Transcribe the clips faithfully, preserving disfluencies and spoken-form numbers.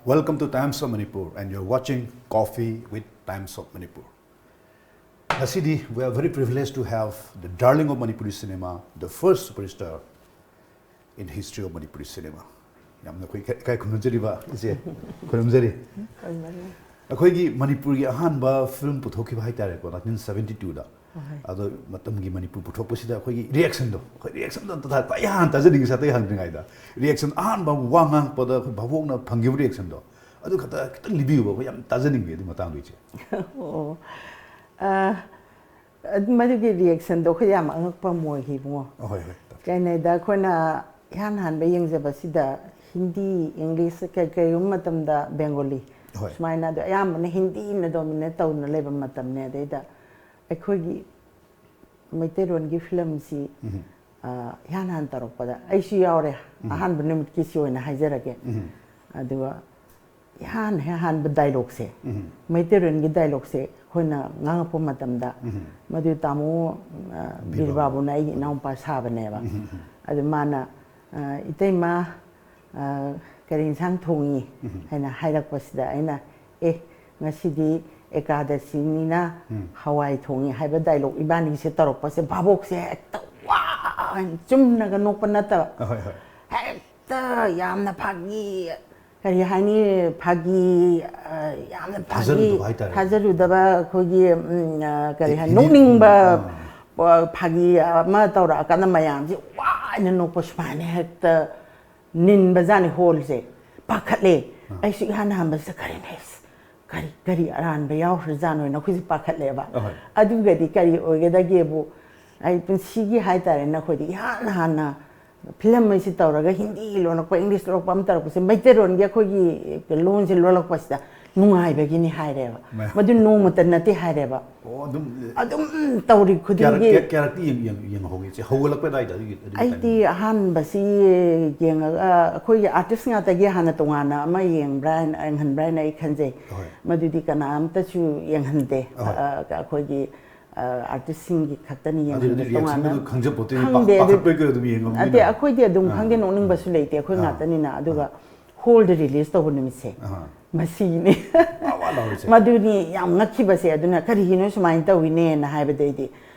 Welcome to Times of Manipur, and you're watching Coffee with Times of Manipur. Ngasi di, we are very privileged to have the darling of Manipuri cinema, the first superstar in the history of Manipuri cinema. ꯌꯥꯝꯅ ꯑꯩꯈꯣꯏ ꯏꯀꯥꯏ ꯈꯨꯝꯅꯖꯔꯤꯕ ꯏꯆꯦ, ꯈꯨꯔꯨꯝꯖꯔꯤ꯫ ꯑꯩꯈꯣꯏꯒꯤ ꯃꯅꯤꯄꯨꯔꯒꯤ ꯑꯍꯥꯟꯕ film ꯄꯨꯊꯣꯛꯈꯤꯕ ꯍꯥꯏꯇꯥꯔꯦꯀꯣ, nineteen seventy ꯇꯨꯗ꯫ ꯑꯗꯣ ꯃꯇꯝꯒꯤ ꯃꯅꯤꯄꯨꯔ ꯄꯨꯊꯣꯛꯄꯁꯤꯗ ꯑꯩꯈꯣꯏꯒꯤ ꯔꯤꯌꯦꯛꯁꯟꯗꯣ, ꯑꯩꯈꯣꯏ ꯔꯤꯌꯦꯛꯁꯟꯗꯣ ꯑꯝꯇ ꯊꯥ-, ꯈ꯭ꯋꯥꯏ ꯍꯥꯟꯅ ꯇꯥꯖꯅꯤꯡꯉꯤꯁꯦ ꯑꯇꯩ ꯍꯪꯗ꯭ꯔꯤꯉꯩꯗ꯫ ꯔꯤꯌꯦꯛꯁꯟ ꯑꯍꯥꯟꯕ ꯋꯥ ꯉꯥꯡꯉꯛꯄꯗ ꯑꯩꯈꯣꯏ ꯚꯥꯕꯣꯛꯅ ꯐꯪꯈꯤꯕ ꯔꯤꯌꯦꯛꯁꯟꯗꯣ, ꯑꯗꯨ ꯈꯛꯇ ꯈꯤꯇꯪ ꯂꯤꯕꯤꯌꯨꯕ, ꯑꯩꯈꯣꯏ ꯌꯥꯝ ꯇꯥꯖꯅꯤꯡꯉꯦ ꯑꯗꯨ ꯃꯇꯥꯡꯗꯣ ꯏꯆꯦ꯫ ꯑꯣ, ꯑ, ꯑꯗꯨ ꯃꯗꯨꯒꯤ ꯔꯤꯌꯦꯛꯁꯟꯗꯣ ꯑꯩꯈꯣꯏ ꯌꯥꯝ ꯑꯉꯛꯄ ꯑꯃ ꯑꯣꯏꯈꯤ ꯏꯕꯨꯡꯉꯣ꯫ ꯑꯍꯣꯏ, ꯍꯣꯏ, ꯇꯥꯃꯣ꯫ ꯀꯩꯅꯣꯗ ꯑꯩꯈꯣꯏꯅ ꯏꯍꯥꯟ ꯍꯥꯟꯕ ꯌꯦꯡꯖꯕꯁꯤꯗ ꯍꯤꯟꯗꯤ, ꯏꯪꯂꯤꯁ, ꯀꯩ-, ꯀꯩꯒꯨꯝꯕ ꯃꯇꯝꯗ ꯕꯦꯡꯒꯣꯂꯤ꯫ ꯍꯣꯏ꯫ ꯁꯨꯃꯥꯏꯅ ꯑꯗꯣ ꯑꯌꯥꯝꯕꯅ ꯍꯤꯟꯗꯤꯅ ꯗꯣꯃꯤꯅꯦꯠ ꯇꯧꯗꯨꯅ ꯂꯩꯕ ꯃꯇꯝꯅꯦ꯫ ꯑꯗꯩꯗ ꯑꯩꯈꯣꯏꯒꯤ ꯃꯩꯇꯩꯂꯣꯟꯒꯤ ꯐꯤꯂꯝꯁꯤ, ꯎꯝ꯫ ꯑ, ꯏꯍꯥꯟ ꯍꯥꯟꯅ ꯇꯧꯔꯛꯄꯗ ꯑꯩꯁꯨ ꯌꯥꯎꯔꯦ꯫ ꯎꯝ꯫ ꯑꯍꯥꯟꯕ ꯅꯨꯃꯤꯠꯀꯤꯁꯤ ꯑꯣꯏꯅ ꯍꯥꯏꯖꯔꯒꯦ꯫ ꯎꯝ꯫ ꯑꯗꯨꯒ ꯏꯍꯥꯟ ꯍꯦꯛ ꯍꯥꯟꯕ ꯗꯥꯏꯂꯣꯛꯁꯦ, ꯎꯝ꯫ ꯃꯩꯇꯩꯂꯣꯟꯒꯤ ꯗꯥꯏꯂꯣꯛꯁꯦ ꯑꯩꯈꯣꯏꯅ ꯉꯥꯡꯉꯛꯄ ꯃꯇꯝꯗ, ꯎꯝ꯫ ꯃꯗꯨ ꯇꯥꯃꯣ, ꯑ, ꯕꯤꯔ ꯕꯤꯔ ꯕꯥꯕꯨ꯫ ꯕꯥꯕꯨꯅ ꯑꯩꯒꯤ ꯏꯅꯥꯎꯄꯥ ꯁꯥꯕꯅꯦꯕ꯫ ꯎꯝ, ꯎꯝ, ꯎꯝ꯫ ꯑꯗꯨ ꯃꯥꯅ, ꯑ, "ꯏꯇꯩꯃ, ꯑ, ꯀꯔꯤ ꯏꯟꯁꯥꯡ ꯊꯣꯡꯉꯤ?" ꯎꯝ꯫ ꯍꯥꯏꯅ ꯍꯥꯏꯔꯛꯄꯁꯤꯗ ꯑꯩꯅ, "ꯑꯦ, ꯉꯁꯤꯗꯤ ꯑꯦꯀꯥꯗꯁꯤꯅꯤꯅ ꯎꯝ꯫ ꯍꯋꯥꯏ ꯊꯣꯡꯉꯤ" ꯍꯥꯏꯕ ꯗꯥꯏꯂꯣꯛ ꯏꯕꯥꯅꯤꯁꯦ ꯇꯧꯔꯛꯄꯁꯦ ꯚꯥꯕꯣꯛꯁꯦ ꯍꯦꯛꯇ ꯋꯥ ꯍꯥꯏꯅ ꯆꯨꯝꯅꯒ ꯅꯣꯛꯄ ꯅꯠꯇꯕ, ꯑꯍꯣꯏ, ꯍꯣꯏ꯫ ꯍꯦꯛꯇ ꯌꯥꯝꯅ ꯐꯥꯒꯤ, ꯀꯔꯤ ꯍꯥꯏꯅꯤ, ꯐꯥꯒꯤ, ꯑ, ꯌꯥꯝꯅ ꯐꯥꯒꯤ, ꯊꯥꯖꯔꯨꯗꯕ ꯍꯥꯏꯇꯥꯔꯦ꯫ ꯊꯥꯖꯔꯨꯗꯕ ꯑꯩꯈꯣꯏꯒꯤ, ꯎꯝ, ꯑ, ꯀꯔꯤ ꯍꯥꯏ, ꯏ-, ꯏꯅꯤꯡ-, ꯅꯣꯛꯅꯤꯡꯕ, ꯑꯥ꯫ ꯑ, ꯐꯥꯒꯤ ꯑꯃ ꯇꯧꯔꯛꯑꯀꯥꯟꯗ ꯃꯌꯥꯝꯁꯦ ꯋꯥ ꯍꯥꯏꯅ ꯅꯣꯛꯄ ꯁꯨꯃꯥꯏꯅ ꯍꯦꯛꯇ ꯅꯤꯟꯕꯖꯥꯠꯅꯤ ꯍꯣꯜꯁꯦ꯫ ꯄꯥꯈꯠꯂꯦ꯫ ꯑꯥ꯫ ꯑꯩꯁꯨ ꯏꯍꯥꯟ ꯍꯥꯟꯕꯁꯤꯗ ꯀꯔꯤꯅꯣ, ꯍꯩꯁ, ꯀꯔꯤ, ꯀꯔꯤ ꯑꯔꯥꯟꯕ ꯌꯥꯎꯈ꯭ꯔꯖꯥꯠꯅꯣꯅ ꯑꯩꯈꯣꯏꯁꯦ ꯄꯥꯈꯠꯂꯦꯕ꯫ ꯑꯍꯣꯏ꯫ ꯑꯗꯨꯒꯗꯤ ꯀꯔꯤ ꯑꯣꯏꯒꯗꯒꯦꯕꯨ, ꯑꯩ ꯄꯨꯟꯁꯤꯒꯤ ꯍꯥꯏꯇꯥꯔꯦꯅꯦ, ꯑꯩꯈꯣꯏꯗꯤ ꯏꯍꯥꯟ ꯍꯥꯟꯅ ꯐꯤꯂꯝ ꯑꯩꯁꯤ ꯇꯧꯔꯒ ꯍꯤꯟꯗꯤ ꯂꯣꯜꯂꯛꯄ, ꯏꯪꯂꯤꯁ ꯂꯣꯜꯂꯛꯄ ꯑꯃ ꯇꯧꯔꯛꯄꯁꯦ, ꯃꯩꯇꯩꯂꯣꯟꯒꯤ ꯑꯩꯈꯣꯏꯒꯤ ꯂꯣꯟꯁꯦ ꯂꯣꯜꯂꯛꯄꯁꯤꯗ ꯅꯨꯡꯉꯥꯏꯕꯒꯤꯅꯤ ꯍꯥꯏꯔꯦꯕ꯫ ꯃꯌꯥꯝ꯫ ꯃꯗꯨ ꯅꯣꯡꯃꯇ ꯅꯠꯇꯦ ꯍꯥꯏꯔꯦꯕ꯫ ꯑꯣ, ꯑꯗꯨꯝ, ꯑꯗꯨꯝ ꯇꯧꯔꯤ ꯈꯨꯗꯤꯡꯒꯤ꯫ ꯀꯌꯥꯔꯛ-, ꯀꯌꯥ-, ꯀꯌꯥꯔꯛꯇꯤ ꯌꯦꯡ-, ꯌꯦꯡ-, ꯌꯦꯡꯍꯧꯒꯦ ꯏꯆꯦ? ꯍꯧꯒꯠꯂꯛꯄ ꯑꯗꯥꯏꯗ ꯑꯗꯨꯒꯤ, ꯑꯗꯨꯒꯤ ꯑꯩꯗꯤ timing? ꯑꯍꯥꯟꯕꯁꯤ ꯌꯦꯡꯉꯒ, ꯑꯩꯈꯣꯏꯒꯤ ꯑꯥꯔꯇꯤꯁ ꯉꯥꯛꯇꯒꯤ ꯍꯥꯟꯅ ꯇꯣꯉꯥꯟꯅ ꯑꯃ ꯌꯦꯡꯕ꯭ꯔꯥ ꯍꯥꯏꯅ, ꯌꯦꯡꯍꯟꯕ꯭ꯔꯥ ꯍꯥꯏꯅ ꯑꯩ ꯈꯟꯖꯩ꯫ ꯍꯣꯏ꯫ ꯃꯗꯨꯗꯤ ꯀꯅꯥꯝꯇꯁꯨ ꯌꯦꯡꯍꯟꯗꯦ꯫ ꯍꯣꯏ꯫ ꯑ, ꯑꯩꯈꯣꯏꯒꯤ, ꯑ, ꯑꯥꯔꯇꯤꯁꯁꯤꯡꯒꯤ ꯈꯛꯇꯅꯤ ꯑꯗꯨꯗꯤ ꯌꯦꯡꯍꯟꯕ reaction ꯇꯣꯉꯥꯟꯅ꯫ ꯑꯗꯨ ꯈꯪꯖꯄꯣꯠꯇꯦ, ꯈꯪꯗꯦ, ꯄꯥ-, ꯑꯗꯨ, ꯄꯥꯈꯠꯄꯩ ꯀꯩ ꯑꯗꯨꯝ ꯌꯦꯡꯉꯝꯅꯤꯅ꯫ ꯅꯠꯇꯦ, ꯑꯩꯈꯣꯏꯗꯤ ꯑꯗꯨꯝ ꯑꯥ꯫ ꯈꯪꯗꯦ, ꯅꯣꯛꯅꯤꯡꯕꯁꯨ ꯂꯩꯇꯦ, ꯑꯩꯈꯣꯏ ꯑꯥ꯫ ꯉꯥꯛꯇꯅꯤꯅ꯫ ꯑꯗꯨꯒ ꯑꯥ꯫ ꯍꯣꯜꯗ ꯔꯤꯂꯤꯁ ꯇꯧꯕ ꯅꯨꯃꯤꯠꯁꯦ ꯑꯍꯥ꯫ ꯃꯁꯤꯅꯤ꯫ ꯋꯥ ꯋꯥ ꯂꯥꯎꯔꯤꯁꯦ꯫ ꯃꯗꯨꯅꯤ ꯌꯥꯝ ꯉꯛꯈꯤꯕꯁꯦ꯫ ꯑꯗꯨꯅ ꯀꯔꯤꯒꯤꯅꯣ ꯁꯨꯃꯥꯏꯅ ꯇꯧꯋꯤꯅꯦꯅ ꯍꯥꯏꯕꯗꯩꯗꯤ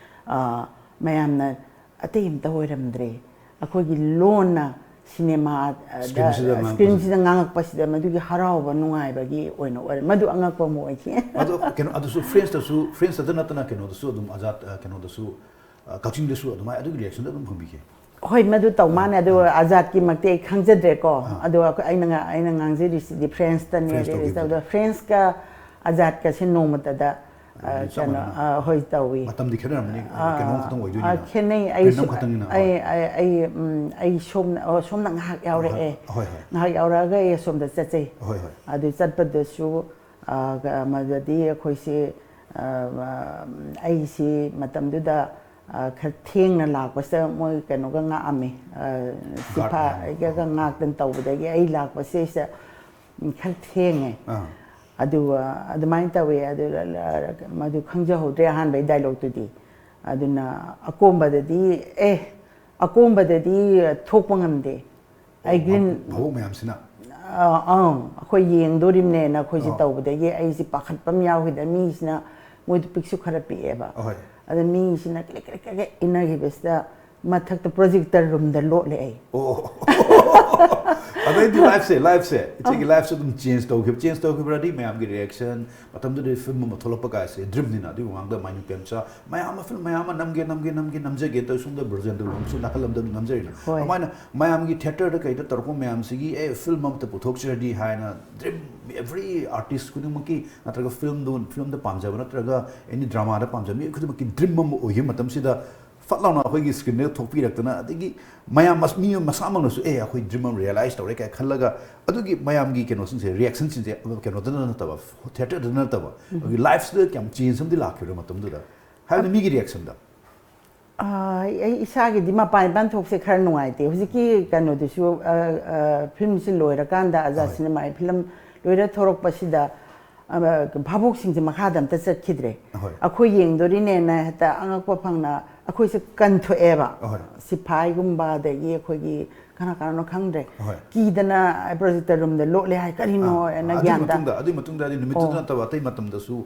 ꯑ, ꯃꯌꯥꯝꯅ ꯑꯇꯩ ꯑꯝꯇ ꯑꯣꯏꯔꯝꯗ꯭ꯔꯦ, ꯑꯩꯈꯣꯏꯒꯤ ꯂꯣꯟꯅ ꯁꯤꯅꯦꯃꯥ Screenꯁꯤꯗ ꯉꯥꯡꯉꯛꯄꯁꯤꯗ꯫ ꯁ꯭ꯀ꯭ꯔꯤꯟꯁꯤꯗ ꯉꯥꯡꯉꯛꯄꯁꯤꯗ ꯃꯗꯨꯒꯤ ꯍꯔꯥꯎꯕ ꯅꯨꯡꯉꯥꯏꯕꯒꯤ ꯑꯣꯏꯅ ꯑꯣꯏꯔꯦ꯫ ꯃꯗꯨ ꯑꯉꯛꯄ ꯑꯃ ꯑꯣꯏꯈꯤ꯫ ꯑꯗꯣ ꯀꯩꯅꯣ ꯑꯗꯨꯁꯨ ꯐ꯭ꯔꯦꯟꯁꯇꯁꯨ ꯐ꯭ꯔꯦꯟꯁꯇ ꯅꯠꯇꯅ ꯀꯩꯅꯣꯗꯁꯨ ꯑꯗꯨꯝ ꯑꯖꯥꯠ ꯑ, ꯀꯩꯅꯣꯗꯁꯨ ꯑ, ꯀꯛꯆꯤꯡꯗꯁꯨ ꯑꯗꯨꯃꯥꯏꯅ ꯑꯗꯨꯒꯤ ꯔꯤꯌꯦꯛꯁꯟꯗꯣ ꯑꯗꯨꯝ ꯐꯪꯕꯤꯈꯤ꯫ ꯍꯣꯏ, ꯃꯗꯨ ꯇꯧ ꯃꯥꯅꯦ꯫ ꯑꯗꯨ ꯑꯖꯥꯠꯀꯤꯃꯛꯇꯤ ꯑꯩ ꯈꯪꯖꯗ꯭ꯔꯦꯀꯣ꯫ ꯑꯗꯣ ꯑꯩꯈꯣꯏ- ꯑꯩꯅ ꯉꯥ- ꯑꯩꯅ ꯉꯥꯡꯖꯔꯤꯁꯤꯗꯤ ꯐ꯭ꯔꯦꯟꯁꯇꯅꯦ ꯐ꯭ꯔꯦꯟꯁ ꯔꯤꯂꯤꯁ ꯇꯧꯈꯤꯕꯗꯣ꯫ ꯇꯧꯗ꯫ ꯐ꯭ꯔꯦꯟꯁꯀ ꯑꯖꯥꯠꯀꯁꯦ ꯅꯣꯡꯃꯇꯗ ꯑ, ꯑꯗꯨꯗꯤ ꯆꯞ ꯀꯩꯅꯣ ꯃꯥꯟꯅꯅ꯫ ꯑ, ꯍꯣꯏ, ꯇꯧꯏ꯫ ꯃꯇꯝꯗꯤ ꯈꯦꯠꯅꯔꯝꯃꯅꯤ꯫ ꯀꯩꯅꯣ ꯈꯛꯇꯪ ꯑ, ꯑꯣꯏꯗꯣꯏꯅꯤꯅ꯫ ꯈꯦꯠꯅꯩ꯫ ꯑꯩ ꯄ꯭ꯔꯤꯟ ꯁꯨꯝ- ꯑꯃꯈꯛꯇꯪꯅꯤꯅ꯫ ꯑꯩ ꯑꯩ ꯎꯝ, ꯑꯩ ꯁꯣꯝꯅ ꯑꯣ, ꯁꯣꯝꯅ ꯉꯥꯏꯍꯥꯛ ꯌꯥꯎꯔꯛꯑꯦ꯫ ꯍꯣꯏ, ꯍꯣꯏ꯫ ꯉꯥꯏꯍꯥꯛ ꯌꯥꯎꯔꯛꯑꯒ ꯑꯩ ꯑꯁꯣꯝꯗ ꯆꯠꯆꯩ꯫ ꯍꯣꯏ, ꯍꯣꯏ꯫ ꯑꯗꯨ ꯆꯠꯄꯗꯁꯨ ꯑ, ꯀ- ꯃꯗꯨꯗꯤ ꯑꯩꯈꯣꯏꯁꯤ ꯑ, ꯑ, ꯑꯩꯁꯤ ꯃꯇꯝꯗꯨꯗ ꯑ, ꯈꯔ ꯊꯦꯡꯅ ꯂꯥꯛꯄꯁꯤꯗ ꯃꯣꯏ ꯀꯩꯅꯣꯒ ꯉꯥꯛꯑꯝꯃꯤ꯫ ꯑ, ꯁꯤꯐꯥꯏꯒ ꯉꯥꯛꯇꯅ ꯇꯧꯕꯗꯒꯤ ꯑꯩ ꯂꯥꯛꯄꯁꯤꯗꯩꯁꯤꯗ ꯈꯔ ꯊꯦꯡꯉꯦ꯫ ꯑꯥ꯫ ꯑꯗꯨꯒ ꯑꯗꯨꯃꯥꯏꯅ ꯇꯧꯋꯦ꯫ ꯑꯗꯨ ꯂ- ꯂ- ꯃꯗꯨ ꯈꯪꯖꯍꯧꯗ꯭ꯔꯦ ꯑꯍꯥꯟꯕꯩ ꯗꯥꯏꯂꯣꯛꯇꯨꯗꯤ꯫ ꯑꯗꯨꯅ ꯑꯀꯣꯝꯕꯗꯗꯤ ꯑꯦ ꯑꯀꯣꯝꯕꯗꯗꯤ ꯊꯣꯛꯄ ꯉꯝꯗꯦ꯫ ꯑꯩ ꯒ꯭ꯔꯤꯟ ꯚꯥꯕꯣꯛ ꯃꯌꯥꯝꯁꯤꯅ꯫ ꯑꯥ, ꯑꯪ, ꯑꯩꯈꯣꯏ ꯌꯦꯡꯗꯣꯔꯤꯕꯅꯦꯅ ꯑꯩꯈꯣꯏꯁꯦ ꯑꯥ꯫ ꯇꯧꯕꯗꯒꯤ ꯑꯩꯁꯦ ꯄꯥꯈꯠꯄ ꯑꯃ ꯌꯥꯎꯈꯤꯗ꯫ ꯃꯤꯁꯤꯅ ꯃꯣꯏꯗ ꯄꯤꯛꯁꯨ ꯈꯔ ꯄꯤꯛꯑꯦꯕ꯫ ꯑꯍꯣꯏ꯫ ꯑꯗ ꯃꯤꯁꯤꯅ ꯀ꯭ꯔꯤꯛ ꯀ꯭ꯔꯤꯛ ꯀ꯭ꯔꯤꯛ ꯏꯟꯅꯈꯤꯕꯁꯤꯗ ꯃꯊꯛꯇ ꯄ꯭ꯔꯣꯖꯦꯛꯇꯔ ꯔꯨꯝꯗ ꯂꯣꯠꯂꯦ ꯑꯩ꯫ ꯑꯣ꯫ ꯑꯗꯩꯗꯤ ꯂꯥꯏꯐꯁꯦ ꯂꯥꯏꯐꯁꯦ ꯏꯆꯦꯒꯤ ꯂꯥꯏꯐꯁꯦ ꯑꯗꯨꯝ ꯆꯦꯟꯖ ꯇꯧꯈꯤꯕ꯫ ꯆꯦꯟꯖ ꯇꯧꯈꯤꯕ꯭ꯔꯗꯤ ꯃꯌꯥꯝꯒꯤ ꯔꯤꯌꯦꯛꯁꯟ, ꯃꯇꯝꯗꯨꯗ ꯐꯤꯂꯝ ꯑꯃ ꯊꯣꯛꯂꯛꯄ ꯀꯥꯏꯁꯦ ꯗ꯭ꯔꯤꯝꯅꯤꯅ꯫ ꯑꯗꯨꯒꯤ ꯃꯃꯥꯡꯗ ꯃꯥꯏ ꯅꯨꯄꯤ ꯃꯆꯥ ꯃꯌꯥꯝ ꯑꯃ ꯐꯤꯂꯝ ꯃꯌꯥꯝ ꯑꯃ ꯅꯝꯒꯦ ꯅꯝꯒꯦ ꯅꯝꯒꯦ ꯅꯝꯖꯒꯦ ꯇꯧ ꯁꯣꯝꯗ ꯕ꯭ꯔꯖꯦꯟꯗ꯭ꯔ ꯂꯣꯝꯁꯨ ꯅꯥꯀꯜ ꯑꯃꯗ ꯑꯗꯨꯝ ꯅꯝꯖꯔꯤꯅ꯫ ꯍꯣꯏ꯫ ꯑꯗꯨꯃꯥꯏꯅ ꯃꯌꯥꯝꯒꯤ ꯊꯤꯌꯦꯇꯔꯗ ꯀꯩꯗ ꯇꯧꯔꯛꯄ ꯃꯌꯥꯝꯁꯤꯒꯤ ꯑꯦ ꯐꯤꯂꯝ ꯑꯃꯇ ꯄꯨꯊꯣꯛꯆꯔꯗꯤ ꯍꯥꯏꯅ ꯗ꯭ꯔꯤꯝ ꯑꯦꯚ꯭ꯔꯤ ꯑꯥꯔꯇꯤꯁ ꯈꯨꯗꯤꯡꯃꯛꯀꯤ ꯅꯠꯇ꯭ꯔꯒ ꯐꯤꯂꯝꯗꯨ ꯐꯤꯂꯝꯗ ꯄꯥꯝꯖꯕ ꯅꯠꯇ꯭ꯔꯒ ꯑꯦꯅꯤ ꯗ꯭ꯔꯃꯥꯗ ꯄꯥꯝꯖꯕ ꯃꯤ ꯈꯨꯗꯤꯡꯃꯛꯀꯤ ꯗ꯭ꯔꯤꯝ ꯑꯃ ꯑꯣꯏꯈꯤꯕ ꯃꯇꯝꯁꯤꯗ ꯐꯠ ꯂꯥꯎꯅ ꯑꯩꯈꯣꯏꯒꯤ ꯁ꯭ꯀ꯭ꯔꯤꯟꯗ ꯊꯣꯛꯄꯤꯔꯛꯇꯅ ꯑꯗꯒꯤ ꯃꯌꯥꯝ ꯃꯁ- ꯃꯤ ꯃꯁꯥꯃꯛꯅꯁꯨ ꯑꯦ ꯑꯩꯈꯣꯏ ꯗ꯭ꯔꯤꯝ ꯑꯃ ꯔꯤꯌꯦꯂꯥꯏꯁ ꯇꯧꯔꯦ ꯀꯥꯏꯅ ꯈꯜꯂꯒ ꯑꯗꯨꯒꯤ ꯃꯌꯥꯝꯒꯤ ꯀꯩꯅꯣꯁꯤꯡꯁꯦ ꯔꯤꯌꯦꯛꯁꯟꯁꯤꯡꯁꯦ ꯀꯩꯅꯣꯗꯅ ꯅꯠꯇꯕ ꯊꯤꯌꯦꯇꯔꯗꯅ ꯅꯠꯇꯕ ꯑꯩꯈꯣꯏꯒꯤ ꯂꯥꯏꯐꯁꯤꯗ ꯀꯌꯥꯝ ꯆꯦꯟꯖ ꯑꯃꯗꯤ ꯂꯥꯛꯈꯤꯕ꯭ꯔꯥ ꯃꯇꯝꯗꯨꯗ ꯍꯥꯏꯕꯗꯤ ꯃꯤꯒꯤ ꯔꯤꯌꯦꯛꯁꯟꯗ꯫ ꯑꯥ, ꯑꯩ ꯏꯁꯥꯒꯤꯗꯤ ꯃꯄꯥꯟ ꯏꯄꯥꯟ ꯊꯣꯛꯁꯦ ꯈꯔ ꯅꯨꯡꯉꯥꯏꯇꯦ꯫ ꯍꯧꯖꯤꯛꯀꯤ ꯀꯩꯅꯣꯗꯨꯁꯨ ꯑ, ꯑ, ꯐꯤꯂꯝꯁꯤ ꯂꯣꯏꯔꯀꯥꯟꯗ ꯑꯖꯥ ꯍꯣꯏ꯫ ꯁꯤꯅꯦꯃꯥꯒꯤ ꯐꯤꯂꯝ ꯂꯣꯏꯔ ꯊꯣꯔꯛꯄꯁꯤꯗ ꯑ, ꯚꯥꯕꯣꯛꯁꯤꯡꯁꯦ ꯃꯈꯥꯗ ꯑꯝꯇ ꯆꯠꯈꯤꯗ꯭ꯔꯦ꯫ ꯍꯣꯏ꯫ ꯑꯩꯈꯣꯏ ꯌꯦꯡꯗꯣꯔꯤꯅꯦꯅ ꯍꯦꯛꯇ ꯑꯉꯛꯄ ꯐꯪꯅ ꯑꯩꯈꯣꯏꯁꯦ ꯀꯟꯊꯣꯛꯑꯦꯕ꯫ ꯑꯍꯣꯏ꯫ ꯁꯤꯐꯥꯏꯒꯨꯝꯕ, ꯑꯗꯒꯤ ꯑꯩꯈꯣꯏꯒꯤ ꯀꯅꯥ ꯀꯅꯥꯅꯣ ꯈꯪꯗ꯭ꯔꯦ, ꯑꯍꯣꯏ꯫ ꯀꯤꯗꯅ ꯄ꯭ꯔꯣꯖꯦꯛꯇꯔ ꯔꯨꯝꯗ ꯂꯣꯠꯂꯦ ꯍꯥꯏ꯫ ꯀꯔꯤꯅꯣ ꯑꯥ, ꯍꯥꯏꯅ ꯑꯗꯨꯒꯤ ꯒ꯭ꯌꯥꯟꯗ ꯃꯇꯨꯡꯗ ꯑꯗꯨꯒꯤ ꯃꯇꯨꯡꯗ ꯍꯥꯏꯗꯤ ꯅꯨꯃꯤꯠꯇꯨꯗ ꯑꯣ꯫ ꯅꯠꯇꯕ ꯑꯇꯩ ꯃꯇꯝꯗꯁꯨ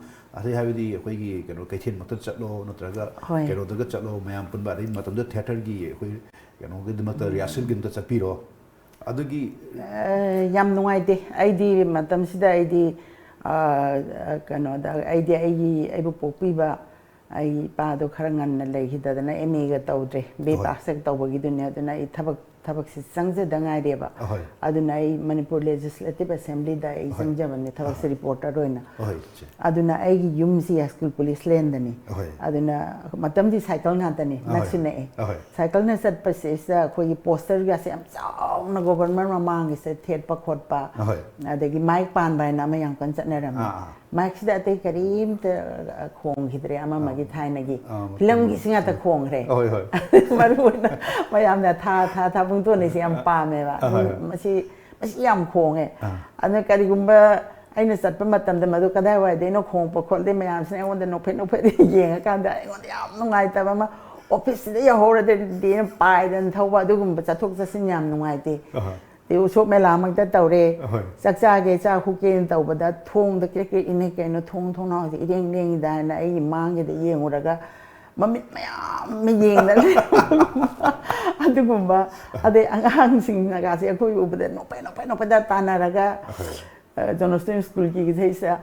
ꯑꯗꯩ ꯍꯥꯏꯕꯗꯤ ꯑꯩꯈꯣꯏꯒꯤ ꯀꯩꯅꯣ ꯀꯩꯊꯦꯜꯃꯛꯇ ꯆꯠꯂꯣ ꯅꯠꯇ꯭ꯔꯒ ꯍꯣꯏ꯫ ꯀꯩꯅꯣꯗꯒ ꯆꯠꯂꯣ ꯃꯌꯥꯝ ꯄꯨꯟꯕ ꯑꯗꯩ ꯃꯇꯝꯗꯨꯗ ꯊꯤꯌꯦꯇꯔꯒꯤ ꯑꯩꯈꯣꯏ ꯀꯩꯅꯣꯒꯤꯗꯃꯛꯇ ꯔꯤꯍꯥꯔꯁꯦꯜꯒꯤꯗꯃꯛꯇ ꯆꯠꯄꯤꯔꯣ꯫ ꯑꯗꯨꯒꯤ ꯑꯦ, ꯌꯥꯝ ꯅꯨꯡꯉꯥꯏꯇꯦ꯫ ꯑꯩꯗꯤ ꯃꯇꯝꯁꯤꯗ ꯑꯩꯗꯤ ꯑ, ꯀꯩꯅꯣꯗ ꯑꯩꯗꯤ ꯑꯩꯒꯤ ꯑꯩꯕꯨ ꯄꯣꯛꯄꯤꯕ ꯑꯩ ꯏꯄꯥꯗꯣ ꯈꯔ ꯉꯟꯅ ꯂꯩꯈꯤꯗꯗꯅ ꯑꯦꯝ ꯑꯦꯒ ꯇꯧꯗ꯭ꯔꯦ, ꯕꯤ ꯑꯦ ꯑꯍꯣꯏ꯫ ꯄꯥꯁ ꯍꯦꯛ ꯇꯧꯕꯒꯤꯗꯨꯅꯦ꯫ ꯑꯗꯨꯅ ꯑꯩ ꯊꯕꯛ ꯊꯕꯛꯁꯤ ꯆꯪꯖꯗ ꯉꯥꯏꯔꯦꯕ꯫ ꯑꯍꯣꯏ꯫ ꯑꯗꯨꯅ ꯑꯩ ꯃꯅꯤꯄꯨꯔ ꯂꯦꯖꯤꯁꯂꯦꯇꯤꯚ ꯑꯦꯁꯦꯝꯕ꯭ꯂꯤꯗ ꯑꯩ ꯑꯍꯣꯏ꯫ ꯆꯪꯖꯕꯅꯦ ꯊꯕꯛꯁꯦ ꯔꯤꯄꯣꯔꯇꯔ ꯑꯣꯏꯅ꯫ ꯑꯍꯣꯏ ꯏꯆꯦ꯫ ꯑꯗꯨꯅ ꯑꯩꯒꯤ ꯌꯨꯝꯁꯤ ꯁ꯭ꯀꯨꯜ ꯄꯨꯂꯤꯁ ꯂꯦꯟꯗꯅꯤ꯫ ꯑꯍꯣꯏ꯫ ꯑꯗꯨꯅ ꯃꯇꯝꯗꯤ ꯁꯥꯏꯀꯜ ꯉꯥꯛꯇꯅꯤ, ꯑꯍꯣꯏ꯫ ꯅꯛꯁꯤꯟꯅꯛꯑꯦ꯫ ꯑꯍꯣꯏ꯫ ꯁꯥꯏꯀꯜꯅ ꯆꯠꯄꯁꯤꯗ ꯑꯩꯈꯣꯏꯒꯤ ꯄꯣꯁꯇꯔꯒꯁꯦ ꯌꯥꯝ ꯆꯥꯎꯅ ꯒꯣꯕꯔꯃꯦꯟ ꯃꯃꯥꯡꯒꯤꯁꯦ ꯊꯦꯠꯄ ꯈꯣꯠꯄ, ꯑꯍꯣꯏ꯫ ꯑꯗꯒꯤ ꯃꯥꯏꯛ ꯄꯥꯟꯕ ꯍꯥꯏꯅ ꯑꯃ ꯌꯥꯝ ꯀꯟꯅ ꯆꯠꯅꯔꯝꯃꯤ꯫ ꯑꯥ, ꯑꯥ꯫ ꯃꯥꯏꯛꯁꯤꯗ ꯑꯇꯩ ꯀꯔꯤꯝꯇ ꯈꯣꯡꯈꯤꯗ꯭ꯔꯦ, ꯑꯃꯃꯒꯤ ꯊꯥꯏꯅꯒꯤ ꯑꯥ, ꯐꯤꯂꯝꯒꯤꯁꯤ ꯉꯥꯛꯇ ꯈꯣꯡꯈ꯭ꯔꯦ꯫ ꯍꯣꯏ, ꯍꯣꯏ꯫ ꯃꯔꯨ ꯑꯣꯏꯅ ꯃꯌꯥꯝꯅ ꯊꯥ ꯊꯥ ꯊꯥꯕꯨꯡ ꯇꯣꯟꯅꯤꯁꯦ ꯌꯥꯝ ꯄꯥꯝꯃꯦꯕ꯫ ꯑꯥ, ꯍꯣꯏ, ꯍꯣꯏ꯫ ꯃꯁꯤ ꯃꯁꯤ ꯌꯥꯝ ꯈꯣꯡꯉꯦ꯫ ꯑꯥ꯫ ꯑꯗꯨꯅ ꯀꯔꯤꯒꯨꯝꯕ ꯑꯩꯅ ꯆꯠꯄ ꯃꯇꯝꯗ ꯃꯗꯨ ꯀꯗꯥꯏꯋꯥꯏꯗꯩꯅꯣ ꯈꯣꯡꯉꯛꯄ ꯈꯣꯠꯂꯦ ꯃꯌꯥꯝꯁꯤꯅ ꯑꯩꯉꯣꯟꯗ ꯅꯣꯛꯐꯦꯠ ꯅꯣꯛꯐꯦꯠ ꯌꯦꯡꯉꯀꯥꯟꯗ ꯑꯩꯉꯣꯟꯗ ꯌꯥꯝ ꯅꯨꯡꯉꯥꯏꯇꯕ ꯑꯃ, ꯑꯣꯐꯤꯁꯁꯤꯗ ꯌꯧꯍꯧꯔꯗꯤꯅ ꯄꯥꯏꯗꯅ ꯊꯧꯕ, ꯑꯗꯨꯒꯨꯝꯕ ꯆꯠꯊꯣꯛ ꯆꯠꯁꯤꯟ ꯌꯥꯝ ꯅꯨꯡꯉꯥꯏꯇꯦ꯫ ꯑꯍꯣꯏ꯫ ꯑꯗꯩ ꯎꯁꯣꯞ ꯃꯦꯂꯥꯃꯛꯇ ꯇꯧꯔꯦ꯫ ꯑꯍꯣꯏ꯫ ꯆꯥꯛ ꯆꯥꯒꯦ ꯆꯥꯛ ꯍꯨꯛꯀꯦꯅ ꯇꯧꯕꯗ ꯊꯣꯡꯗ ꯀ꯭ꯔꯤꯛ ꯀ꯭ꯔꯤꯛ ꯏꯅꯩ, ꯀꯩꯅꯣ ꯊꯣꯡ ꯊꯣꯡꯅꯥꯎꯁꯦ ꯏꯔꯦꯡ ꯂꯦꯡꯉꯤꯗ ꯍꯥꯏꯅ ꯑꯩꯒꯤ ꯃꯥꯡꯒꯤꯗ ꯌꯦꯡꯉꯨꯔꯒ ꯃꯃꯤꯠ ꯃꯌꯥꯝ ꯑꯃ ꯌꯦꯡꯗꯅ ꯑꯗꯨꯒꯨꯝꯕ꯫ ꯑꯗꯩ ꯑꯉꯥꯡꯁꯤꯡꯅꯒꯁꯦ ꯑꯩꯈꯣꯏ ꯎꯕꯗ ꯅꯣꯛꯐꯦꯠ ꯅꯣꯛꯐꯦꯠ ꯅꯣꯛꯐꯦꯠꯇ ꯇꯥꯟꯅꯔꯒ, ꯑ, ꯖꯣꯟ ꯑꯣꯁꯇꯤꯟ ꯁ꯭ꯀꯨꯜꯒꯤ ꯏꯁꯩꯁꯦ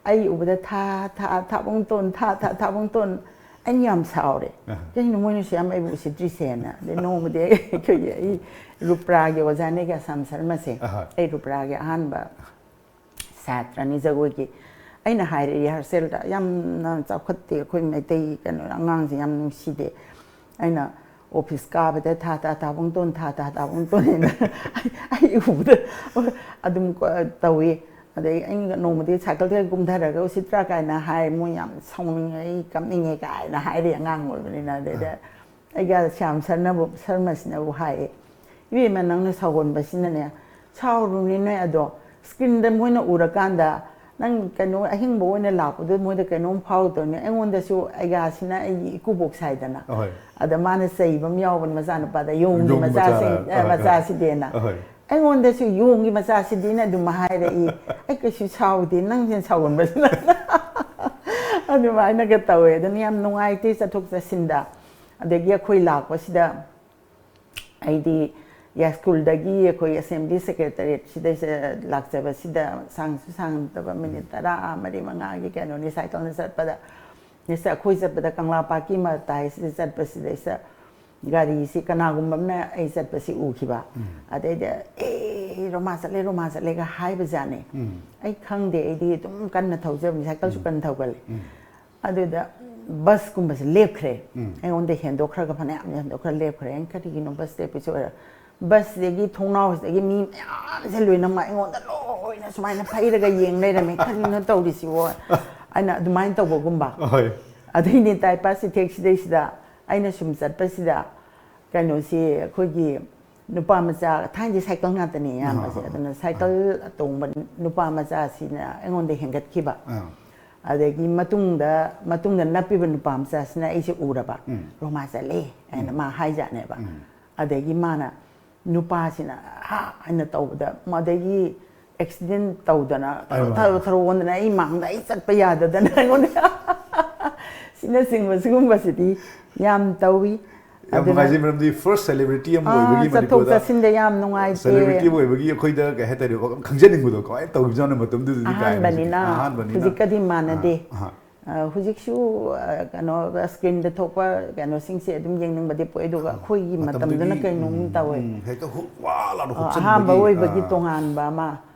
ꯑꯩ ꯎꯕꯗ ꯊꯥ ꯊꯥ ꯊꯥꯕꯨꯡꯇꯣꯟ ꯊꯥ ꯊꯥ ꯊꯥꯕꯨꯡꯇꯣꯟ꯫ ꯑꯩꯅ ꯌꯥꯝ ꯁꯥꯎꯔꯦ꯫ ꯑꯍ꯫ ꯀꯩꯅꯣ ꯃꯣꯏꯅꯁꯨ ꯌꯥꯝ ꯑꯩꯕꯨ ꯎꯁꯤꯠꯇ꯭ꯔꯤꯁꯦꯅ꯫ ꯑꯗꯩ ꯅꯣꯡꯃꯗꯤ ꯑꯩꯈꯣꯏꯒꯤ ꯑꯩ ꯔꯨꯄ꯭ꯔꯥꯒꯤ ꯑꯣꯖꯥꯅꯦ ꯒ꯭ꯌꯥꯁꯥꯝ ꯁꯔꯃꯁꯦ꯫ ꯑꯍ꯫ ꯑꯩ ꯔꯨꯄ꯭ꯔꯥꯒꯤ ꯑꯍꯥꯟꯕ ꯁꯥꯇ꯭ꯔꯅꯤ ꯖꯒꯣꯏꯒꯤ꯫ ꯑꯩꯅ ꯍꯥꯏꯔꯦ ꯔꯤꯍꯥꯔꯁꯦꯜꯗ, "ꯌꯥꯝꯅ ꯆꯥꯎꯈꯠꯇꯦ ꯑꯩꯈꯣꯏ ꯃꯩꯇꯩ ꯀꯩꯅꯣ ꯑꯉꯥꯡꯁꯦ ꯌꯥꯝ ꯅꯨꯡꯁꯤꯗꯦ"꯫ ꯑꯩꯅ ꯑꯣꯐꯤꯁ ꯀꯥꯕꯗ "ꯊꯥ ꯊꯥ ꯊꯥꯕꯨꯡꯇꯣꯟ ꯊꯥ ꯊꯥ ꯊꯥꯕꯨꯡꯇꯣꯟ" ꯍꯥꯏꯅ ꯑꯩ ꯎꯕꯗ ꯑꯗꯨꯝ ꯀꯣ-, ꯇꯧꯏ꯫ ꯑꯗꯩ ꯑꯩꯅ ꯅꯣꯡꯃꯗꯤ ꯁꯥꯏꯀꯜꯗꯒꯤ ꯀꯨꯝꯊꯔꯒ "ꯎꯁꯤꯠꯇ꯭ꯔꯥ" ꯀꯥꯏꯅ ꯍꯥꯏ, "ꯃꯣꯏ ꯌꯥꯝ ꯁꯥꯎꯅꯤꯡꯉꯦ, ꯑꯩ ꯀꯞꯅꯤꯡꯉꯦ" ꯀꯥꯏꯅ ꯍꯥꯏꯔꯤ ꯑꯉꯥꯡ ꯑꯣꯏꯕꯅꯤꯅ꯫ ꯑꯗꯩꯗ ꯑꯩꯒ ꯁ꯭ꯌꯥꯝ ꯁꯔꯅꯕꯨ-, ꯁꯔꯃꯁꯤꯅꯕꯨ ꯍꯥꯏꯌꯦ, "ꯏꯕꯦꯝꯃ, ꯅꯪꯅ ꯁꯥꯎꯒꯟꯕꯁꯤꯅꯅꯦ, ꯁꯥꯎꯔꯨꯅꯦ ꯅꯣꯏ, ꯑꯗꯣ ꯁ꯭ꯀ꯭ꯔꯤꯟꯗ ꯃꯣꯏꯅ ꯎꯔꯀꯥꯟꯗ ꯅꯪ ꯀꯩꯅꯣ ꯑꯍꯤꯡꯕ ꯑꯣꯏꯅ ꯂꯥꯛꯄꯗꯣ ꯃꯣꯏꯗ ꯀꯩꯅꯣꯝ ꯐꯥꯎꯗꯧꯅꯦ꯫ ꯑꯩꯉꯣꯟꯗꯁꯨ ꯑꯩꯒꯥꯁꯤꯅ ꯑꯩꯒꯤ ꯏꯀꯨꯕꯣꯛ ꯁꯥꯏꯗꯅ꯫ ꯑꯍꯣꯏ꯫ ꯑꯗ ꯃꯥꯅ ꯆꯩꯕ ꯑꯃ ꯌꯥꯎꯕꯅꯦ, ꯃꯆꯥꯅꯨꯄꯥꯗ, "ꯌꯣꯡꯒꯤ ꯌꯣꯡꯒꯤ ꯃꯆꯥꯁꯤꯡ, ꯃꯆꯥꯔ꯫ ꯑ, ꯑꯍꯣꯏ꯫ ꯃꯆꯥꯁꯤꯗꯤꯅ꯫ ꯑꯍꯣꯏ꯫ ꯑꯩꯉꯣꯟꯗꯁꯨ "ꯌꯣꯡꯒꯤ ꯃꯆꯥꯁꯤꯗꯤꯅ" ꯑꯗꯨꯝ ꯍꯥꯏꯔꯛꯏ꯫ ꯑꯩ ꯀꯩꯁꯨ ꯁꯥꯎꯗꯦ, ꯅꯪꯁꯤꯅ ꯁꯥꯎꯒꯟꯕꯁꯤꯅ꯫ ꯑꯗꯨꯃꯥꯏꯅꯒ ꯇꯧꯋꯦ꯫ ꯑꯗꯨꯅ ꯌꯥꯝ ꯅꯨꯡꯉꯥꯏꯇꯦ ꯆꯠꯊꯣꯛ ꯆꯠꯁꯤꯟꯗ꯫ ꯑꯗꯒꯤ ꯑꯩꯈꯣꯏ ꯂꯥꯛꯄꯁꯤꯗ ꯑꯩꯗꯤ ꯌꯥꯏꯁ꯭ꯀꯨꯜꯗꯒꯤ ꯑꯩꯈꯣꯏ ꯑꯦꯁꯦꯝꯕ꯭ꯂꯤ ꯁꯦꯀ꯭ꯔꯦꯇꯔꯤꯌꯦꯠꯁꯤꯗꯩꯁꯤꯗ ꯂꯥꯛꯆꯕꯁꯤꯗ, ꯁꯥꯡꯁꯨ ꯁꯥꯡꯗꯕ, ꯃꯤꯅꯤꯠ ꯇꯔꯥ, ꯃꯔꯤ ꯃꯉꯥꯒꯤ ꯀꯩꯅꯣꯅꯤ ꯁꯥꯏꯀꯜꯅ ꯆꯠꯄꯗ꯫ ꯁꯤꯗ ꯑꯩꯈꯣꯏ ꯆꯠꯄꯗ ꯀꯪꯂꯥ ꯄꯥꯠꯀꯤ ꯃꯇꯥꯏꯁꯤꯗ ꯆꯠꯄꯁꯤꯗꯩꯁꯤꯗ ꯒꯥꯔꯤꯁꯤ ꯀꯅꯥꯒꯨꯝꯕ ꯑꯃꯅ ꯑꯩ ꯆꯠꯄꯁꯤ ꯎꯈꯤꯕ꯫ ꯑꯗꯩꯗ, "ꯑꯦ, ꯔꯣꯃꯥ ꯆꯠꯂꯦ, ꯔꯣꯃꯥ ꯆꯠꯂꯦꯒ" ꯍꯥꯏꯕꯖꯥꯠꯅꯦ꯫ ꯑꯩ ꯈꯪꯗꯦ, ꯑꯩꯗꯤ ꯑꯗꯨꯝ ꯀꯟꯅ ꯊꯧꯖꯕꯅꯤ, ꯁꯥꯏꯀꯜꯁꯨ ꯀꯟꯅ ꯊꯧꯒꯜꯂꯤ꯫ ꯑꯗꯨꯗ ꯕꯁꯀꯨꯝꯕꯁꯦ ꯂꯦꯞꯈ꯭ꯔꯦ꯫ ꯑꯩꯉꯣꯟꯗ ꯍꯦꯟꯗꯣꯛꯈ꯭ꯔꯒ ꯐꯅꯌꯥꯝ ꯍꯦꯟꯗꯣꯛꯈ꯭ꯔ ꯂꯦꯞꯈ꯭ꯔꯦ꯫ ꯑꯩꯅ, "ꯀꯔꯤꯒꯤꯅꯣ ꯕꯁ ꯂꯦꯞꯄꯤꯁꯦ?" ꯑꯣꯏꯔ ꯕꯁꯁꯤꯗꯒꯤ ꯊꯣꯡꯅꯥꯎꯁꯤꯗꯒꯤ ꯃꯤ ꯃꯌꯥꯝꯁꯦ ꯂꯣꯏꯅꯃꯛ ꯑꯩꯉꯣꯟꯗ ꯂꯣꯏꯅ ꯁꯨꯃꯥꯏꯅ ꯐꯩꯔꯒ ꯌꯦꯡ ꯂꯩꯔꯝꯃꯦ꯫ "ꯀꯔꯤꯅꯣ ꯇꯧꯔꯤꯁꯤꯕꯣ?" ꯑꯩꯅ ꯑꯗꯨꯃꯥꯏꯅ ꯇꯧꯕꯒꯨꯝꯕ꯫ ꯑꯍꯣꯏ꯫ ꯑꯗꯩꯅꯦ ꯇꯥꯏ ꯄꯥꯁ ꯁꯤꯗꯩꯁꯤꯗ ꯑꯩꯅ ꯁꯨꯝ ꯆꯠꯄꯁꯤꯗ ꯀꯩꯅꯣꯁꯤ ꯑꯩꯈꯣꯏꯒꯤ ꯅꯨꯄꯥ ꯃꯆꯥ, ꯊꯥꯏꯅꯗꯤ ꯁꯥꯏꯀꯜ ꯉꯥꯛꯇꯅꯦ ꯑꯌꯥꯝꯕꯁꯦ꯫ ꯑꯗꯨꯅ ꯁꯥꯏꯀꯜ ꯇꯣꯡꯕ ꯅꯨꯄꯥ ꯃꯆꯥꯁꯤꯅ ꯑꯩꯉꯣꯟꯗ ꯍꯦꯟꯒꯠꯈꯤꯕ꯫ ꯑꯥ꯫ ꯑꯗꯒꯤ ꯃꯇꯨꯡꯗ, ꯃꯇꯨꯡꯗ ꯅꯞꯄꯤꯕ ꯅꯨꯄꯥ ꯃꯆꯥꯁꯤꯅ ꯑꯩꯁꯦ ꯎꯔꯕ꯫ "ꯔꯣꯃꯥ ꯆꯠꯂꯦ" ꯍꯥꯏꯅ ꯃꯥ ꯍꯥꯏꯖꯥꯠꯅꯦꯕ꯫ ꯑꯗꯒꯤ ꯃꯥꯅ ꯅꯨꯄꯥꯁꯤꯅ "ꯍꯥ" ꯍꯥꯏꯅ ꯇꯧꯕꯗ, ꯃꯗꯒꯤ ꯑꯦꯛꯁꯤꯗꯦꯟ ꯇꯧꯗꯅ ꯊꯔꯣ ꯑꯌꯣ꯫ ꯊꯔꯣ ꯊꯔꯣ ꯑꯣꯟꯗꯅ ꯑꯩ ꯃꯥꯡꯗ ꯑꯩ ꯆꯠꯄ ꯌꯥꯗꯗꯅ ꯑꯩꯉꯣꯟꯗ ꯁꯤꯅꯆꯤꯡꯕ ꯁꯤꯒꯨꯝꯕꯁꯤꯗꯤ ꯌꯥꯝ ꯇꯧꯏ꯫ ꯌꯥꯝ ꯑꯗꯨꯅ ꯅꯨꯡꯉꯥꯏꯖꯩ, ꯃꯔꯝꯗꯤ ꯐꯥꯔꯁ ꯁꯦꯂꯤꯕ꯭ꯔꯤꯇꯤ ꯑꯃ ꯑꯥ, ꯑꯣꯏꯕꯒꯤ ꯆꯠꯊꯣꯛ ꯃꯅꯤꯄꯨꯔꯗ ꯆꯠꯊꯣꯛ ꯆꯠꯁꯤꯟꯗ ꯌꯥꯝ ꯅꯨꯡꯉꯥꯏꯇꯦ꯫ ꯁꯦꯂꯤꯕ꯭ꯔꯤꯇꯤ ꯑꯃ ꯑꯣꯏꯕꯒꯤ ꯑꯩꯈꯣꯏꯗ ꯀꯩ ꯍꯥꯏꯇꯥꯔꯦ, ꯈꯪꯖꯅꯤꯡꯕꯗꯣ ꯀꯃꯥꯏꯅ ꯇꯧꯈꯤꯕꯖꯥꯠꯅꯣ ꯃꯇꯝꯗꯨꯗꯗꯤ ꯀꯥꯏꯅ꯫ ꯑꯍꯥꯟꯕꯅꯤꯅ ꯑꯍꯥꯟꯕꯅꯤꯅ꯫ ꯍꯧꯖꯤꯛꯀꯗꯤ ꯃꯥꯟꯅꯗꯦ꯫ ꯑꯥ, ꯑꯥ꯫ ꯑ, ꯍꯧꯖꯤꯛꯁꯨ ꯑ, ꯀꯩꯅꯣ ꯁ꯭ꯀ꯭ꯔꯤꯟꯗ ꯊꯣꯛꯄ ꯀꯩꯅꯣꯁꯤꯡꯁꯦ ꯑꯗꯨꯝ ꯌꯦꯡꯅꯤꯡꯕꯗꯤ ꯄꯣꯛꯑꯦ, ꯑꯗꯨꯒ ꯑꯩꯈꯣꯏꯒꯤ ꯃꯇꯝꯗꯨꯅ ꯃꯇꯝꯗꯨꯒꯤ, ꯀꯩꯅꯣꯝ ꯎꯝ, ꯇꯧꯋꯦ꯫ ꯎꯝ, ꯍꯦꯛꯇ ꯍꯨꯛ ꯋꯥ ꯂꯥꯎꯅ ꯑ, ꯍꯨꯞꯆꯟꯕꯒꯤ, ꯑꯍꯥꯟꯕ ꯑꯣꯏꯕꯒꯤ ꯑꯥ꯫ ꯇꯣꯉꯥꯟꯕ ꯑꯃ,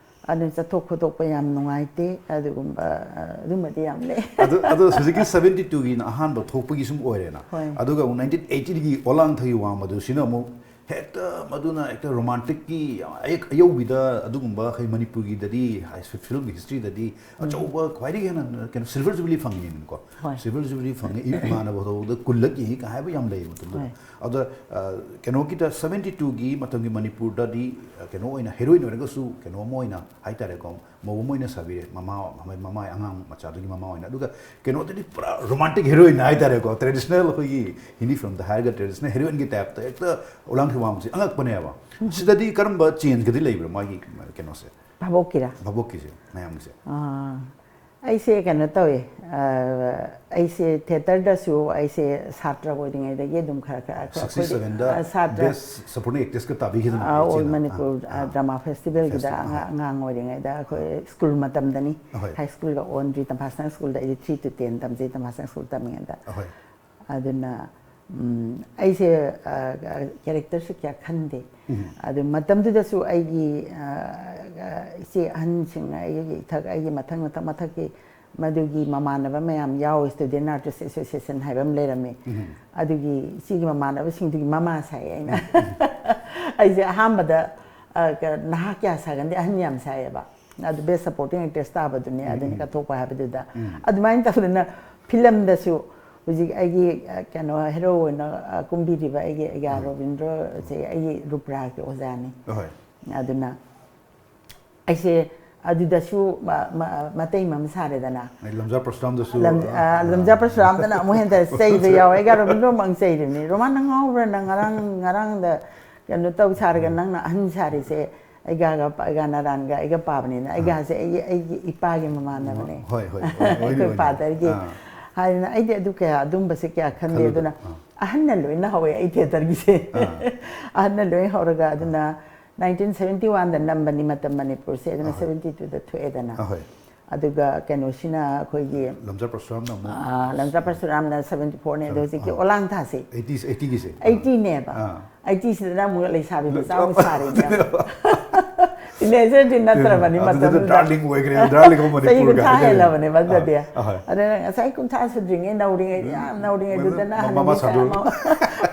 ꯑꯗꯨꯅ ꯆꯠꯊꯣꯛ ꯈꯣꯠꯇꯣꯛꯄ ꯌꯥꯝ ꯅꯨꯡꯉꯥꯏꯇꯦ꯫ ꯑꯗꯨꯒꯨꯝꯕ ꯑ, ꯑꯗꯨꯝꯕꯗꯤ ꯌꯥꯝ ꯂꯩ꯫ ꯑꯗꯨ ꯑꯗꯨ ꯍꯧꯖꯤꯛꯀꯤ ꯁꯕꯦꯟꯇꯤ ꯇꯨꯒꯤꯅ ꯑꯍꯥꯟꯕ ꯊꯣꯛꯄꯒꯤ ꯁꯨꯝ ꯑꯣꯏꯔꯦꯅ꯫ ꯍꯣꯏ꯫ ꯑꯗꯨꯒ ꯑꯃꯨꯛ ꯅꯥꯏꯟꯇꯤꯟ ꯑꯩꯠꯇꯤꯒꯤ ꯑꯣꯂꯥꯡ ꯊꯩ ꯋꯥꯡꯃꯗꯨꯁꯤꯅ ꯑꯃꯨꯛ ꯍꯦꯛꯇ ꯃꯗꯨꯅ ꯍꯦꯛꯇ ꯔꯣꯃꯥꯟꯇꯤꯛꯀꯤ ꯑꯌꯦꯛ ꯑꯌꯧꯕꯤꯗ ꯑꯗꯨꯒꯨꯝꯕ ꯑꯩꯈꯣꯏ ꯃꯅꯤꯄꯨꯔꯒꯤꯗꯗꯤ ꯐꯤꯂꯝꯒꯤ ꯍꯤꯁꯇ꯭ꯔꯤꯗꯗꯤ ꯑꯆꯧꯕ ꯈ꯭ꯋꯥꯏꯗꯒꯤ ꯍꯦꯟꯅ ꯀꯩꯅꯣ ꯁꯤꯜꯚꯔ ꯖꯨꯕꯤꯂꯤ ꯐꯪꯉꯤꯅꯀꯣ꯫ ꯍꯣꯏ꯫ ꯁꯤꯜꯚꯔ ꯖꯨꯕꯤꯂꯤ ꯐꯪꯉꯤ, ꯏꯃꯥꯟꯅꯕ ꯊꯧꯕꯗ ꯀꯨꯜꯂꯛ ꯌꯦꯡꯉꯤ ꯀꯥꯏ ꯍꯥꯏꯕ ꯌꯥꯝ ꯂꯩꯌꯦ ꯃꯇꯝꯗꯨꯗ꯫ ꯍꯣꯏ꯫ ꯑꯗ ꯑ, ꯀꯩꯅꯣꯒꯤꯗ ꯁꯕꯦꯟꯇꯤ ꯇꯨꯒꯤ ꯃꯇꯝꯒꯤ ꯃꯅꯤꯄꯨꯔꯗꯗꯤ ꯑ, ꯀꯩꯅꯣ ꯑꯣꯏꯅ ꯍꯦꯔꯣꯏꯟ ꯑꯣꯏꯔꯒꯁꯨ ꯀꯩꯅꯣ ꯑꯃ ꯑꯣꯏꯅ ꯍꯥꯏꯇꯥꯔꯦꯀꯣ, ꯃꯧ ꯑꯃ ꯑꯣꯏꯅ ꯁꯥꯕꯤꯔꯦ, ꯃꯃꯥ, ꯃꯃꯥ ꯑꯉꯥꯡ ꯃꯆꯥꯗꯨꯒꯤ ꯃꯃꯥ ꯑꯣꯏꯅ꯫ ꯑꯗꯨꯒ ꯀꯩꯅꯣꯗꯗꯤ ꯄꯨꯔꯥ ꯔꯣꯃꯥꯟꯇꯤꯛ ꯍꯦꯔꯣꯏꯟ ꯍꯥꯏꯇꯥꯔꯦꯀꯣ, ꯇ꯭ꯔꯦꯗꯤꯁꯅꯦꯜ ꯑꯩꯈꯣꯏꯒꯤ ꯍꯤꯟꯗꯤ ꯐꯤꯂꯝꯗ ꯍꯥꯏꯔꯒ ꯇ꯭ꯔꯦꯗꯤꯁꯅꯦꯜ ꯍꯦꯔꯣꯏꯟꯒꯤ ꯇꯥꯏꯞꯇ ꯍꯦꯛꯇ ꯑꯣꯂꯥꯡ ꯊꯧꯕꯥꯜꯁꯦ ꯑꯉꯛꯄꯅꯦꯕ꯫ ꯁꯤꯗꯗꯤ ꯀꯔꯝꯕ ꯆꯦꯟꯖꯀꯗꯤ ꯂꯩꯕ꯭ꯔꯥ ꯃꯥꯒꯤ ꯀꯩꯅꯣꯁꯦ? ꯚꯥꯕꯣꯛꯀꯤꯔꯥ? ꯚꯥꯕꯣꯛꯀꯤꯁꯦ, ꯃꯌꯥꯝꯒꯤꯁꯦ꯫ ꯑꯥ, ꯑꯩꯁꯦ ꯀꯩꯅꯣ ꯇꯧꯋꯦ, ꯑꯥ, ꯑꯩꯁꯦ ꯊꯤꯌꯦꯇꯔꯗꯁꯨ ꯑꯩꯁꯦ ꯁꯥꯇ꯭ꯔ ꯑꯣꯏꯔꯤꯉꯩꯗꯗꯒꯤ ꯑꯗꯨꯝ ꯈꯔ ꯈꯔ ꯑꯩꯈꯣꯏ, ꯁꯤꯛꯁꯇꯤ ꯁꯚꯦꯟꯗ ꯑꯥ, ꯁꯥꯇ꯭ꯔ, ꯕꯦꯁ ꯁꯄꯣꯔꯇꯤꯡ ꯑꯦꯛꯇ꯭ꯔꯦꯁꯀ ꯇꯥꯕꯤꯈꯤꯗꯅ ꯑꯥ, ꯑꯣꯜ ꯏꯆꯦꯅ꯫ ꯃꯅꯤꯄꯨꯔ, ꯑꯥ, ꯑꯥ, ꯗ꯭ꯔꯃꯥ ꯐꯦꯁꯇꯤꯚꯦꯜꯒꯤꯗ ꯐꯦꯁꯇꯤꯚꯦꯜ, ꯑꯉꯥꯡ, ꯑꯥ꯫ ꯑꯉꯥꯡ ꯑꯣꯏꯔꯤꯉꯩꯗ ꯑꯩꯈꯣꯏ ꯁ꯭ꯀꯨꯜ ꯃꯇꯝꯗꯅꯤ꯫ ꯑꯍꯣꯏ꯫ ꯍꯥꯏ ꯁ꯭ꯀꯨꯜꯒ ꯑꯣꯟꯗ꯭ꯔꯤ, ꯇꯝꯐꯥꯁꯅꯥ ꯁ꯭ꯀꯨꯜꯗ, ꯑꯩꯗꯤ ꯊ꯭ꯔꯤ ꯇꯨ ꯇꯦꯟ ꯇꯝꯖꯩ ꯇꯝꯐꯥꯁꯅꯥ ꯁ꯭ꯀꯨꯜ ꯇꯝꯃꯤꯉꯩꯗ꯫ ꯑꯍꯣꯏ꯫ ꯑꯗꯨꯅ, ꯎꯝ, ꯑꯩꯁꯦ, ꯑ, ꯑ, ꯀꯦꯔꯦꯛꯇꯔꯁꯦ ꯀꯌꯥ ꯈꯟꯗꯦ꯫ ꯎꯝ꯫ ꯑꯗꯨ ꯃꯇꯝꯗꯨꯗꯁꯨ ꯑꯩꯒꯤ, ꯑ, ꯑ, ꯏꯆꯦ ꯑꯍꯟꯁꯤꯡꯅ ꯑꯩꯒꯤ ꯏꯊꯛ, ꯑꯩꯒꯤ ꯃꯊꯪ, ꯃꯊꯪ, ꯃꯊꯛꯀꯤ ꯃꯗꯨꯒꯤ ꯃꯃꯥꯟꯅꯕ ꯃꯌꯥꯝ ꯌꯥꯎꯋꯦ, Student Artist Association ꯍꯥꯏꯕ ꯑꯃ ꯂꯩꯔꯝꯃꯤ꯫ ꯎꯝ꯫ ꯑꯗꯨꯒꯤ ꯏꯆꯦꯒꯤ ꯃꯃꯥꯟꯅꯕꯁꯤꯡꯗꯨꯒꯤ ꯃꯃꯥ ꯁꯥꯏ ꯑꯩꯅ꯫ ꯎꯝ, ꯎꯝ꯫ ꯑꯩꯁꯦ ꯑꯍꯥꯟꯕꯗ, ꯑ, ꯀ-, ꯅꯍꯥ ꯀꯌꯥ ꯁꯥꯒꯟꯗꯦ, ꯑꯍꯟ ꯌꯥꯝ ꯁꯥꯏꯌꯦꯕ꯫ ꯑꯗꯨ ꯕꯦꯁ ꯁꯄꯣꯔꯇꯤꯡ ꯑꯦꯛꯇ꯭ꯔꯦꯁ ꯇꯥꯕꯗꯨꯅꯦ, ꯎꯝ, ꯑꯗꯨꯅꯤ ꯎꯝ꯫ ꯀꯠꯊꯣꯛꯄ ꯍꯥꯏꯕꯗꯨꯗ꯫ ꯎꯝ꯫ ꯑꯗꯨꯃꯥꯏꯅ ꯇꯧꯗꯅ ꯐꯤꯂꯝꯗꯁꯨ ꯍꯧꯖꯤꯛ ꯑꯩꯒꯤ, ꯑ, ꯀꯩꯅꯣ, ꯍꯦꯔꯣ ꯑꯣꯏꯅ, ꯑ, ꯀꯨꯝꯕꯤꯔꯤꯕ ꯑꯩꯒꯤ ꯑꯩꯒꯥ ꯎꯝ꯫ ꯔꯣꯕꯤꯟꯗ꯭ꯔꯣꯁꯦ ꯑꯩꯒꯤ ꯔꯨꯄ꯭ꯔꯥꯒꯤ ꯑꯣꯖꯥꯅꯤ꯫ ꯑꯍꯣꯏ꯫ ꯑꯗꯨꯅ ꯑꯩꯁꯦ ꯑꯗꯨꯗꯁꯨ ꯃ-, ꯃ-, ꯃꯇꯩ ꯑꯃ ꯁꯥꯔꯦꯗꯅ꯫ ꯑꯩ ꯂꯝꯖꯥ ꯄꯔꯁꯨꯔꯥꯝꯗꯁꯨ, ꯂꯝ-, ꯑ, ꯑ, ꯂꯝꯖꯥ ꯄꯔꯁꯨꯔꯥꯝꯗꯅ ꯑꯃꯨꯛ ꯍꯦꯟꯅ ꯆꯩꯕ ꯌꯥꯎꯋꯦ꯫ ꯑꯩꯒꯥ ꯔꯣꯕꯤꯟꯗ꯭ꯔꯣ ꯑꯃꯨꯛ ꯆꯩꯔꯤꯕꯅꯤ꯫ "ꯔꯣꯃꯥ, ꯅꯪ ꯉꯥꯎꯕ꯭ꯔꯥ? ꯅꯪ ꯉꯔꯥꯡ, ꯉꯔꯥꯡꯗ ꯀꯩꯅꯣ ꯇꯧ ꯁꯥꯔꯒ ꯎꯝ꯫ ꯅꯪꯅ ꯑꯍꯟ ꯁꯥꯔꯤꯁꯦ?" ꯑꯩꯒꯥꯒ ꯄ-, ꯑꯩꯒꯥ ꯅꯥꯔꯥꯟꯒ ꯑꯩꯒ ꯄꯥꯕꯅꯤꯅ, ꯑꯥ꯫ ꯑꯩꯒꯥꯁꯦ ꯑꯩꯒꯤ, ꯑꯩꯒꯤ ꯏꯄꯥꯒꯤ ꯃꯃꯥꯟꯅꯕꯅꯦ꯫ ꯍꯣꯏ, ꯍꯣꯏ, ꯍꯣꯏ, ꯑꯣꯏꯅꯤ, ꯑꯩꯈꯣꯏ ꯑꯣꯏꯅꯤ꯫ ꯐꯥꯗꯔꯒꯤ꯫ ꯑꯥ꯫ ꯍꯥꯏꯗꯅ ꯑꯩꯗꯤ ꯑꯗꯨ ꯀꯌꯥ ꯑꯗꯨꯝꯕꯁꯦ ꯀꯌꯥ ꯈꯟꯗꯦ꯫ ꯈꯜꯂꯨꯗ-, ꯑꯗꯨꯅ ꯑꯥ꯫ ꯑꯍꯟꯅ ꯂꯣꯏꯅ ꯍꯧꯋꯦ ꯑꯩ ꯊꯤꯌꯦꯇꯔꯒꯤꯁꯦ꯫ ꯑꯥ꯫ ꯑꯍꯟꯅ ꯂꯣꯏ ꯍꯧꯔꯒ ꯑꯗꯨꯅ ꯑꯥ꯫ ꯅꯥꯏꯟꯇꯤꯟ ꯁꯚꯦꯟꯇꯤ ꯋꯥꯟꯗ ꯅꯝꯕꯅꯤ ꯃꯇꯝ ꯃꯅꯤꯄꯨꯔꯁꯦ, ꯑꯗꯨꯅ ꯑꯍꯣꯏ꯫ ꯁꯚꯦꯟꯇꯤ ꯇꯨꯗ ꯊꯣꯛꯑꯦꯗꯅ꯫ ꯑꯍꯣꯏ꯫ ꯑꯗꯨꯒ ꯀꯩꯅꯣꯁꯤꯅ ꯑꯩꯈꯣꯏꯒꯤ, ꯂꯝꯖꯥ ꯄꯔꯁꯨꯔꯥꯝꯅ ꯑꯃꯨꯛ ꯑꯥ, ꯂꯝꯖꯥ ꯄꯔꯁꯨꯔꯥꯝꯅ ꯁꯚꯦꯟꯇꯤ ꯐꯣꯔꯅꯦ, ꯑꯗꯣ ꯁꯚꯦꯟ-, ꯍꯧꯖꯤꯛꯀꯤ ꯑꯥ꯫ ꯑꯣꯂꯥꯡꯊꯥꯁꯤ ꯑꯩꯇꯤꯁ, ꯑꯩꯇꯤꯒꯤꯁꯦ꯫ ꯑꯥ꯫ ꯑꯩꯇꯤꯅꯦꯕ꯫ ꯑꯥ꯫ ꯑꯩꯇꯤꯁꯤꯗꯅ ꯑꯃꯨꯛ ꯂꯩꯁꯥꯕꯤ ꯃꯆꯥ ꯑꯃꯨꯛ ꯁꯥꯔꯤꯅꯦꯕ꯫ ꯇꯤꯅꯦꯖꯔꯗꯤ ꯅꯠꯇ꯭ꯔꯕꯅꯤ ꯑꯗꯨꯗ ꯃꯇꯝꯗꯨꯗ꯫ ꯗꯥꯔꯂꯤꯡ ꯑꯣꯏꯈ꯭ꯔꯦ, ꯗꯥꯔꯂꯤꯡ ꯑꯣꯐ ꯆꯍꯤ ꯃꯅꯤꯄꯨꯔꯒ ꯀꯨꯟꯊ꯭ꯔꯥ ꯍꯥꯏꯅꯔꯦ꯫ ꯍꯦꯜꯂꯕꯅꯦꯕ ꯑꯗꯨꯗꯤ꯫ ꯑꯥ, ꯑꯍꯣꯏ꯫ ꯑꯗꯨꯅ ꯉꯁꯥꯏ ꯀꯨꯟꯊ꯭ꯔꯥ ꯁꯨꯗ꯭ꯔꯤꯉꯩ ꯅꯧꯔꯤꯉꯩ, ꯎꯝ, ꯌꯥꯝ ꯅꯧꯔꯤꯉꯩꯗꯨꯗꯅ ꯃ-, ꯃꯃꯥ ꯍꯅꯨꯕꯤ ꯁꯥ-, ꯁꯥꯗꯣꯔꯦ꯫ ꯃ-,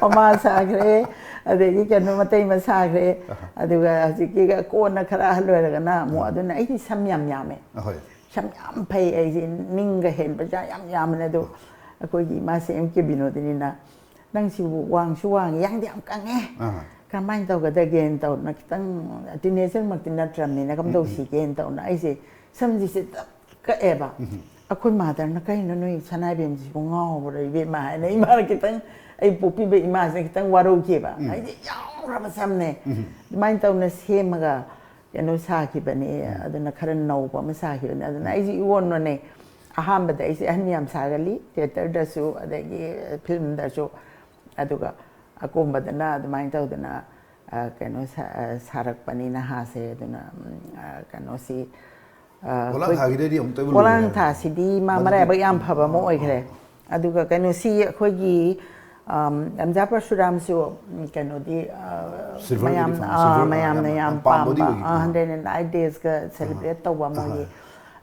ꯃꯃꯥ ꯁꯥꯈ꯭ꯔꯦ꯫ ꯑꯗꯒꯤ ꯀꯩꯅꯣ ꯃꯇꯩ ꯃ ꯁꯥꯈ꯭ꯔꯦ꯫ ꯑꯍꯥ꯫ ꯑꯗꯨꯒ ꯍꯧꯖꯤꯛꯀꯤ ꯀꯣꯟꯅ ꯈꯔ ꯑꯍꯜ ꯑꯣꯏꯔꯒꯅ ꯑꯃꯨꯛ, ꯎꯝ꯫ ꯑꯗꯨꯅ ꯑꯩꯗꯤ ꯁꯝ ꯌꯥꯝ ꯌꯥꯝꯃꯦ꯫ ꯑꯍꯣꯏ꯫ ꯁꯝ ꯌꯥꯝ ꯐꯩ ꯑꯩꯁꯦ, ꯅꯤꯡꯒ ꯍꯦꯟꯕ ꯖꯥꯠ ꯌꯥꯝ ꯌꯥꯝꯕꯅꯦ꯫ ꯑꯗꯣ ꯑꯣ꯫ ꯑꯩꯈꯣꯏꯒꯤ ꯏꯃꯥꯁꯦ ꯑꯦꯝ ꯀꯦ ꯕꯤꯅꯣꯗꯤꯅꯤꯅ, "ꯅꯪꯁꯤꯕꯨ ꯋꯥꯡꯁꯨ ꯋꯥꯡꯉꯤ, ꯌꯥꯡꯗꯤ ꯌꯥꯝ ꯀꯪꯉꯦ꯫ ꯑꯥ꯫ ꯀꯃꯥꯏꯅ ꯇꯧꯒꯗꯒꯦꯅ ꯇꯧꯅ, ꯈꯤꯇꯪ ꯇꯤꯅꯦꯖꯔꯃꯛꯇꯤ ꯅꯠꯇ꯭ꯔꯕꯅꯤꯅ ꯀꯝꯗꯧꯁꯤꯒꯦꯅ ꯇꯧꯅ ꯑꯩꯁꯦ ꯁꯝꯁꯤꯁꯦ ꯇꯞ ꯀꯛꯑꯦꯕ꯫ ꯑꯩꯈꯣꯏ ꯃꯥꯗꯔꯅ "ꯀꯩꯅꯣ ꯅꯣꯏ ꯁꯅꯥꯏꯕꯦꯝꯁꯤꯕꯨ ꯉꯥꯎꯕ꯭ꯔꯣ ꯏꯕꯦꯝꯃ?" ꯍꯥꯏꯅ ꯏꯃꯥꯅ ꯈꯤꯇꯪ, ꯑꯩ ꯄꯣꯛꯄꯤꯕ ꯏꯃꯥꯁꯤꯅ ꯈꯤꯇꯪ ꯋꯥꯔꯧꯈꯤꯕ꯫ ꯑꯩꯗꯤ ꯌꯥꯎꯈ꯭ꯔꯕ ꯁꯝꯅꯦ꯫ ꯑꯗꯨꯃꯥꯏꯅ ꯇꯧꯅ ꯁꯦꯝꯃꯒ ꯀꯩꯅꯣ ꯁꯥꯈꯤꯕꯅꯤ꯫ ꯑꯗꯨꯅ ꯈꯔ ꯅꯧꯕ ꯑꯃ ꯁꯥꯈꯤꯕꯅꯤ꯫ ꯑꯗꯨꯅ ꯑꯩꯁꯦ ꯏꯑꯣꯟ ꯑꯣꯟꯅꯩ꯫ ꯑꯍꯥꯟꯕꯗ ꯑꯩꯁꯦ ꯑꯍꯟ ꯌꯥꯝ ꯁꯥꯒꯜꯂꯤ, ꯊꯤꯌꯦꯇꯔꯗꯁꯨ ꯑꯗꯒꯤ ꯐꯤꯂꯝꯗꯁꯨ꯫ ꯑꯗꯨꯒ ꯑꯀꯣꯝꯕꯗꯅ ꯑꯗꯨꯃꯥꯏꯅ ꯇꯧꯗꯅ, ꯑ, ꯀꯩꯅꯣ ꯁꯥ-, ꯑ, ꯁꯥꯔꯛꯄꯅꯤ ꯅꯍꯥꯁꯦ꯫ ꯑꯗꯨꯅ, ꯎꯝ, ꯑ, ꯀꯩꯅꯣꯁꯤ, ꯑ, ꯄꯣꯂꯥꯡ ꯑꯩꯈꯣꯏ ꯊꯥꯒꯤꯗꯗꯤ ꯑꯃꯨꯛꯇ ꯑꯣꯏꯕ ꯄꯣꯂꯥꯡ ꯂꯣꯏꯔꯦ꯫ ꯊꯥꯁꯤꯗꯤ ꯃꯥ ꯃꯗꯨꯗꯤ ꯃꯔꯥꯏꯕꯛ ꯌꯥꯝ ꯐꯕ ꯑꯃ ꯑꯣ, ꯑꯣꯏꯈ꯭ꯔꯦ꯫ ꯑꯣ, ꯑꯣ꯫ ꯑꯗꯨꯒ ꯀꯩꯅꯣꯁꯤ ꯑꯩꯈꯣꯏꯒꯤ, ꯑꯝ, ꯔꯝꯖꯥ ꯄꯔꯁꯨꯔꯥꯝꯁꯨ, ꯎꯝ, ꯀꯩꯅꯣꯗꯤ, ꯑ, ꯁꯤꯜꯚꯔꯒꯤꯗꯤ ꯃꯌꯥꯝ, ꯐꯪꯉꯦ꯫ ꯑ, ꯁꯤꯜꯚꯔ, ꯑ, ꯃꯌꯥꯝꯅ ꯌꯥꯝ ꯌꯥꯝ ꯄꯥꯝꯕꯗꯤ ꯄꯥꯝꯕ, ꯑꯣꯏꯈꯤꯕꯅꯤ꯫ ꯑ, ꯍꯟꯗ꯭ꯔꯦꯠ ꯑꯦꯟ ꯑꯥꯏꯠ ꯗꯦꯖꯀ ꯁꯦꯂꯦꯕ꯭ꯔꯦꯠ ꯇꯧꯕ ꯑꯃ ꯑꯣꯏꯈꯤ꯫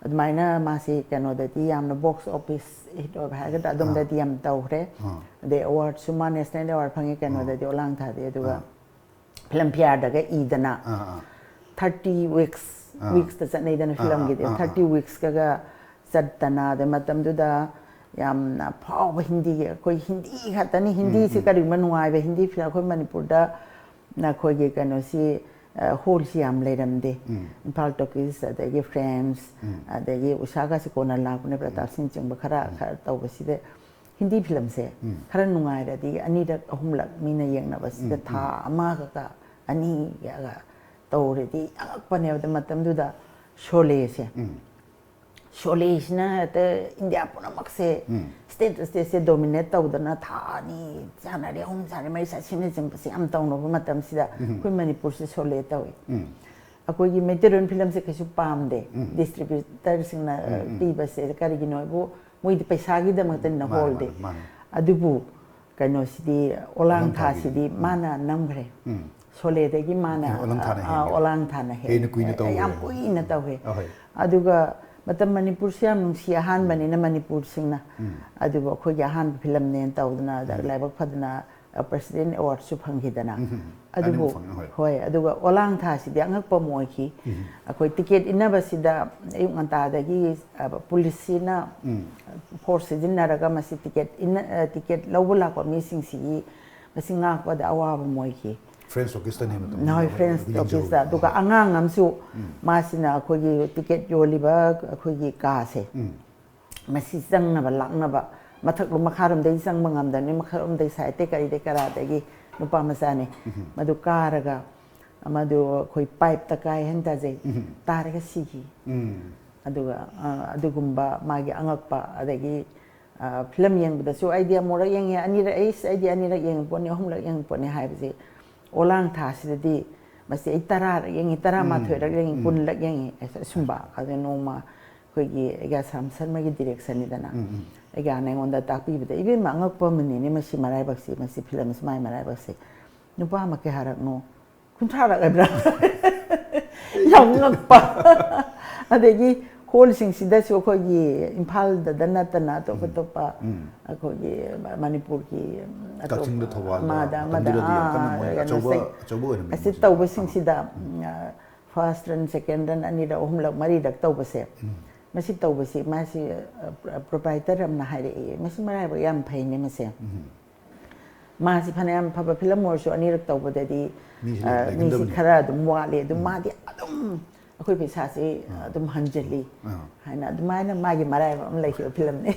ꯑꯗꯨꯃꯥꯏꯅ ꯃꯥꯁꯤ ꯀꯩꯅꯣꯗꯗꯤ ꯌꯥꯝꯅ ꯕꯣꯛꯁ ꯑꯣꯐꯤꯁ ꯍꯤꯠ ꯑꯣꯏꯕ ꯍꯥꯏꯒꯗ꯭ꯔꯥ, ꯑꯗꯣꯝꯗꯗꯤ ꯌꯥꯝ ꯇꯧꯈ꯭ꯔꯦ꯫ ꯑꯗꯩ ꯑꯦꯋꯥꯔꯗꯁꯨ ꯃꯥ ꯅꯦꯁꯅꯦꯜ ꯑꯦꯋꯥꯔꯗ ꯐꯪꯉꯤ ꯀꯩꯅꯣꯗꯗꯤ, ꯑꯣꯂꯥꯡ ꯊꯥꯗꯤ꯫ ꯑꯗꯨꯒ ꯐꯤꯂꯝ ꯐꯤꯌꯥꯔꯗꯒ ꯏꯗꯅ, ꯑꯥ, ꯑꯥ꯫ ꯊꯥꯔꯇꯤ ꯋꯤꯛꯁ, ꯑꯥ꯫ ꯋꯤꯛꯁꯇ ꯆꯠꯅꯩꯗꯅ ꯑꯥ, ꯑꯥ, ꯐꯤꯂꯝꯒꯤꯗꯤ, ꯑꯥ, ꯑꯥ꯫ ꯊꯥꯔꯇꯤ ꯋꯤꯛꯁꯀꯒ ꯆꯠꯇꯅ, ꯑꯗꯩ ꯃꯇꯝꯗꯨꯗ ꯌꯥꯝꯅ ꯐꯥꯎꯕ ꯍꯤꯟꯗꯤꯒꯤ, ꯑꯩꯈꯣꯏ ꯍꯤꯟꯗꯤ ꯈꯛꯇꯅꯤ, ꯍꯤꯟꯗꯤꯁꯤ ꯎꯝ꯫ ꯀꯔꯤꯒꯨꯝꯕ ꯅꯨꯡꯉꯥꯏꯕ ꯍꯤꯟꯗꯤ ꯐꯤꯂꯝ ꯑꯩꯈꯣꯏ ꯃꯅꯤꯄꯨꯔꯗ ꯑꯩꯈꯣꯏꯒꯤ ꯀꯩꯅꯣꯁꯤ, ꯑ, ꯍꯣꯜꯁꯤ ꯌꯥꯝ ꯂꯩꯔꯝꯗꯦ꯫ ꯎꯝ꯫ ꯏꯝꯐꯥꯜ ꯇꯣꯀꯤꯁ, ꯑꯗꯒꯤ ꯐ꯭ꯔꯦꯟꯁ, ꯎꯝ꯫ ꯑꯗꯒꯤ ꯎꯁꯥꯒꯁꯤ ꯀꯣꯟꯅ ꯂꯥꯛꯄꯅꯦ, ꯄ꯭ꯔꯇꯥꯞ ꯁꯤꯡ ꯆꯤꯡꯕ ꯈꯔ, ꯎꯝ꯫ ꯈꯔ ꯇꯧꯕꯁꯤꯗ ꯍꯤꯟꯗꯤ ꯐꯤꯂꯝꯁꯦ ꯎꯝ꯫ ꯈꯔ ꯅꯨꯡꯉꯥꯏꯔꯗꯤ ꯑꯅꯤꯔꯛ ꯑꯍꯨꯝꯂꯛ ꯃꯤꯅ ꯌꯦꯡꯅꯕꯁꯤꯗ ꯎꯝ, ꯊꯥ ꯎꯝ꯫ ꯑꯃꯒ ꯑꯅꯤꯒ ꯇꯧꯔꯗꯤ ꯑꯉꯛꯄꯅꯦꯕ꯫ ꯑꯗ ꯃꯇꯝꯗꯨꯗ ꯁꯣꯂꯦꯁꯦ, ꯎꯝ꯫ ꯁꯣꯂꯦꯁꯤꯅ ꯍꯦꯛꯇ ꯏꯟꯗꯤꯌꯥ ꯄꯨꯝꯅꯃꯛꯁꯦ ꯎꯝ꯫ ꯁ꯭ꯇꯦꯠ ꯁ꯭ꯇꯦꯠꯁꯦ ꯗꯣꯃꯤꯅꯦꯠ ꯇꯧꯗꯅ ꯊꯥ ꯑꯅꯤ ꯁꯥꯟꯅꯔꯦ, ꯑꯍꯨꯝ ꯁꯥꯟꯅꯔꯦ, ꯃꯔꯤ ꯁꯥꯟꯅꯔꯦ, ꯁꯤꯅꯆꯤꯡꯕꯁꯦ ꯌꯥꯝ ꯇꯧꯅꯕ ꯃꯇꯝꯁꯤꯗ ꯎꯝ꯫ ꯑꯩꯈꯣꯏ ꯃꯅꯤꯄꯨꯔꯁꯦ ꯁꯣꯂꯦ ꯇꯧꯏ꯫ ꯎꯝ꯫ ꯑꯩꯈꯣꯏꯒꯤ ꯃꯩꯇꯩꯂꯣꯟ ꯐꯤꯂꯝꯁꯦ ꯀꯩꯁꯨ ꯄꯥꯝꯗꯦ꯫ ꯎꯝ꯫ ꯗꯤꯁꯇ꯭ꯔꯤꯕ꯭ꯌꯨꯇꯔꯁꯤꯡꯅ ꯎꯝ, ꯎꯝ꯫ ꯄꯤꯕꯁꯦ ꯀꯔꯤꯒꯤꯅꯣ ꯍꯥꯏꯕꯨ ꯃꯣꯏꯗꯤ ꯄꯩꯁꯥꯒꯤꯗꯃꯛꯇꯅꯤꯅ ꯃꯥꯅꯦ, ꯍꯣꯜꯗꯤ꯫ ꯃꯥꯅꯦ, ꯃꯥꯅꯦ꯫ ꯑꯗꯨꯕꯨ ꯀꯩꯅꯣꯁꯤꯗꯤ, ꯑꯣꯂꯥꯡ ꯑꯣꯂꯥꯡ ꯊꯥꯒꯤꯗꯤ꯫ ꯊꯥꯁꯤꯗꯤ ꯎꯝ꯫ ꯃꯥꯅ ꯅꯝꯈ꯭ꯔꯦ꯫ ꯎꯝ꯫ ꯁꯣꯂꯦꯗꯒꯤ ꯃꯥꯅ, ꯑꯣꯂꯥꯡ ꯊꯥꯅ ꯑ, ꯍꯦꯟꯈ꯭ꯔꯦ꯫ ꯑꯣꯂꯥꯡ ꯊꯥꯅ ꯍꯦꯟꯅ ꯍꯦꯜꯂꯦ꯫ ꯀꯨꯏꯅ ꯇꯧꯈ꯭ꯔꯦ꯫ ꯌꯥꯝ ꯀꯨꯏꯅ ꯎꯝ꯫ ꯇꯧꯈ꯭ꯔꯦ꯫ ꯑꯍꯣꯏ꯫ ꯑꯗꯨꯒ ꯃꯇꯝ ꯃꯅꯤꯄꯨꯔꯁꯤ ꯌꯥꯝ ꯅꯨꯡꯁꯤ ꯑꯍꯥꯟꯕꯅꯤꯅ ꯃꯅꯤꯄꯨꯔꯁꯤꯡꯅ꯫ ꯎꯝ꯫ ꯑꯗꯨꯕꯨ ꯑꯩꯈꯣꯏꯒꯤ ꯑꯍꯥꯟꯕ ꯐꯤꯂꯝꯅꯦꯅ ꯇꯧꯗꯅ, ꯑꯗ ꯎꯝ꯫ ꯂꯥꯏꯕꯛ ꯐꯗꯅ, ꯑ, ꯄ꯭ꯔꯁꯤꯗꯦꯟ ꯑꯦꯋꯥꯔꯗꯁꯨ ꯐꯪꯈꯤꯗꯅ꯫ ꯎꯝ, ꯎꯝ꯫ ꯑꯗꯨꯕꯨ, ꯑꯅꯤꯃꯛ ꯐꯪꯉꯦ, ꯍꯣꯏ꯫ ꯍꯣꯏ, ꯑꯗꯨꯒ ꯑꯣꯂꯥꯡ ꯊꯥꯁꯤꯗꯤ ꯑꯉꯛꯄ ꯑꯃ ꯑꯣꯏꯈꯤ꯫ ꯎꯝ꯫ ꯑꯩꯈꯣꯏ ꯇꯤꯀꯦꯠ ꯏꯟꯅꯕꯁꯤꯗ ꯑꯌꯨꯛ ꯉꯟꯇꯥꯗꯒꯤ, ꯑ, ꯄꯨꯂꯤꯁꯁꯤꯅ ꯎꯝ꯫ ꯐꯣꯔꯁ ꯁꯤꯖꯤꯟꯅꯔꯒ ꯃꯁꯤ ꯇꯤꯀꯦꯠ ꯏꯟꯅ-, ꯑ, ꯇꯤꯀꯦꯠ ꯂꯧꯕ ꯂꯥꯛꯄ ꯃꯤꯁꯤꯡꯁꯤꯒꯤ ꯃꯁꯤ ꯉꯥꯛꯄꯗ ꯑꯋꯥꯕ ꯑꯃ ꯑꯣꯏꯈꯤ꯫ ꯐ꯭ꯔꯦꯟꯁ ꯇꯣꯀꯤꯁꯇꯅꯦꯕ ꯅꯍꯣꯏ, ꯐ꯭ꯔꯦꯟꯁ ꯇꯣꯀꯤꯁꯇ꯫ ꯑꯗꯨꯒ ꯑꯉꯥꯡ ꯑꯃꯁꯨ, ꯃꯥꯁꯤꯅ ꯑꯩꯈꯣꯏꯒꯤ ꯇꯤꯀꯦꯠ ꯌꯣꯜꯂꯤꯕ ꯑꯩꯈꯣꯏꯒꯤ ꯀꯥꯁꯦ, ꯃꯁꯤ ꯆꯪꯅꯕ ꯂꯥꯛꯅꯕ, ꯃꯊꯛꯂꯣꯝ ꯃꯈꯥꯔꯣꯝꯗꯒꯤ ꯆꯪꯕ ꯉꯝꯗꯕꯅꯤ, ꯃꯈꯥꯔꯣꯝꯗꯒꯤ ꯁꯥꯏꯠꯇꯩ ꯀꯔꯤꯗꯩ ꯀꯔꯥꯗꯒꯤ ꯅꯨꯄꯥ ꯃꯆꯥꯅꯤ꯫ ꯃꯗꯨ ꯀꯥꯔꯒ ꯃꯗꯨ ꯑꯩꯈꯣꯏ ꯄꯥꯏꯞꯇ ꯀꯥꯏ ꯍꯥꯏꯅ ꯇꯥꯖꯩ꯫ ꯇꯥꯔꯒ ꯁꯤꯈꯤ꯫ ꯑꯗꯨꯒ ꯑ, ꯑꯗꯨꯒꯨꯝꯕ ꯃꯥꯒꯤ ꯑꯉꯛꯄ, ꯑꯗꯒꯤ ꯑ, ꯐꯤꯂꯝ ꯌꯦꯡꯕꯗꯁꯨ ꯑꯩꯗꯤ ꯑꯃꯨꯔꯛ ꯌꯦꯡꯉꯦ, ꯑꯅꯤꯔꯛ, ꯑꯩꯁ, ꯑꯩꯗꯤ ꯑꯅꯤꯔꯛ ꯌꯦꯡꯉ ꯄꯣꯠꯅꯤ, ꯑꯍꯨꯝꯂꯛ ꯌꯦꯡꯉ ꯄꯣꯠꯅꯤ ꯍꯥꯏꯕꯁꯦ ꯑꯣꯂꯥꯡ ꯊꯥꯁꯤꯗꯗꯤ ꯃꯁꯤ ꯑꯩ ꯇꯔꯥꯔꯛ ꯌꯦꯡꯉꯤ, ꯇꯔꯥꯃꯥꯊꯣꯏꯔꯛ ꯌꯦꯡꯉꯤ, ꯀꯨꯟꯂꯛ ꯌꯦꯡꯉꯤ, ꯑꯁ, ꯑꯁꯨꯝꯕ꯫ ꯑꯗꯨ ꯅꯣꯡꯃ ꯑꯩꯈꯣꯏꯒꯤ ꯑꯩꯒ ꯁꯥꯝ ꯁꯔꯃꯒꯤ ꯗꯤꯔꯦꯛꯁꯟꯅꯤꯗꯅ, ꯑꯩꯒ ꯑꯩꯉꯣꯟꯗ ꯇꯥꯛꯄꯤꯕꯗ, "ꯏꯕꯦꯝꯃ, ꯑꯉꯛꯄ ꯑꯃꯅꯤꯅꯦ ꯃꯁꯤ ꯃꯔꯥꯏꯕꯛꯁꯤ, ꯃꯁꯤ ꯐꯤꯂꯝꯁꯤ, ꯃꯥꯏ ꯃꯔꯥꯏꯕꯛꯁꯤ꯫ ꯅꯨꯄꯥ ꯑꯃ ꯀꯌꯥꯔꯛꯅꯣ?" ꯀꯨꯟꯊ꯭ꯔꯥꯔꯛ ꯍꯥꯏꯕ꯭ꯔꯥ? ꯌꯥꯝ ꯉꯛꯄ꯫ ꯑꯗꯒꯤ ꯍꯣꯜꯁꯤꯡꯁꯤꯗꯁꯨ ꯑꯩꯈꯣꯏꯒꯤ ꯏꯝꯐꯥꯜꯗꯗ ꯅꯠꯇꯅ ꯑꯇꯣꯞ ꯑꯇꯣꯞꯄ ꯑꯩꯈꯣꯏꯒꯤ ꯃꯅꯤꯄꯨꯔꯒꯤ ꯑꯇꯣꯞꯄ ꯀꯛꯆꯤꯡꯗ, ꯊꯧꯕꯥꯜꯗ, ꯑꯃꯗ, ꯑꯃꯗ, ꯃꯇꯝꯗꯨꯗꯗꯤ ꯌꯥꯝ ꯀꯟꯅ ꯃꯣꯏ ꯑꯥ, ꯀꯩꯅꯣ, ꯑꯆꯧꯕ, ꯁꯦ-, ꯑꯆꯧꯕ ꯑꯣꯏꯔꯝꯃꯤ ꯑꯁꯤ ꯃꯣꯏꯁꯦ꯫ ꯇꯧꯕꯁꯤꯡꯁꯤꯗ, ꯐꯥꯔꯁ ꯔꯟ, ꯁꯦꯀꯦꯟ ꯔꯟ, ꯑꯅꯤꯔꯛ, ꯑꯍꯨꯝꯂꯛ, ꯃꯔꯤꯔꯛ ꯇꯧꯕꯁꯦ, ꯃꯁꯤ ꯇꯧꯕꯁꯤ ꯃꯥꯁꯤ, ꯑ, ꯄ꯭ꯔꯣꯄ꯭ꯔꯥꯏꯇꯔ ꯑꯃꯅ ꯍꯥꯏꯔꯛꯏ, "ꯃꯁꯤ ꯃꯔꯥꯏꯕꯛ ꯌꯥꯝ ꯐꯩꯅꯦ ꯃꯁꯦ꯫ ꯃꯥꯁꯤ ꯐꯅꯌꯥꯝ ꯐꯕ ꯐꯤꯂꯝ ꯑꯣꯏꯔꯁꯨ ꯑꯅꯤꯔꯛ ꯇꯧꯕꯗꯗꯤ, ꯃꯤꯁꯤ ꯑ, ꯃꯤꯁꯤ ꯂꯩꯒꯟꯗꯕꯅꯤ꯫ ꯈꯔ ꯑꯗꯨꯝ ꯋꯥꯠꯂꯤ꯫ ꯑꯗꯨꯝ ꯃꯥꯗꯤ ꯑꯗꯨꯝ ꯑꯩꯈꯣꯏ ꯄꯩꯁꯥꯁꯤ ꯑꯗꯨꯝ ꯍꯟꯖꯤꯜꯂꯤ" ꯑꯥ꯫ ꯍꯥꯏꯅ ꯑꯗꯨꯃꯥꯏꯅ ꯃꯥꯒꯤ ꯃꯔꯥꯏꯕꯛ ꯑꯃ ꯂꯩꯈꯤꯕ ꯐꯤꯂꯝꯅꯤ꯫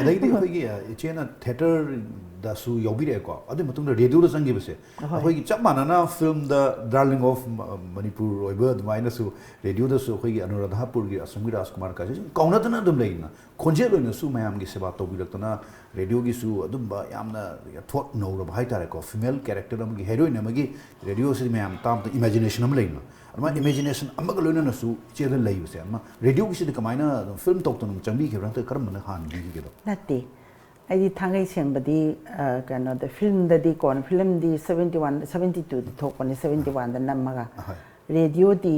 ꯑꯗꯩꯗꯤ ꯑꯩꯈꯣꯏꯒꯤ, ꯑ, ꯏꯆꯦꯅ ꯊꯤꯌꯦꯇꯔꯗꯁꯨ ꯌꯥꯎꯕꯤꯔꯛꯑꯦꯀꯣ꯫ ꯑꯗꯨꯒꯤ ꯃꯇꯨꯡꯗ ꯔꯦꯗꯤꯑꯣꯗ ꯆꯪꯈꯤꯕꯁꯦ, ꯑꯍꯣꯏ꯫ ꯑꯩꯈꯣꯏꯒꯤ ꯆꯞ ꯃꯥꯟꯅꯅ ꯐꯤꯂꯝꯗ ꯗꯥꯔꯂꯤꯡ ꯑꯣꯐ ꯃꯅꯤꯄꯨꯔ ꯑꯣꯏꯕ ꯑꯗꯨꯃꯥꯏꯅꯁꯨ ꯔꯦꯗꯤꯑꯣꯗꯁꯨ ꯑꯩꯈꯣꯏꯒꯤ ꯑꯅꯨꯔꯥꯙꯥꯄꯨꯔꯒꯤ ꯑꯁꯣꯝꯒꯤ ꯔꯥꯖꯀꯨꯃꯥꯔ ꯀꯥꯏꯁꯦ ꯁꯨꯝ ꯀꯧꯅꯗꯅ ꯑꯗꯨꯝ ꯂꯩꯗꯅ, ꯈꯣꯟꯖꯦꯜ ꯑꯣꯏꯅꯁꯨ ꯃꯌꯥꯝꯒꯤ ꯁꯦꯕꯥ ꯇꯧꯕꯤꯔꯛꯇꯅ, ꯔꯦꯗꯤꯑꯣꯒꯤꯁꯨ ꯑꯗꯨꯝꯕ ꯌꯥꯝꯅ ꯊꯣꯠ ꯅꯧꯔꯕ ꯍꯥꯏꯇꯥꯔꯦꯀꯣ, ꯐꯤꯃꯦꯜ ꯀꯦꯔꯦꯛꯇꯔ ꯑꯃꯒꯤ, ꯍꯦꯔꯣꯏꯟ ꯑꯃꯒꯤ ꯔꯦꯗꯤꯑꯣꯁꯤꯗꯤ ꯃꯌꯥꯝ ꯇꯥꯕꯗ ꯏꯃꯦꯖꯤꯅꯦꯁꯟ ꯑꯃ ꯂꯩꯗꯅ, ꯑꯗꯨꯃꯥꯏꯅ ꯏꯃꯦꯖꯤꯅꯦꯁꯟ ꯑꯃꯒ ꯂꯣꯏꯅꯅꯁꯨ ꯏꯆꯦꯗ ꯂꯩꯕꯁꯦ, ꯑꯃ ꯔꯦꯗꯤꯑꯣꯒꯤꯁꯤꯗꯤ ꯀꯃꯥꯏꯅ ꯑꯗꯨꯝ ꯐꯤꯂꯝ ꯇꯧꯗꯅ ꯆꯪꯕꯤꯈꯤꯕ꯭ꯔꯥ, ꯅꯠꯇ꯭ꯔꯒ ꯀꯔꯝꯕꯅ ꯍꯥꯟꯕꯤꯈꯤꯒꯦꯗꯣ? ꯅꯠꯇꯦ, ꯑꯩꯗꯤ ꯊꯥꯡꯒꯩ ꯁꯦꯡꯕꯗꯤ, ꯑ, ꯀꯩꯅꯣꯗ, ꯐꯤꯂꯝꯗꯗꯤ ꯀꯣꯟꯅ, ꯐꯤꯂꯝꯗꯤ ꯁꯕꯦꯟꯇꯤ ꯋꯥꯟ, ꯁꯕꯦꯟꯇꯤ ꯇꯨꯗ ꯊꯣꯛꯄꯅꯦ, ꯁꯕꯦꯟꯇꯤ ꯋꯥꯟꯗ ꯅꯝꯃꯒ꯫ ꯑꯍꯣꯏ꯫ ꯔꯦꯗꯤꯑꯣꯗꯤ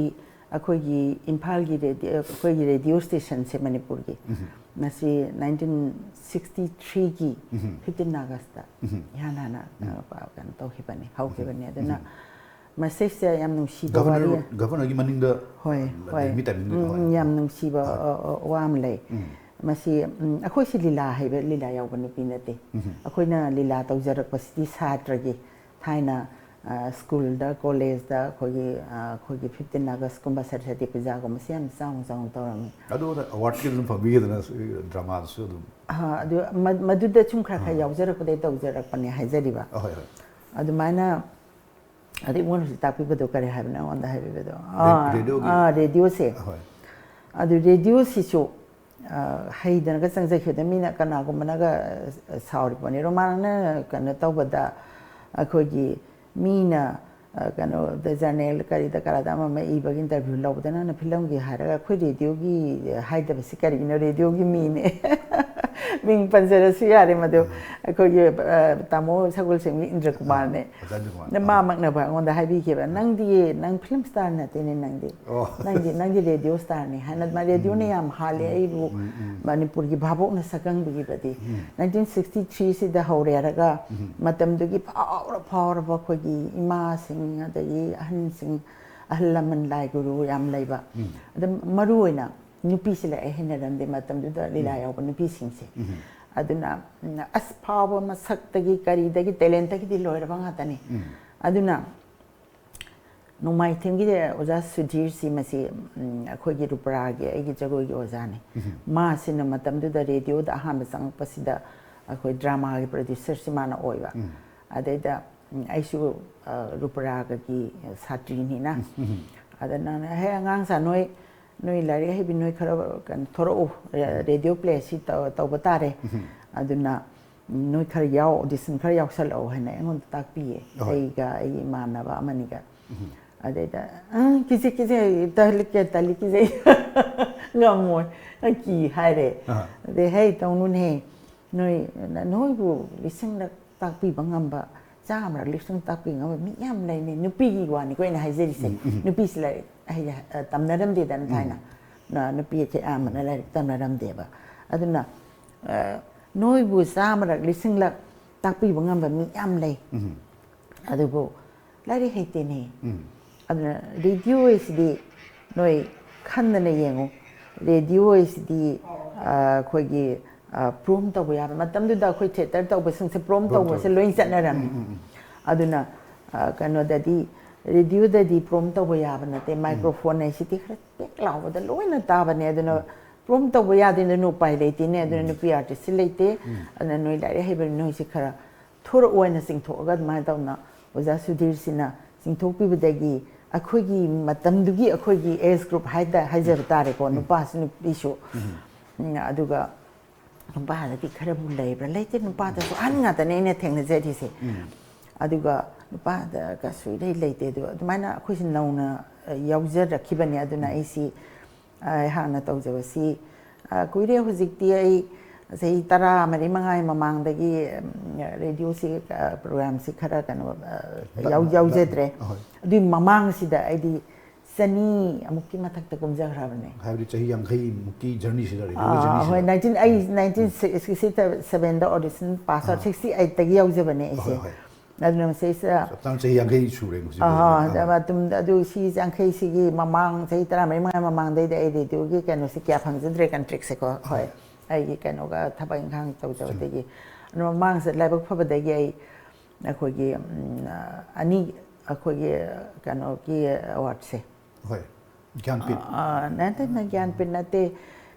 ꯑꯩꯈꯣꯏꯒꯤ ꯏꯝꯐꯥꯜꯒꯤ ꯔꯦꯗꯤꯑꯣ, ꯑꯩꯈꯣꯏꯒꯤ ꯔꯦꯗꯤꯑꯣ ꯁ꯭ꯇꯦꯁꯟꯁꯦ ꯃꯅꯤꯄꯨꯔꯒꯤ, ꯃꯁꯤ ꯅꯥꯏꯟꯇꯤꯟ ꯁꯤꯛꯁꯇꯤ ꯊ꯭ꯔꯤꯒꯤ ꯐꯤꯐꯇꯤꯟ ꯑꯥꯒꯁꯇ ꯏꯍꯥꯟ ꯍꯥꯟꯅ, ꯑ, ꯀꯩꯅꯣ ꯇꯧꯈꯤꯕꯅꯤ, ꯍꯧꯈꯤꯕꯅꯤ꯫ ꯑꯗꯨꯅ ꯃꯁꯤꯁꯦ ꯌꯥꯝ ꯅꯨꯡꯁꯤꯕ ꯋꯥꯔꯤ꯫ ꯒꯚꯔꯅꯔ, ꯒꯚꯔꯅꯔꯒꯤ ꯃꯅꯤꯡꯗ ꯍꯣꯏ, ꯍꯣꯏ꯫ ꯂꯩꯔꯝꯃꯤ ꯇꯥꯏꯃꯤꯡꯗꯨꯗ, ꯎꯝ, ꯍꯣꯏ꯫ ꯎꯝ, ꯌꯥꯝ ꯅꯨꯡꯁꯤꯕ, ꯑ, ꯑ, ꯋꯥ ꯑꯃ ꯂꯩ꯫ ꯃꯁꯤ, ꯎꯝ, ꯑꯩꯈꯣꯏꯁꯤ ꯂꯤꯂꯥ ꯍꯩꯕ, ꯂꯤꯂꯥ ꯌꯥꯎꯕ ꯅꯨꯄꯤ ꯅꯠꯇꯦ꯫ ꯑꯩꯈꯣꯏꯅ ꯂꯤꯂꯥ ꯇꯧꯖꯔꯛꯄꯁꯤꯗꯤ ꯁꯥꯇ꯭ꯔꯒꯤ ꯊꯥꯏꯅ ꯁ꯭ꯀꯨꯜꯗ, ꯀꯣꯂꯦꯖꯇ ꯑꯩꯈꯣꯏꯒꯤ ꯑꯩꯈꯣꯏꯒꯤ ꯐꯤꯐꯇꯤꯟ ꯑꯥꯒꯁꯀꯨꯝꯕ, ꯁꯔꯁ꯭ꯋꯇꯤ ꯄꯨꯖꯥꯒꯨꯝꯕꯁꯤ ꯌꯥꯝ ꯆꯥꯎꯅ ꯆꯥꯎꯅ ꯇꯧꯔꯝꯃꯤ꯫ ꯑꯗꯨ ꯑꯋꯥꯔꯗꯀꯤ ꯑꯗꯨꯝ ꯐꯪꯕꯤꯒꯗꯅ ꯗ꯭ꯔꯃꯥꯗꯁꯨ ꯑꯗꯨꯝ? ꯑꯗꯨ ꯃꯗꯨꯗ ꯁꯨꯝ ꯈꯔ ꯈꯔ ꯌꯥꯎꯖꯔꯛꯄꯗꯩ ꯇꯧꯖꯔꯛꯄꯅꯦ ꯍꯥꯏꯖꯔꯤꯕ꯫ ꯑꯍꯣꯏ ꯍꯣꯏ꯫ ꯑꯗꯨꯃꯥꯏꯅ ꯑꯗꯩ ꯃꯣꯏꯅ ꯍꯧꯖꯤꯛ ꯇꯥꯛꯄꯤꯕꯗꯣ ꯀꯔꯤ ꯍꯥꯏꯕꯅꯣ ꯑꯩꯉꯣꯟꯗ ꯍꯥꯏꯕꯤꯕꯗꯣ? ꯔꯦꯗꯤꯑꯣꯒꯤ? ꯔꯦꯗꯤꯑꯣꯁꯦ꯫ ꯑꯍꯣꯏ꯫ ꯑꯗꯨ ꯔꯦꯗꯤꯑꯣꯁꯤꯁꯨ ꯍꯩꯗꯅꯒ ꯆꯪꯖꯈꯤꯕꯗ ꯃꯤꯅ ꯀꯅꯥꯒꯨꯝꯕꯅꯒ ꯁꯥꯎꯔꯤꯕꯅꯤ, ꯔꯣꯃꯥꯟꯅ ꯀꯩꯅꯣ ꯇꯧꯕꯗ ꯑꯩꯈꯣꯏꯒꯤ ꯃꯤꯅ ꯀꯩꯅꯣꯗ, ꯖꯔꯅꯦꯜ ꯀꯔꯤꯗ ꯀꯔꯥꯗ ꯑꯃ ꯑꯃ ꯏꯕꯒꯤ ꯏꯟꯇꯔꯚ꯭ꯌꯨ ꯂꯧꯕꯗ ꯅꯪꯅ ꯐꯤꯂꯝꯒꯤ ꯍꯥꯏꯔꯒ ꯑꯩꯈꯣꯏ ꯔꯦꯗꯤꯑꯣꯒꯤ ꯍꯥꯏꯗꯕꯁꯤ ꯀꯔꯤꯒꯤꯅꯣ? ꯔꯦꯗꯤꯑꯣꯒꯤ ꯃꯤꯅꯦ꯫ ꯃꯤꯡ ꯄꯟꯖꯔꯁꯨ ꯌꯥꯔꯦ ꯃꯗꯨ꯫ ꯑꯩꯈꯣꯏꯒꯤ ꯇꯥꯃꯣ ꯁꯒꯣꯜꯁꯦꯝꯒꯤ ꯏꯟꯗ꯭ꯔ ꯀꯨꯃꯥꯔꯅꯦ꯫ ꯑꯣꯖꯥ ꯏꯟꯗ꯭ꯔ ꯀꯨꯃꯥꯔ꯫ ꯃꯥꯃꯛꯅꯕ ꯑꯩꯉꯣꯟꯗ ꯍꯥꯏꯕꯤꯈꯤꯕ, "ꯅꯪꯗꯤ, ꯅꯪ ꯐꯤꯂꯝ ꯁ꯭ꯇꯥꯔ ꯅꯠꯇꯦꯅꯦ ꯅꯪꯗꯤ꯫ ꯑꯣ꯫ ꯅꯪꯗꯤ, ꯅꯪꯗꯤ ꯔꯦꯗꯤꯑꯣ ꯁ꯭ꯇꯥꯔꯅꯤ" ꯍꯥꯏꯅ꯫ ꯃꯥ ꯔꯦꯗꯤꯑꯣꯅ ꯌꯥꯝ ꯍꯥꯜꯂꯦ ꯑꯩꯕꯨ ꯃꯅꯤꯄꯨꯔꯒꯤ ꯚꯥꯕꯣꯛꯅ ꯁꯛꯈꯪꯕꯤꯈꯤꯕꯗꯤ꯫ ꯅꯥꯏꯟꯇꯤꯟ ꯁꯤꯛꯁꯇꯤ ꯊ꯭ꯔꯤꯁꯤꯗ ꯍꯧꯔꯦ ꯍꯥꯏꯔꯒ ꯃꯇꯝꯗꯨꯒꯤ ꯐꯥꯎꯔ ꯐꯥꯎꯔꯕ ꯑꯩꯈꯣꯏꯒꯤ ꯏꯃꯥꯁꯤꯡ, ꯑꯗꯒꯤ ꯑꯍꯟꯁꯤꯡ, ꯑꯍꯜ ꯂꯃꯟ, ꯂꯥꯏ ꯒꯨꯔꯨ ꯌꯥꯝ ꯂꯩꯕ꯫ ꯑꯗꯨꯝ ꯃꯔꯨ ꯑꯣꯏꯅ ꯅꯨꯄꯤꯁꯤ ꯂꯥꯛꯑꯦ ꯍꯩꯅꯔꯝꯗꯦ ꯃꯇꯝꯗꯨꯗ ꯂꯤꯂꯥ ꯌꯥꯎꯕ ꯅꯨꯄꯤꯁꯤꯡꯁꯦ꯫ ꯑꯗꯨꯅ, ꯎꯝ, ꯑꯁ, ꯐꯥꯎꯕ ꯃꯁꯛꯇꯒꯤ ꯀꯔꯤꯗꯒꯤ ꯇꯦꯂꯦꯟꯇꯒꯤꯗꯤ ꯂꯣꯏꯔꯕ ꯉꯥꯛꯇꯅꯤ꯫ ꯑꯗꯨꯅ ꯅꯣꯡꯃꯥꯏꯊꯦꯝꯒꯤ ꯑꯣꯖꯥ ꯁꯨꯙꯤꯔꯁꯤ ꯃꯁꯤ, ꯎꯝ, ꯑꯩꯈꯣꯏꯒꯤ ꯔꯨꯄ꯭ꯔꯥꯒꯤ, ꯑꯩꯒꯤ ꯖꯒꯣꯏꯒꯤ ꯑꯣꯖꯥꯅꯤ꯫ ꯃꯥꯁꯤꯅ ꯃꯇꯝꯗꯨꯗ ꯔꯦꯗꯤꯑꯣꯗ ꯑꯍꯥꯟꯕ ꯆꯪꯉꯛꯄꯁꯤꯗ ꯑꯩꯈꯣꯏ ꯗ꯭ꯔꯃꯥꯒꯤ ꯄ꯭ꯔꯣꯗ꯭ꯌꯨꯁꯔꯁꯤ ꯃꯥꯅ ꯑꯣꯏꯕ꯫ ꯑꯗꯩꯗ, ꯎꯝ, ꯑꯩꯁꯨ, ꯑ, ꯔꯨꯄ꯭ꯔꯥꯒꯒꯤ ꯁꯥꯇ꯭ꯔꯤꯅꯤꯅ꯫ ꯑꯗ ꯅꯪꯅ, "ꯍꯦ ꯑꯉꯥꯡꯁꯥ, ꯅꯣꯏ, ꯅꯣꯏ ꯂꯥꯏꯔꯤꯛ ꯍꯩꯕꯤ ꯅꯣꯏ ꯈꯔ ꯀꯩꯅꯣ ꯊꯣꯔꯛꯎ, ꯔꯦ-, ꯔꯦꯗꯤꯑꯣ ꯄ꯭ꯂꯦ ꯁꯤ ꯇꯧ-, ꯇꯧꯕ ꯇꯥꯔꯦ꯫ ꯑꯗꯨꯅ ꯅꯣꯏ ꯈꯔ ꯌꯥꯎ, ꯑꯣꯗꯤꯁꯟ ꯈꯔ ꯌꯥꯎꯁꯜꯂꯛꯑꯣ" ꯍꯥꯏꯅ ꯑꯩꯉꯣꯟꯗ ꯇꯥꯛꯄꯤꯌꯦ꯫ ꯑꯍꯣꯏ꯫ ꯑꯩꯒ ꯑꯩꯒꯤ ꯏꯃꯥꯟꯅꯕ ꯑꯃꯅꯤꯒ꯫ ꯑꯗꯩꯗ, "ꯑ, ꯀꯤꯖꯩ, ꯀꯤꯖꯩ, ꯇꯜꯂꯤ, ꯀꯤ-, ꯇꯜꯂꯤ, ꯀꯤꯖꯩ, ꯉꯝꯃꯣꯏ, ꯑꯩ ꯀꯤ" ꯍꯥꯏꯔꯦ꯫ ꯑꯍꯥ꯫ ꯑꯗꯩ, "ꯍꯦ, ꯇꯧꯅꯨꯅꯦꯍꯦ, ꯅꯣꯏ, ꯅꯣꯏꯕꯨ ꯂꯤꯁꯤꯡꯂꯛ ꯇꯥꯛꯄꯤꯕ ꯉꯝꯕ, ꯆꯥꯝꯃꯔꯛ ꯂꯤꯁꯤꯡ ꯇꯥꯛꯄꯤ ꯉꯝꯕ ꯃꯤ ꯌꯥꯝ ꯂꯩꯅꯤ"꯫ ꯅꯨꯄꯤꯒꯤ ꯋꯥꯅꯤꯀꯣ ꯑꯩꯅ ꯍꯥꯏꯖꯔꯤꯁꯦ꯫ ꯎꯝ, ꯎꯝ꯫ ꯅꯨꯄꯤꯁꯤ ꯂꯥꯏꯔꯤꯛ ꯍꯩ-, ꯑ, ꯇꯝꯅꯔꯝꯗꯦꯗꯅ ꯊꯥꯏꯅ꯫ ꯅ-, ꯅꯨꯄꯤ ꯑꯌꯥꯝꯕꯅ ꯂꯥꯏꯔꯤꯛ ꯇꯝꯅꯔꯝꯗꯦꯕ꯫ ꯑꯗꯨꯅ, ꯑ, "ꯅꯣꯏꯕꯨ ꯆꯥꯝꯃꯔꯛ ꯂꯤꯁꯤꯡꯂꯛ ꯇꯥꯛꯄꯤꯕ ꯉꯝꯕ ꯃꯤ ꯌꯥꯝ ꯂꯩ꯫ ꯑꯗꯨꯕꯨ ꯂꯥꯏꯔꯤꯛ ꯍꯩꯇꯦꯅꯦ꯫ ꯑꯗꯨꯅ ꯔꯦꯗꯤꯑꯣ ꯍꯥꯏꯁꯤꯗꯤ ꯅꯣꯏ ꯈꯟꯗꯅ ꯌꯦꯡꯉꯨ꯫ ꯔꯦꯗꯤꯑꯣ ꯍꯥꯏꯁꯤꯗꯤ, ꯑ, ꯑꯩꯈꯣꯏꯒꯤ, ꯑ, ꯄ꯭ꯔꯣꯝ ꯇꯧꯕ ꯌꯥꯕ", ꯃꯇꯝꯗꯨꯗ ꯑꯩꯈꯣꯏ ꯊꯤꯌꯦꯇꯔ ꯇꯧꯕꯁꯤꯡꯁꯦ ꯄ꯭ꯔꯣꯝ ꯇꯧꯕꯁꯦ ꯂꯣꯏ ꯆꯠꯅꯔꯝꯃꯤ꯫ ꯑꯗꯨꯅ ꯑ, ꯀꯩꯅꯣꯗꯗꯤ, ꯔꯦꯗꯤꯑꯣꯗꯗꯤ ꯄ꯭ꯔꯣꯝ ꯇꯧꯕ ꯌꯥꯕ ꯅꯠꯇꯦ꯫ ꯃꯥꯏꯀ꯭ꯔꯣꯐꯣꯟ ꯍꯥꯏꯁꯤꯗꯤ ꯈꯔ ꯄꯦꯛ ꯂꯥꯎꯕꯗ ꯂꯣꯏꯅ ꯇꯥꯕꯅꯦ꯫ ꯑꯗꯨꯅ ꯄ꯭ꯔꯣꯝ ꯇꯧꯕ ꯌꯥꯗꯦ, ꯑꯗꯨꯅ ꯎꯄꯥꯏ ꯂꯩꯇꯦꯅꯦ꯫ ꯑꯗꯨꯅ ꯅꯨꯄꯤ ꯑꯥꯔꯇꯤꯁꯁꯤ ꯂꯩꯇꯦ꯫ ꯑꯗꯨꯅ ꯅꯣꯏ ꯂꯥꯏꯔꯤꯛ ꯍꯩꯕ ꯅꯣꯏꯁꯤ ꯈꯔ ꯊꯣꯔꯛꯑꯣ ꯍꯥꯏꯅ ꯆꯤꯡꯊꯣꯛꯑꯒ, ꯑꯗꯨꯃꯥꯏꯅ ꯇꯧꯅ ꯑꯣꯖꯥ ꯁꯨꯙꯤꯔꯁꯤꯅ ꯆꯤꯡꯊꯣꯛꯄꯤꯕꯗꯒꯤ ꯑꯩꯈꯣꯏꯒꯤ ꯃꯇꯝꯗꯨꯒꯤ ꯑꯩꯈꯣꯏꯒꯤ ꯑꯦꯖ ꯒ꯭ꯔꯨꯞ ꯍꯥꯏꯗ ꯍꯥꯏꯖꯕ ꯇꯥꯔꯦꯀꯣ, ꯅꯨꯄꯥꯁꯨ ꯅꯨꯄꯤꯁꯨ꯫ ꯎꯝ, ꯑꯗꯨꯒ ꯅꯨꯄꯥꯗꯗꯤ ꯈꯔꯕꯨ ꯂꯩꯕ꯭ꯔꯥ? ꯂꯩꯇꯦ, ꯅꯨꯄꯥꯗꯁꯨ ꯑꯍꯟ ꯉꯥꯛꯇꯅꯦ ꯑꯩꯅ ꯊꯦꯡꯅꯖꯔꯤꯁꯦ꯫ ꯑꯗꯨꯒ ꯅꯨꯄꯥꯗ ꯀꯩꯁꯨ ꯏꯔꯩ ꯂꯩꯇꯦ꯫ ꯑꯗꯨ ꯑꯗꯨꯃꯥꯏꯅ ꯑꯩꯈꯣꯏꯁꯤ ꯅꯧꯅ ꯑ, ꯌꯥꯎꯖꯔꯛꯈꯤꯕꯅꯦ꯫ ꯑꯗꯨꯅ ꯑꯩꯁꯤ ꯑ, ꯑꯩꯍꯥꯛꯅ ꯇꯧꯖꯕꯁꯤ ꯑ, ꯀꯨꯏꯔꯦ꯫ ꯍꯧꯖꯤꯛꯇꯤ ꯑꯩ ꯆꯍꯤ ꯇꯔꯥ ꯃꯔꯤ ꯃꯉꯥꯒꯤ ꯃꯃꯥꯡꯗꯒꯤ ꯎꯝ, ꯔꯦꯗꯤꯑꯣꯁꯤ ꯑ, ꯄ꯭ꯔꯣꯒ꯭ꯔꯥꯝꯁꯤ ꯈꯔ ꯀꯩꯅꯣ ꯑ, ꯌꯥꯎ- ꯌꯥꯎꯖꯗ꯭ꯔꯦ꯫ ꯑꯗꯨꯒꯤ ꯃꯃꯥꯡꯁꯤꯗ ꯑꯩꯗꯤ ꯆꯅꯤ ꯑꯃꯨꯛꯀꯤ ꯃꯊꯛꯇ ꯀꯨꯝꯖꯈ꯭ꯔꯕꯅꯦ꯫ ꯍꯥꯏꯕꯗꯤ ꯆꯍꯤ ꯌꯥꯡꯈꯩꯃꯨꯛꯀꯤ ꯖꯔꯅꯤꯁꯤꯗ, ꯔꯦꯗꯤꯑꯣꯒꯤ ꯑꯥ, ꯍꯣꯏ, ꯖꯔꯅꯤꯁꯤꯗ꯫ ꯅꯥꯏꯟꯇꯤꯟ ꯑꯩ ꯅꯥꯏꯟꯇꯤꯟ ꯁꯤꯛꯁꯇꯤ ꯁꯚꯦꯟꯗ ꯑꯣꯗꯤꯁꯟ ꯄꯥꯁ ꯑꯥꯎꯠ, ꯁꯤꯛꯁꯇꯤ ꯑꯩꯠꯇꯒꯤ ꯌꯥꯎꯖꯕꯅꯦ ꯑꯩꯁꯦ꯫ ꯍꯣꯏ, ꯍꯣꯏ꯫ ꯑꯗꯨꯅ ꯃꯁꯤꯁꯤꯗ ꯆꯞ ꯆꯥꯅ ꯆꯍꯤ ꯌꯥꯡꯈꯩ ꯁꯨꯔꯦ ꯍꯧꯖꯤꯛ ꯑꯥ, ꯑꯣꯏꯕꯗ꯫ ꯑꯗ ꯃꯇꯝꯗ ꯑꯗꯨ ꯁꯤ ꯌꯥꯡꯈꯩꯁꯤꯒꯤ ꯃꯃꯥꯡ, ꯆꯍꯤ ꯇꯔꯥꯃꯔꯤ ꯃꯉꯥ ꯃꯃꯥꯡꯗꯩꯗꯤ ꯑꯩ ꯔꯦꯗꯤꯑꯣꯒꯤ ꯀꯩꯅꯣꯁꯦ ꯀꯌꯥ ꯐꯪꯖꯗ꯭ꯔꯦ, ꯀꯟꯇ꯭ꯔꯦꯛꯁꯦꯀꯣ꯫ ꯍꯣꯏ, ꯑꯩꯒꯤ ꯀꯩꯅꯣꯒ ꯊꯕꯛ ꯏꯪꯈꯥꯡ ꯇꯧꯖꯕꯗꯒꯤ꯫ ꯑꯗꯨ ꯃꯃꯥꯡꯁꯦ ꯂꯥꯏꯕꯛ ꯐꯕꯗꯒꯤ ꯑꯩ ꯑꯩꯈꯣꯏꯒꯤ ꯎꯝ, ꯑꯅꯤ, ꯑꯩꯈꯣꯏꯒꯤ ꯀꯩꯅꯣꯒꯤ ꯑꯦꯋꯥꯔꯗꯁꯦ ꯍꯣꯏ, ꯒ꯭ꯌꯥꯟꯄꯤꯠ꯫ ꯑ, ꯅꯠꯇꯦ, ꯅꯠꯇꯦ, ꯒ꯭ꯌꯥꯟꯄꯤꯠ ꯅꯠꯇꯦ꯫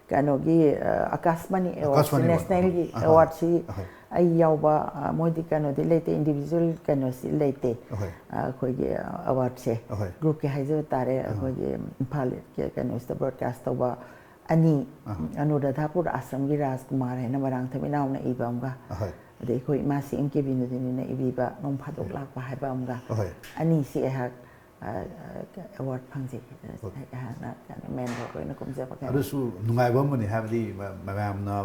ꯀꯩꯅꯣꯒꯤ ꯑ, ꯑꯀꯥꯁꯃꯅꯤ ꯑꯦꯋꯥꯔꯗꯁꯤ, ꯑꯀꯥꯁꯃꯅꯤ ꯑꯦꯋꯥꯔꯗ꯫ ꯅꯦꯁꯅꯦꯜꯒꯤ ꯑꯍꯣꯏ, ꯑꯦꯋꯥꯔꯗꯁꯤ ꯑꯍꯣꯏ꯫ ꯑꯩ ꯌꯥꯎꯕ, ꯑ, ꯃꯣꯏꯗꯤ ꯀꯩꯅꯣꯗꯤ ꯂꯩꯇꯦ, ꯏꯟꯗꯤꯕꯤꯖꯨꯋꯦꯜ ꯀꯩꯅꯣꯁꯤ ꯂꯩꯇꯦ꯫ ꯑꯍꯣꯏ꯫ ꯑ, ꯑꯩꯈꯣꯏꯒꯤ ꯑꯦꯋꯥꯔꯗꯁꯦ ꯑꯍꯣꯏ꯫ ꯒ꯭ꯔꯨꯞꯀꯤ ꯍꯥꯏꯖꯕ ꯇꯥꯔꯦ꯫ ꯑꯩꯈꯣꯏꯒꯤ ꯏꯝꯐꯥꯜ ꯀꯩꯅꯣꯁꯤꯗ ꯕ꯭ꯔꯣꯗꯀꯥꯁ ꯇꯧꯕ ꯑꯅꯤ, ꯑꯅꯨꯔꯥꯙꯥꯄꯨꯔ ꯑꯥꯁ꯭ꯔꯝꯒꯤ ꯔꯥꯖꯀꯨꯃꯥꯔ ꯍꯥꯏꯅ ꯃꯣꯏꯔꯥꯡꯊꯦꯝ ꯏꯅꯥꯎꯅ ꯏꯕ ꯑꯃꯒ, ꯑꯍꯣꯏ꯫ ꯑꯗꯩ ꯑꯩꯈꯣꯏ ꯏꯃꯥ ꯁꯤ ꯑꯦꯝ ꯀꯦ ꯕꯤꯅꯣꯗꯤꯅꯤꯅ ꯏꯕꯤꯕ ꯅꯣꯡ ꯐꯥꯗꯣꯛ ꯂꯥꯛꯄ ꯍꯥꯏꯕ ꯑꯃꯒ, ꯑꯍꯣꯏ꯫ ꯑꯅꯤꯁꯤ ꯑꯩꯍꯥꯛ ꯑ, ꯑ, ꯑꯦꯋꯥꯔꯗ ꯐꯪꯖꯩ꯫ ꯑꯩꯍꯥꯛꯅ ꯀꯩꯅꯣ, ꯃꯦꯟ ꯔꯣꯜ ꯑꯣꯏꯅ ꯀꯨꯝꯖꯕ ꯀꯩꯅꯣ꯫ ꯑꯗꯨꯁꯨ ꯅꯨꯡꯉꯥꯏꯕ ꯑꯃꯅꯤ, ꯍꯥꯏꯕꯗꯤ ꯃ-, ꯃꯌꯥꯝꯅ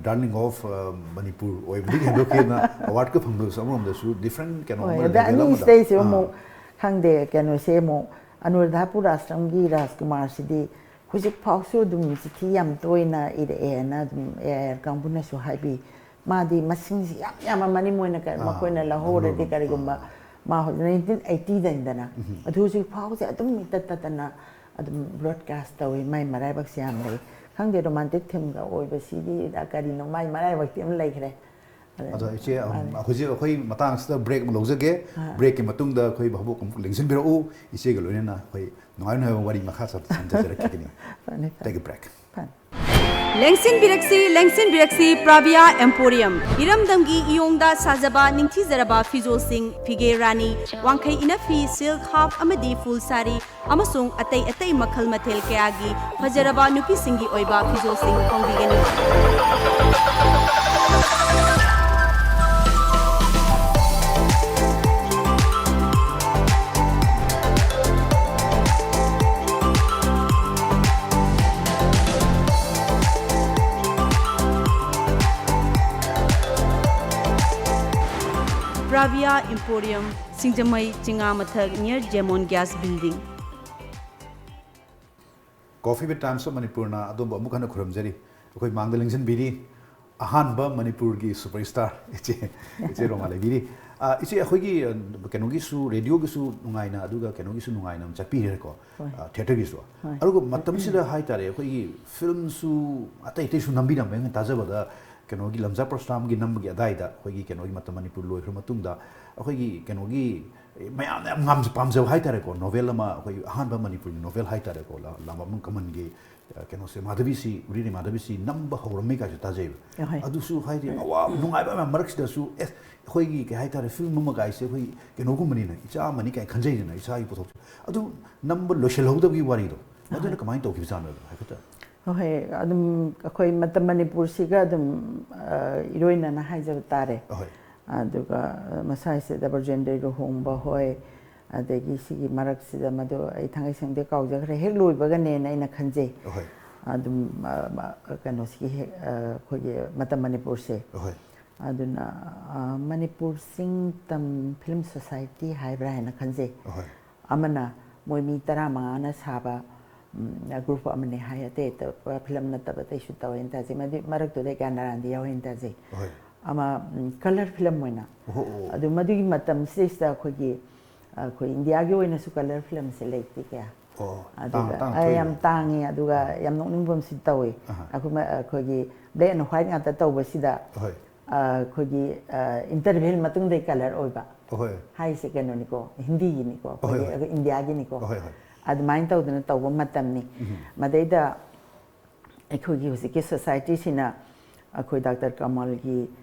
ꯗꯥꯔꯂꯤꯡ ꯑꯣꯐ ꯃꯅꯤꯄꯨꯔ ꯑꯣꯏꯕꯗꯒꯤ ꯍꯦꯟꯗꯣꯛꯈꯤꯕ ꯑꯦꯋꯥꯔꯗꯀ ꯐꯪꯕꯗꯨꯁꯨ ꯑꯃꯔꯣꯝꯗꯁꯨ ꯗꯤꯐ꯭ꯔꯦꯟ ꯀꯩꯅꯣ ꯍꯣꯏ, ꯑꯃ, ꯑꯗ ꯂꯦꯚꯦꯜ ꯑꯃꯗ꯫ ꯑꯅꯤꯁꯤꯗꯩꯁꯤꯗ ꯑꯥ꯫ ꯑꯃꯨꯛ ꯈꯪꯗꯦ, ꯀꯩꯅꯣꯁꯦ ꯑꯃꯨꯛ ꯑꯅꯨꯔꯥꯙꯥꯄꯨꯔ ꯑꯥꯁ꯭ꯔꯝꯒꯤ ꯔꯥꯖꯀꯨꯃꯥꯔꯁꯤꯗꯤ ꯍꯧꯖꯤꯛ ꯐꯥꯎꯁꯨ ꯑꯗꯨꯝ ꯆꯤꯊꯤ ꯌꯥꯝ ꯇꯣꯏꯅ ꯏꯔꯛꯑꯦꯅ ꯑꯗꯨꯝ ꯑꯦ ꯑꯥꯏ ꯑꯥꯔ ꯀꯥꯡꯕꯨꯅꯁꯨ ꯍꯥꯏꯕꯤ꯫ ꯃꯥꯗꯤ ꯃꯁꯤꯡꯁꯤ ꯌꯥꯝ ꯌꯥꯝꯃꯃꯅꯤ, ꯃꯣꯏꯅ ꯀ-, ꯑꯥ, ꯃꯈꯣꯏꯅ ꯂꯧꯍꯧꯔꯗꯤ꯫ ꯂꯧꯍꯧꯔꯕ꯫ ꯀꯔꯤꯒꯨꯝꯕ ꯑꯥ꯫ ꯃꯥ ꯍꯧꯖꯤꯛ ꯅꯥꯏꯟꯇꯤꯟ ꯑꯩꯠꯇꯤꯗꯅꯤꯗꯅ꯫ ꯑꯗꯨ ꯍꯧꯖꯤꯛ ꯐꯥꯎꯁꯦ ꯑꯗꯨꯝ ꯏꯇꯠ ꯇꯠꯇꯅ ꯑꯗꯨꯝ ꯕ꯭ꯔꯣꯗꯀꯥꯁ ꯇꯧꯏ꯫ ꯃꯥꯏ ꯃꯔꯥꯏꯕꯛꯁꯦ ꯌꯥꯝ ꯂꯩ꯫ ꯈꯪꯗꯦ, ꯔꯣꯃꯥꯟꯇꯤꯛ ꯊꯤꯝꯒ ꯑꯣꯏꯕꯁꯤꯗꯤ ꯀꯔꯤꯅꯣ, ꯃꯥꯏ ꯃꯔꯥꯏꯕꯛꯇꯤ ꯑꯃ ꯂꯩꯈ꯭ꯔꯦ꯫ ꯑꯗꯣ ꯏꯆꯦ, ꯑꯝ, ꯍꯧꯖꯤꯛ ꯑꯩꯈꯣꯏ ꯃꯇꯥꯡꯁꯤꯗ ꯕ꯭ꯔꯦꯛ ꯑꯃ ꯂꯧꯖꯒꯦ꯫ ꯕ꯭ꯔꯦꯛꯀꯤ ꯃꯇꯨꯡꯗ ꯑꯩꯈꯣꯏ ꯚꯥꯕꯣꯛ ꯑꯃꯨꯛ ꯂꯦꯡꯁꯤꯟꯕꯤꯔꯛꯎ꯫ ꯏꯆꯦꯒ ꯂꯣꯏꯅꯅ ꯑꯩꯈꯣꯏ ꯅꯨꯡꯉꯥꯏ ꯅꯨꯡꯉꯥꯏꯕ ꯋꯥꯔꯤ ꯃꯈꯥ ꯁꯝ-, ꯁꯝꯖꯖꯔꯛꯈꯤꯒꯅꯤ꯫ ꯐꯅꯤ, ꯐꯅꯤ꯫ Take a break. ꯐꯅꯤ꯫ ꯂꯦꯡꯁꯤꯟꯕꯤꯔꯛꯁꯤ, ꯂꯦꯡꯁꯤꯟꯕꯤꯔꯛꯁꯤ, ꯄ꯭ꯔꯥꯚꯤꯌꯥ ꯑꯦꯝꯄꯣꯔꯤꯌꯝ꯫ ꯏꯔꯝꯗꯝꯒꯤ ꯏꯌꯣꯡꯗ ꯁꯥꯖꯕ ꯅꯤꯡꯊꯤꯖꯔꯕ ꯐꯤꯖꯣꯜꯁꯤꯡ, ꯐꯤꯒꯦ ꯔꯥꯅꯤ, ꯋꯥꯡꯈꯩ ꯏꯅꯐꯤ, ꯁꯤꯜꯛ, ꯍꯥꯐ ꯑꯃꯗꯤ ꯐꯨꯜ ꯁꯥꯔꯤ, ꯑꯃꯁꯨꯡ ꯑꯇꯩ ꯑꯇꯩ ꯃꯈꯜ ꯃꯊꯦꯜ ꯀꯌꯥꯒꯤ ꯐꯖꯔꯕ ꯅꯨꯄꯤꯁꯤꯡꯒꯤ ꯑꯣꯏꯕ ꯐꯤꯖꯣꯜꯁꯤꯡ ꯐꯪꯕꯤꯒꯅꯤ꯫ ꯄ꯭ꯔꯥꯚꯤꯌꯥ emporium, Singjamei, ꯆꯤꯉꯥꯃꯊꯛ, near Jemon Gas Building. Coffee with Times of ꯃꯅꯤꯄꯨꯔꯅ ꯑꯗꯣꯝꯕꯨ ꯑꯃꯨꯛ ꯍꯟꯅ ꯈꯨꯔꯨꯝꯖꯔꯤ꯫ ꯑꯩꯈꯣꯏ ꯃꯥꯡꯗ ꯂꯦꯡꯁꯤꯟꯕꯤꯔꯤ ꯑꯍꯥꯟꯕ ꯃꯅꯤꯄꯨꯔꯒꯤ superstar ꯏꯆꯦ, ꯏꯆꯦ ꯔꯣꯃꯥ ꯂꯩꯕꯤꯔꯤ꯫ ꯑ, ꯏꯆꯦ, ꯑꯩꯈꯣꯏꯒꯤ, ꯑ, ꯀꯩꯅꯣꯒꯤꯁꯨ, ꯔꯦꯗꯤꯑꯣꯒꯤꯁꯨ ꯅꯨꯡꯉꯥꯏꯅ, ꯑꯗꯨꯒ ꯀꯩꯅꯣꯒꯤꯁꯨ ꯅꯨꯡꯉꯥꯏꯅ ꯑꯃ ꯆꯠꯄꯤꯔꯦꯀꯣ, ꯍꯣꯏ꯫ ꯑ, ꯊꯤꯌꯦꯇꯔꯒꯤꯁꯨ꯫ ꯍꯣꯏ꯫ ꯑꯗꯨꯒ ꯃꯇꯝꯁꯤꯗ ꯍꯥꯏꯇꯥꯔꯦ, ꯑꯩꯈꯣꯏꯒꯤ ꯐꯤꯂꯝꯁꯨ ꯑꯇꯩ ꯑꯇꯩꯁꯨ ꯅꯝꯕꯤꯔꯝꯃꯦ꯫ ꯑꯩꯅ ꯇꯥꯖꯕꯗ ꯀꯩꯅꯣꯒꯤ ꯂꯝꯖꯥ ꯄꯔꯁꯨꯔꯥꯝꯒꯤ ꯅꯝꯕꯒꯤ ꯑꯗꯥꯏꯗ, ꯑꯩꯈꯣꯏꯒꯤ ꯀꯩꯅꯣꯒꯤ ꯃꯇꯝ ꯃꯅꯤꯄꯨꯔ ꯂꯣꯏꯈ꯭ꯔ ꯃꯇꯨꯡꯗ, ꯑꯩꯈꯣꯏꯒꯤ ꯀꯩꯅꯣꯒꯤ ꯃꯌꯥꯝꯅ ꯌꯥꯝ ꯉꯥꯝꯖ-, ꯄꯥꯝꯖꯕ ꯍꯥꯏꯇꯥꯔꯦꯀꯣ, ꯅꯣꯕꯦꯜ ꯑꯃ, ꯑꯩꯈꯣꯏꯒꯤ ꯑꯍꯥꯟꯕ ꯃꯅꯤꯄꯨꯔꯒꯤ ꯅꯣꯕꯦꯜ ꯍꯥꯏꯇꯥꯔꯦꯀꯣ, ꯂꯥ-, ꯂꯥꯡꯕꯝ ꯀꯃꯜꯒꯤ, ꯑ, ꯀꯩꯅꯣꯁꯦ, ꯃꯥꯙꯕꯤꯁꯤ, ꯎꯔꯤꯔꯩ ꯃꯥꯙꯕꯤꯁꯤ ꯅꯝꯕ ꯍꯧꯔꯝꯃꯤ ꯀꯥꯏꯁꯨ ꯇꯥꯖꯩꯕ꯫ ꯑꯍꯣꯏ꯫ ꯑꯗꯨꯁꯨ ꯍꯥꯏꯗꯤ ꯑꯋꯥꯕ, ꯅꯨꯡꯉꯥꯏꯕ ꯃꯌꯥꯝ ꯃꯔꯛꯁꯤꯗꯁꯨ, ꯑꯦ, ꯑꯩꯈꯣꯏꯒꯤ ꯀꯩ ꯍꯥꯏꯇꯥꯔꯦ, ꯐꯤꯂꯝ ꯑꯃ ꯀꯥꯏꯁꯦ ꯑꯩꯈꯣꯏ ꯀꯩꯅꯣꯒꯨꯝꯕꯅꯤꯅ, ꯏꯆꯥ ꯑꯃꯅꯤ ꯀꯥꯏꯅ ꯈꯟꯖꯩꯗꯅ, ꯏꯁꯥꯒꯤ ꯄꯣꯊꯣꯛꯁꯦ꯫ ꯑꯗꯨ ꯅꯝꯕ ꯂꯣꯏꯁꯤꯜꯍꯧꯗꯕꯒꯤ ꯋꯥꯔꯤꯗꯣ, ꯃꯗꯨꯅ ꯑꯍꯣꯏ꯫ ꯀꯃꯥꯏꯅ ꯇꯧꯈꯤꯕꯖꯥꯠꯅꯣ ꯍꯥꯏꯐꯦꯠꯇ? ꯍꯣꯏ, ꯑꯗꯨꯝ ꯑꯩꯈꯣꯏ ꯃꯇꯝ ꯃꯅꯤꯄꯨꯔꯁꯤꯒ ꯑꯗꯨꯝ, ꯑ, ꯏꯔꯣꯏꯅꯅ ꯍꯥꯏꯖꯕ ꯇꯥꯔꯦ꯫ ꯑꯍꯣꯏ꯫ ꯑꯗꯨꯒ, ꯑ, ꯃꯁꯥꯁꯤꯗ ꯕ꯭ꯔꯖꯦꯟꯗ꯭ꯔ ꯂꯨꯍꯣꯡꯕ ꯍꯣꯏ, ꯑꯗꯒꯤ ꯁꯤꯒꯤ ꯃꯔꯛꯁꯤꯗ ꯃꯗꯨ ꯑꯩ ꯊꯥꯡꯒꯩ ꯁꯦꯡꯅ ꯀꯥꯎꯖꯈ꯭ꯔꯦ, ꯍꯦꯛ ꯂꯣꯏꯕꯒꯅꯦꯅ ꯑꯩꯅ ꯈꯟꯖꯩ꯫ ꯑꯍꯣꯏ꯫ ꯑꯗꯨꯝ, ꯑ, ꯃ-, ꯀꯩꯅꯣꯁꯤꯒꯤ ꯍꯦꯛ, ꯑ, ꯑꯩꯈꯣꯏꯒꯤ ꯃꯇꯝ ꯃꯅꯤꯄꯨꯔꯁꯦ꯫ ꯑꯍꯣꯏ꯫ ꯑꯗꯨꯅ, ꯑ, ꯃꯅꯤꯄꯨꯔ ꯆꯤꯡ ꯇꯝ ꯐꯤꯂꯝ ꯁꯣꯁꯥꯏꯇꯤ ꯍꯥꯏꯕ꯭ꯔꯥ ꯍꯥꯏꯅ ꯈꯟꯖꯩ꯫ ꯑꯍꯣꯏ꯫ ꯑꯃꯅ ꯃꯣꯏ ꯃꯤ ꯇꯔꯥꯃꯉꯥꯅ ꯁꯥꯕ, ꯎꯝ, ꯒ꯭ꯔꯨꯞ ꯑꯃꯅꯤ ꯍꯥꯏ, ꯑꯇꯩ ꯑꯇꯣꯞꯄ ꯐꯤꯂꯝ ꯅꯠꯇꯕ ꯑꯇꯩꯁꯨ ꯇꯧꯋꯦꯅ ꯇꯥꯖꯩ꯫ ꯃꯗꯨ ꯃꯔꯛꯇꯨꯗ ꯒ꯭ꯌꯥꯟ ꯅꯥꯔꯥꯟꯗꯤ ꯌꯥꯎꯋꯦꯅ ꯇꯥꯖꯩ꯫ ꯍꯣꯏ꯫ ꯑꯃ, ꯎꯝ, ꯀꯂꯔ ꯐꯤꯂꯝ ꯑꯣꯏꯅ꯫ ꯑꯣ, ꯑꯣ꯫ ꯑꯗꯨ ꯃꯗꯨꯒꯤ ꯃꯇꯝꯁꯤꯗꯩꯁꯤꯗ ꯑꯩꯈꯣꯏꯒꯤ, ꯑꯩꯈꯣꯏ ꯏꯟꯗꯤꯌꯥꯒꯤ ꯑꯣꯏꯅꯁꯨ ꯀꯂꯔ ꯐꯤꯂꯝꯁꯦ ꯂꯩꯇꯦ ꯀꯌꯥ꯫ ꯑꯣ, ꯑꯗꯨꯒ, ꯇꯥꯡ-, ꯇꯥꯡꯅ ꯑ, ꯊꯣꯛꯏꯅꯦ꯫ ꯌꯥꯝ ꯇꯥꯡꯉꯦ꯫ ꯑꯗꯨꯒ ꯑꯥ꯫ ꯌꯥꯝ ꯅꯣꯛꯅꯤꯡꯕ ꯑꯃꯁꯨ ꯇꯧꯋꯤ꯫ ꯑꯍꯥ꯫ ꯑꯩꯈꯣꯏ ꯃ-, ꯑꯩꯈꯣꯏꯒꯤ black and white ꯉꯥꯛꯇ ꯇꯧꯕꯁꯤꯗ ꯍꯣꯏ꯫ ꯑꯩꯈꯣꯏꯒꯤ ꯏꯟꯇꯔꯚꯦꯜ ꯃꯇꯨꯡꯗꯩ ꯀꯂꯔ ꯑꯣꯏꯕ ꯑꯍꯣꯏ ꯍꯥꯏꯁꯦ ꯀꯩꯅꯣꯅꯤꯀꯣ, ꯍꯤꯟꯗꯤꯒꯤꯅꯤꯀꯣ, ꯍꯣꯏ, ꯑꯩꯈꯣꯏꯒꯤ ꯍꯣꯏ꯫ ꯑꯩꯈꯣꯏ ꯏꯟꯗꯤꯌꯥꯒꯤꯅꯤꯀꯣ꯫ ꯑꯍꯣꯏ ꯍꯣꯏ ꯑꯗꯨꯃꯥꯏꯅ ꯇꯧꯗꯅ ꯇꯧꯕ ꯃꯇꯝꯅꯤ꯫ ꯎꯝ꯫ ꯃꯗꯩꯗ ꯑꯩꯈꯣꯏꯒꯤ ꯍꯧꯖꯤꯛꯀꯤ ꯁꯣꯁꯥꯏꯇꯤꯁꯤꯅ ꯑꯩꯈꯣꯏ ꯗꯥꯛꯇꯔ ꯀꯃꯜꯒꯤ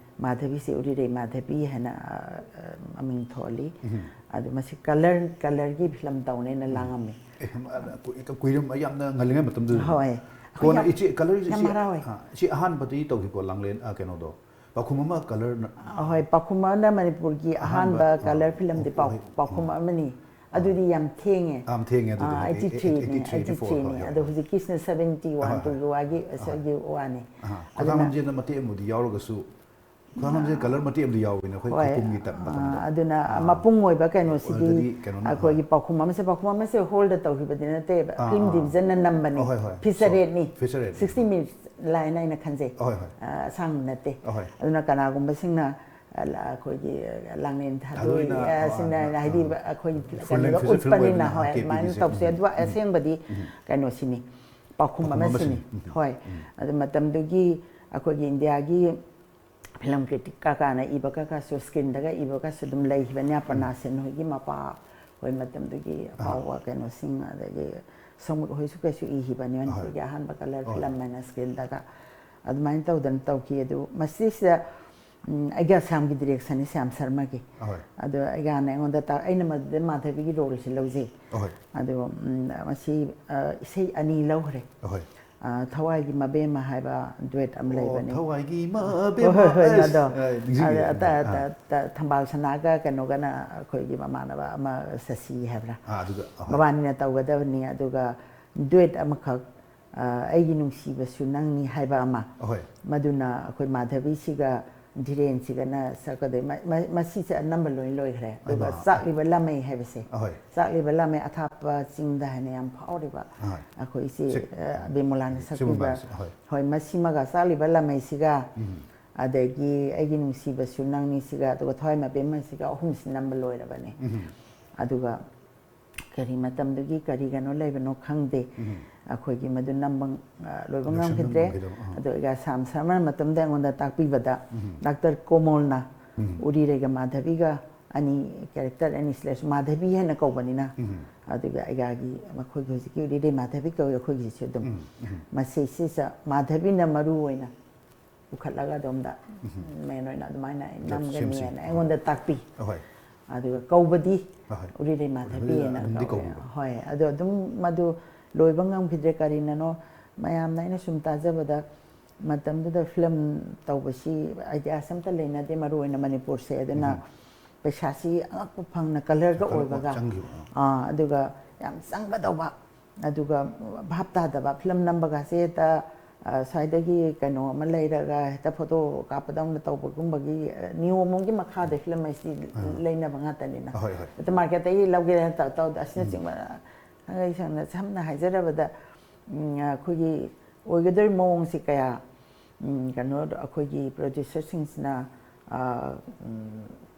ꯃꯥꯙꯕꯤꯁꯤ, ꯎꯔꯤꯔꯩ ꯃꯥꯙꯕꯤ ꯍꯥꯏꯅ ꯑ, ꯑ, ꯃꯃꯤꯡ ꯊꯣꯜꯂꯤ꯫ ꯎꯝ꯫ ꯑꯗꯨ ꯃꯁꯤ ꯀꯂꯔ ꯀꯂꯔꯒꯤ ꯐꯤꯂꯝ ꯇꯧꯅꯦꯅ ꯂꯥꯡꯉꯝꯃꯤ꯫ ꯑꯦ, ꯑ, ꯀꯨꯏ- ꯀꯨꯏꯔꯝ ꯌꯥꯝꯅ ꯉꯜꯂꯤꯉꯩ ꯃꯇꯝꯗꯨꯗ ꯍꯣꯏ꯫ ꯀꯣꯟꯅ ꯌꯥꯝ- ꯏꯆꯦ ꯀꯂꯔꯁꯦ ꯌꯥꯝ ꯏꯆꯦ ꯍꯔꯥꯎꯋꯦ꯫ ꯑ, ꯏꯆꯦ ꯑꯍꯥꯟꯕꯗꯤ ꯇꯧꯈꯤꯀꯣ ꯂꯥꯡꯂꯦꯟ ꯑ, ꯀꯩꯅꯣꯗꯣ ꯄꯥꯎꯈꯨꯝ ꯑꯃ ꯀꯂꯔ ꯑꯍꯣꯏ, ꯄꯥꯎꯈꯨꯝ ꯑꯃꯅ ꯃꯅꯤꯄꯨꯔꯒꯤ ꯑꯍꯥꯟꯕ, ꯑꯍꯥꯟꯕ ꯀꯂꯔ ꯑ, ꯐꯤꯂꯝꯗꯤ ꯑꯣ, ꯄꯥꯎ- ꯍꯣꯏ, ꯄꯥꯎꯈꯨꯝ ꯑꯣ꯫ ꯑꯃꯅꯤ꯫ ꯑꯗꯨꯗꯤ ꯌꯥꯝ ꯊꯦꯡꯉꯦ꯫ ꯌꯥꯝ ꯊꯦꯡꯉꯦ ꯑꯗꯨꯗꯤ, ꯑꯥ, ꯍꯣꯏ, eighty three ꯅꯦ, eighty three, eighty four, eighty three ꯅꯦ꯫ ꯍꯣꯏ, ꯑꯗꯣ ꯍꯣꯏ꯫ ꯍꯧꯖꯤꯛꯀꯤꯁꯤꯅ seventy one ꯑꯍꯣꯏ, ꯍꯣꯏ꯫ ꯇꯨꯒꯤ ꯋꯥꯒꯤ ꯑꯁꯤꯒꯤ ꯋꯥꯅꯤ꯫ ꯑꯍꯥ, ꯑꯗꯨꯅ ꯈꯣꯡꯊꯥꯡ ꯂꯝꯖꯦꯜꯗ ꯃꯇꯦꯛ ꯑꯃꯕꯨꯗꯤ ꯌꯥꯎꯔꯒꯁꯨ, ꯈꯣꯡꯊꯥꯡ ꯂꯝꯖꯦꯜ ꯀꯂꯔ ꯃꯇꯦꯛ ꯑꯃꯗꯤ ꯌꯥꯎꯕꯅꯦ ꯑꯩꯈꯣꯏ ꯍꯣꯏ, ꯈꯨꯄꯨꯝꯒꯤ ꯇꯞ ꯑꯥ, ꯃꯇꯝꯗ꯫ ꯑꯗꯨꯅ ꯑꯥ, ꯃꯄꯨꯡ ꯑꯣꯏꯕ ꯀꯩꯅꯣꯁꯤꯗꯤ ꯑꯣꯏꯔꯒꯗꯤ ꯀꯩꯅꯣꯅ, ꯑꯩꯈꯣꯏꯒꯤ ꯍꯣꯏ꯫ ꯄꯥꯎꯈꯨꯝ ꯑꯃꯁꯦ, ꯄꯥꯎꯈꯨꯝ ꯑꯃꯁꯦ ꯍꯣꯜꯗ ꯇꯧꯈꯤꯕꯗꯤ ꯅꯠꯇꯦꯕ, ꯑꯥ, ꯐꯤꯂꯝ ꯑꯥ꯫ ꯗꯤꯕꯤꯖꯟꯅ ꯅꯝꯕꯅꯤ꯫ ꯑꯍꯣꯏ, ꯍꯣꯏ꯫ ꯐꯤꯆꯔꯦꯠꯅꯤ꯫ ꯐꯤꯆꯔꯦꯠꯅꯤ꯫ Sixty minutes line ꯍꯥꯏꯅ ꯈꯟꯖꯩ꯫ ꯑꯍꯣꯏ, ꯍꯣꯏ꯫ ꯑꯥ, ꯑꯁꯥꯡꯕ ꯅꯠꯇꯦ꯫ ꯑꯍꯣꯏ꯫ ꯑꯗꯨꯅ ꯀꯅꯥꯒꯨꯝꯕꯁꯤꯡꯅ ꯑ, ꯂ- ꯑꯩꯈꯣꯏꯒꯤ ꯂꯥꯡꯂꯦꯟ ꯊꯥꯗꯣꯏ ꯊꯥꯗꯣꯏꯅ, ꯑ, ꯑꯥ, ꯁꯤꯅ ꯑꯥ, ꯍꯥꯏꯗꯤ ꯑꯥ꯫ ꯑꯩꯈꯣꯏ Full length ꯀꯩꯅꯣꯗ feature film ꯎꯠꯄꯅꯤꯅ, ꯑꯣꯏꯕꯅꯤꯅ, ꯍꯣꯏ, ꯀꯦ ꯄꯤ ꯑꯗꯨꯃꯥꯏꯅ ꯕꯤ ꯁꯤ꯫ ꯇꯧꯁꯦ꯫ ꯎꯝ, ꯑꯗꯨ ꯎꯝ꯫ ꯑꯁꯦꯡꯕꯗꯤ ꯀꯩꯅꯣꯁꯤꯅꯤ, ꯄꯥꯎꯈꯨꯝ ꯄꯥꯎꯈꯨꯝ ꯑꯃꯁꯤꯅꯤ꯫ ꯑꯃꯁꯤꯅꯤ꯫ ꯎꯝ, ꯍꯣꯏ꯫ ꯎꯝ꯫ ꯑꯗꯨ ꯃꯇꯝꯗꯨꯒꯤ ꯑꯩꯈꯣꯏꯒꯤ ꯏꯟꯗꯤꯌꯥꯒꯤ ꯐꯤꯂꯝ ꯀ꯭ꯔꯤꯇꯤꯛ ꯀꯀꯥꯅ ꯏꯕ ꯀꯀꯥꯁꯨ ꯁ꯭ꯀ꯭ꯔꯤꯟꯗꯒ ꯏꯕ ꯀꯀꯥꯁꯨ ꯑꯗꯨꯝ ꯂꯩꯈꯤꯕꯅꯤ꯫ ꯑꯄꯔꯅꯥ ꯁꯦꯟ ꯍꯣꯏꯒꯤ ꯃꯄꯥ ꯍꯣꯏ, ꯃꯇꯝꯗꯨꯒꯤ ꯑꯐꯥꯎꯕ ꯀꯩꯅꯣꯁꯤꯡ, ꯑꯗꯒꯤ ꯁꯣꯃꯨꯠ ꯍꯣꯏꯁꯨ ꯀꯩꯁꯨ ꯏꯈꯤꯕꯅꯤ, ꯃꯅꯤꯄꯨꯔꯒꯤ ꯑꯍꯥꯟꯕ ꯀꯂꯔ ꯍꯣꯏ꯫ ꯐꯤꯂꯝ ꯍꯥꯏꯅ ꯁ꯭ꯀ꯭ꯔꯤꯟꯗꯒ꯫ ꯑꯗꯨꯃꯥꯏꯅ ꯇꯧꯗꯅ ꯇꯧꯈꯤ꯫ ꯑꯗꯨ ꯃꯁꯤꯁꯤꯗ ꯎꯝ, ꯑꯩꯒꯤ ꯑꯁꯥꯝꯒꯤ ꯗꯤꯔꯦꯛꯁꯟꯅꯤ ꯁ꯭ꯌꯥꯝ ꯁꯔꯃꯒꯤ꯫ ꯑꯍꯣꯏ꯫ ꯑꯗꯣ ꯑꯩꯒꯥꯅ ꯑꯩꯉꯣꯟꯗ ꯇꯥ- ꯑꯩꯅ ꯃꯗꯨꯗ ꯃꯥꯙꯕꯤꯒꯤ ꯔꯣꯜꯁꯦ ꯂꯧꯖꯩ꯫ ꯑꯍꯣꯏ꯫ ꯑꯗꯣ ꯎꯝ, ꯃꯁꯤ ꯑ, ꯏꯁꯩ ꯑꯅꯤ ꯂꯧꯈ꯭ꯔꯦ꯫ ꯑꯍꯣꯏ꯫ ꯑ, ꯊꯋꯥꯏꯒꯤ ꯃꯕꯦꯝꯃ ꯍꯥꯏꯕ ꯗꯨꯋꯦꯠ ꯑꯃ ꯑꯣ, ꯂꯩꯕꯅꯤ꯫ ꯊꯋꯥꯏꯒꯤ ꯍꯣꯏ, ꯃꯕꯦꯝꯃ, ꯍꯣꯏ, ꯍꯣꯏ, ꯑꯩꯁ, ꯑꯗꯣ ꯑ, ꯅꯤꯡꯁꯤꯡꯉꯦ꯫ ꯑꯗ- ꯑ- ꯑꯥ꯫ ꯑ- ꯑ- ꯊꯝꯕꯥꯜ ꯁꯅꯥꯒ ꯀꯩꯅꯣꯒꯅ ꯑꯩꯈꯣꯏꯒꯤ ꯃꯃꯥꯟꯅꯕ ꯑꯃ ꯁꯁꯤ ꯍꯥꯏꯕ꯭ꯔꯥ? ꯑꯥ, ꯑꯗꯨꯒ, ꯑꯍꯣꯏ꯫ ꯃꯕꯥꯅꯤꯅ ꯇꯧꯒꯗꯕꯅꯤ꯫ ꯑꯗꯨꯒ ꯗꯨꯋꯦꯠ ꯑꯃꯈꯛ ꯑ, ꯑꯩꯒꯤ ꯅꯨꯡꯁꯤꯕꯁꯨ ꯅꯪꯅꯤ ꯍꯥꯏꯕ ꯑꯃ꯫ ꯑꯍꯣꯏ꯫ ꯃꯗꯨꯅ ꯑꯩꯈꯣꯏ ꯃꯥꯙꯕꯤꯁꯤꯒ ꯙꯤꯔꯦꯟꯁꯤꯒꯅ ꯁꯛꯀꯗꯣꯏ꯫ ꯃ- ꯃ- ꯃꯁꯤꯁꯦ ꯑꯅꯝꯕ ꯂꯣꯏ ꯂꯣꯏꯈ꯭ꯔꯦ꯫ ꯑꯗꯨꯒ ꯑꯩꯃꯥ꯫ ꯆꯥꯛꯂꯤꯕ ꯂꯥꯃꯩ ꯍꯥꯏꯕꯁꯦ꯫ ꯑꯍꯣꯏ꯫ ꯆꯥꯛꯂꯤꯕ ꯂꯥꯃꯩ ꯑꯊꯥꯞꯄ ꯆꯤꯡꯗ ꯍꯥꯏꯅ ꯌꯥꯝ ꯐꯥꯎꯔꯤꯕ ꯑꯍꯣꯏ꯫ ꯑꯩꯈꯣꯏ ꯏꯆꯦ, ꯁꯤ- ꯑ, ꯕꯤꯃꯣꯂꯥꯅ ꯁꯤꯒꯨꯝꯕ ꯁꯛꯄꯤꯕ꯫ ꯁꯤ-, ꯍꯣꯏ꯫ ꯍꯣꯏ, ꯃꯁꯤꯃꯒ ꯆꯥꯛꯂꯤꯕ ꯂꯥꯃꯩꯁꯤꯒ, ꯎꯝ꯫ ꯑꯗꯒꯤ ꯑꯩꯒꯤ ꯅꯨꯡꯁꯤꯕꯁꯨ ꯅꯪꯅꯤꯁꯤꯒ, ꯑꯗꯨꯒ ꯊꯋꯥꯏ ꯃꯕꯦꯝꯃꯁꯤꯒ ꯑꯍꯨꯝꯁꯤ ꯅꯝꯕ ꯂꯣꯏꯔꯕꯅꯦ꯫ ꯎꯝ꯫ ꯑꯗꯨꯒ ꯀꯔꯤ ꯃꯇꯝꯗꯨꯒꯤ ꯀꯔꯤ ꯀꯩꯅꯣ ꯂꯩꯕꯅꯣ ꯈꯪꯗꯦ꯫ ꯎꯝ꯫ ꯑꯩꯈꯣꯏꯒꯤ ꯃꯗꯨ ꯅꯝꯕ ꯑ, ꯂꯣꯏꯕ ꯂꯣꯏꯁꯟꯕ ꯉꯝꯈꯤꯗ꯭ꯔꯦ꯫ ꯉꯝꯈꯤꯗꯕ, ꯑꯥ꯫ ꯑꯗꯣ ꯑꯩꯒ ꯁꯥꯝ ꯁꯔꯃ ꯃꯇꯝꯗ ꯑꯩꯉꯣꯟꯗ ꯇꯥꯛꯄꯤꯕꯗ ꯎꯝ꯫ ꯗꯥꯛꯇꯔ ꯀꯣꯃꯣꯜꯅ ꯎꯝ꯫ ꯎꯔꯤꯔꯩꯒ ꯃꯥꯙꯕꯤꯒ ꯑꯅꯤ ꯀꯦꯔꯦꯛꯇꯔ ꯑꯅꯤ ꯁꯤꯗꯁꯨ ꯃꯥꯙꯕꯤ ꯍꯥꯏꯅ ꯀꯧꯕꯅꯤꯅ ꯎꯝ꯫ ꯑꯗꯨꯒ ꯑꯩꯒꯤ ꯃꯈꯣꯏꯒꯤ ꯍꯧꯖꯤꯛꯀꯤ ꯎꯔꯤꯔꯩ ꯃꯥꯙꯕꯤ ꯀꯧꯏ ꯑꯩꯈꯣꯏꯒꯤꯁꯨ ꯑꯗꯨꯝ ꯎꯝ, ꯎꯝ꯫ ꯃꯁꯤꯁꯤꯁꯨ ꯃꯥꯙꯕꯤꯅ ꯃꯔꯨ ꯑꯣꯏꯅ ꯄꯨꯈꯠꯂꯒ ꯑꯗꯣꯝꯗ ꯃꯦꯟ ꯑꯣꯏꯅ ꯑꯗꯨꯃꯥꯏꯅ ꯑꯩ ꯑꯗꯣ ꯁꯦꯝꯁꯤ꯫ ꯅꯝꯒꯅꯤꯅ ꯑꯩꯉꯣꯟꯗ ꯇꯥꯛꯄꯤ꯫ ꯑꯍꯣꯏ꯫ ꯑꯗꯨꯒ ꯀꯧꯕꯗꯤ ꯑꯍꯣꯏ꯫ ꯎꯔꯤꯔꯩ ꯃꯥꯙꯕꯤꯅ ꯑꯗꯨꯝꯗꯤ ꯀꯧꯋꯦ꯫ ꯀꯧꯕꯤꯕ꯫ ꯍꯣꯏ, ꯑꯗꯣ ꯑꯗꯨꯝ ꯃꯗꯨ ꯂꯣꯏꯕ ꯉꯝꯈꯤꯗ꯭ꯔꯦ꯫ ꯀꯔꯤꯅꯅꯣ, ꯃꯌꯥꯝꯅ ꯑꯩꯅ ꯁꯨꯝ ꯇꯥꯖꯕꯗ ꯃꯇꯝꯗꯨꯗ ꯐꯤꯂꯝ ꯇꯧꯕꯁꯤ ꯑꯥꯏꯗꯤꯌꯥꯁꯤ ꯑꯝꯇ ꯂꯩꯅꯗꯦ, ꯃꯔꯨ ꯑꯣꯏꯅ ꯃꯅꯤꯄꯨꯔꯁꯦ꯫ ꯑꯗꯨꯅ ꯎꯝ꯫ ꯄꯩꯁꯥꯁꯤ ꯑꯉꯛꯄ ꯐꯪꯅ ꯀꯂꯔꯒ ꯀꯂꯔ ꯑꯣꯏꯕꯒ, ꯆꯪꯈꯤꯕ, ꯑꯥ, ꯑꯗꯨꯒ ꯌꯥꯝ ꯆꯪꯒꯗꯧꯕ, ꯑꯗꯨꯒ ꯚꯥꯞ ꯇꯥꯗꯕ꯫ ꯐꯤꯂꯝ ꯅꯝꯕꯒꯁꯦ ꯍꯦꯛꯇ, ꯑ, ꯁ꯭ꯋꯥꯏꯗꯒꯤ ꯀꯩꯅꯣ ꯑꯃ ꯂꯩꯔꯒ ꯍꯦꯛꯇ ꯐꯣꯇꯣ ꯀꯥꯞꯄꯗꯧꯅ ꯇꯧꯕꯒꯨꯝꯕꯒꯤ, ꯑ, ꯅꯤꯌꯣꯝ ꯑꯃꯒꯤ ꯃꯈꯥꯗ ꯐꯤꯂꯝ ꯍꯥꯏꯁꯤꯗꯤ ꯑꯥ꯫ ꯂꯩꯅꯕ ꯉꯥꯛꯇꯅꯤꯅ꯫ ꯑꯍꯣꯏ, ꯍꯣꯏ꯫ ꯍꯦꯛꯇ ꯃꯥꯔꯀꯦꯠꯇꯒꯤ ꯂꯧꯒꯦ ꯇꯧ-, ꯇꯧꯗ ꯑꯁꯤꯅꯆꯤꯡꯕ꯫ ꯊꯥꯡꯒꯩ ꯁꯦꯡꯅ ꯁꯝꯅ ꯍꯥꯏꯖꯔꯕꯗ, ꯎꯝ, ꯑꯩꯈꯣꯏꯒꯤ ꯑꯣꯏꯒꯗꯧꯔꯤꯕ ꯃꯑꯣꯡꯁꯤ ꯀꯌꯥ, ꯎꯝ, ꯀꯩꯅꯣ, ꯑꯩꯈꯣꯏꯒꯤ ꯄ꯭ꯔꯣꯗ꯭ꯌꯨꯁꯔꯁꯤꯡꯁꯤꯅ, ꯑ, ꯎꯝ,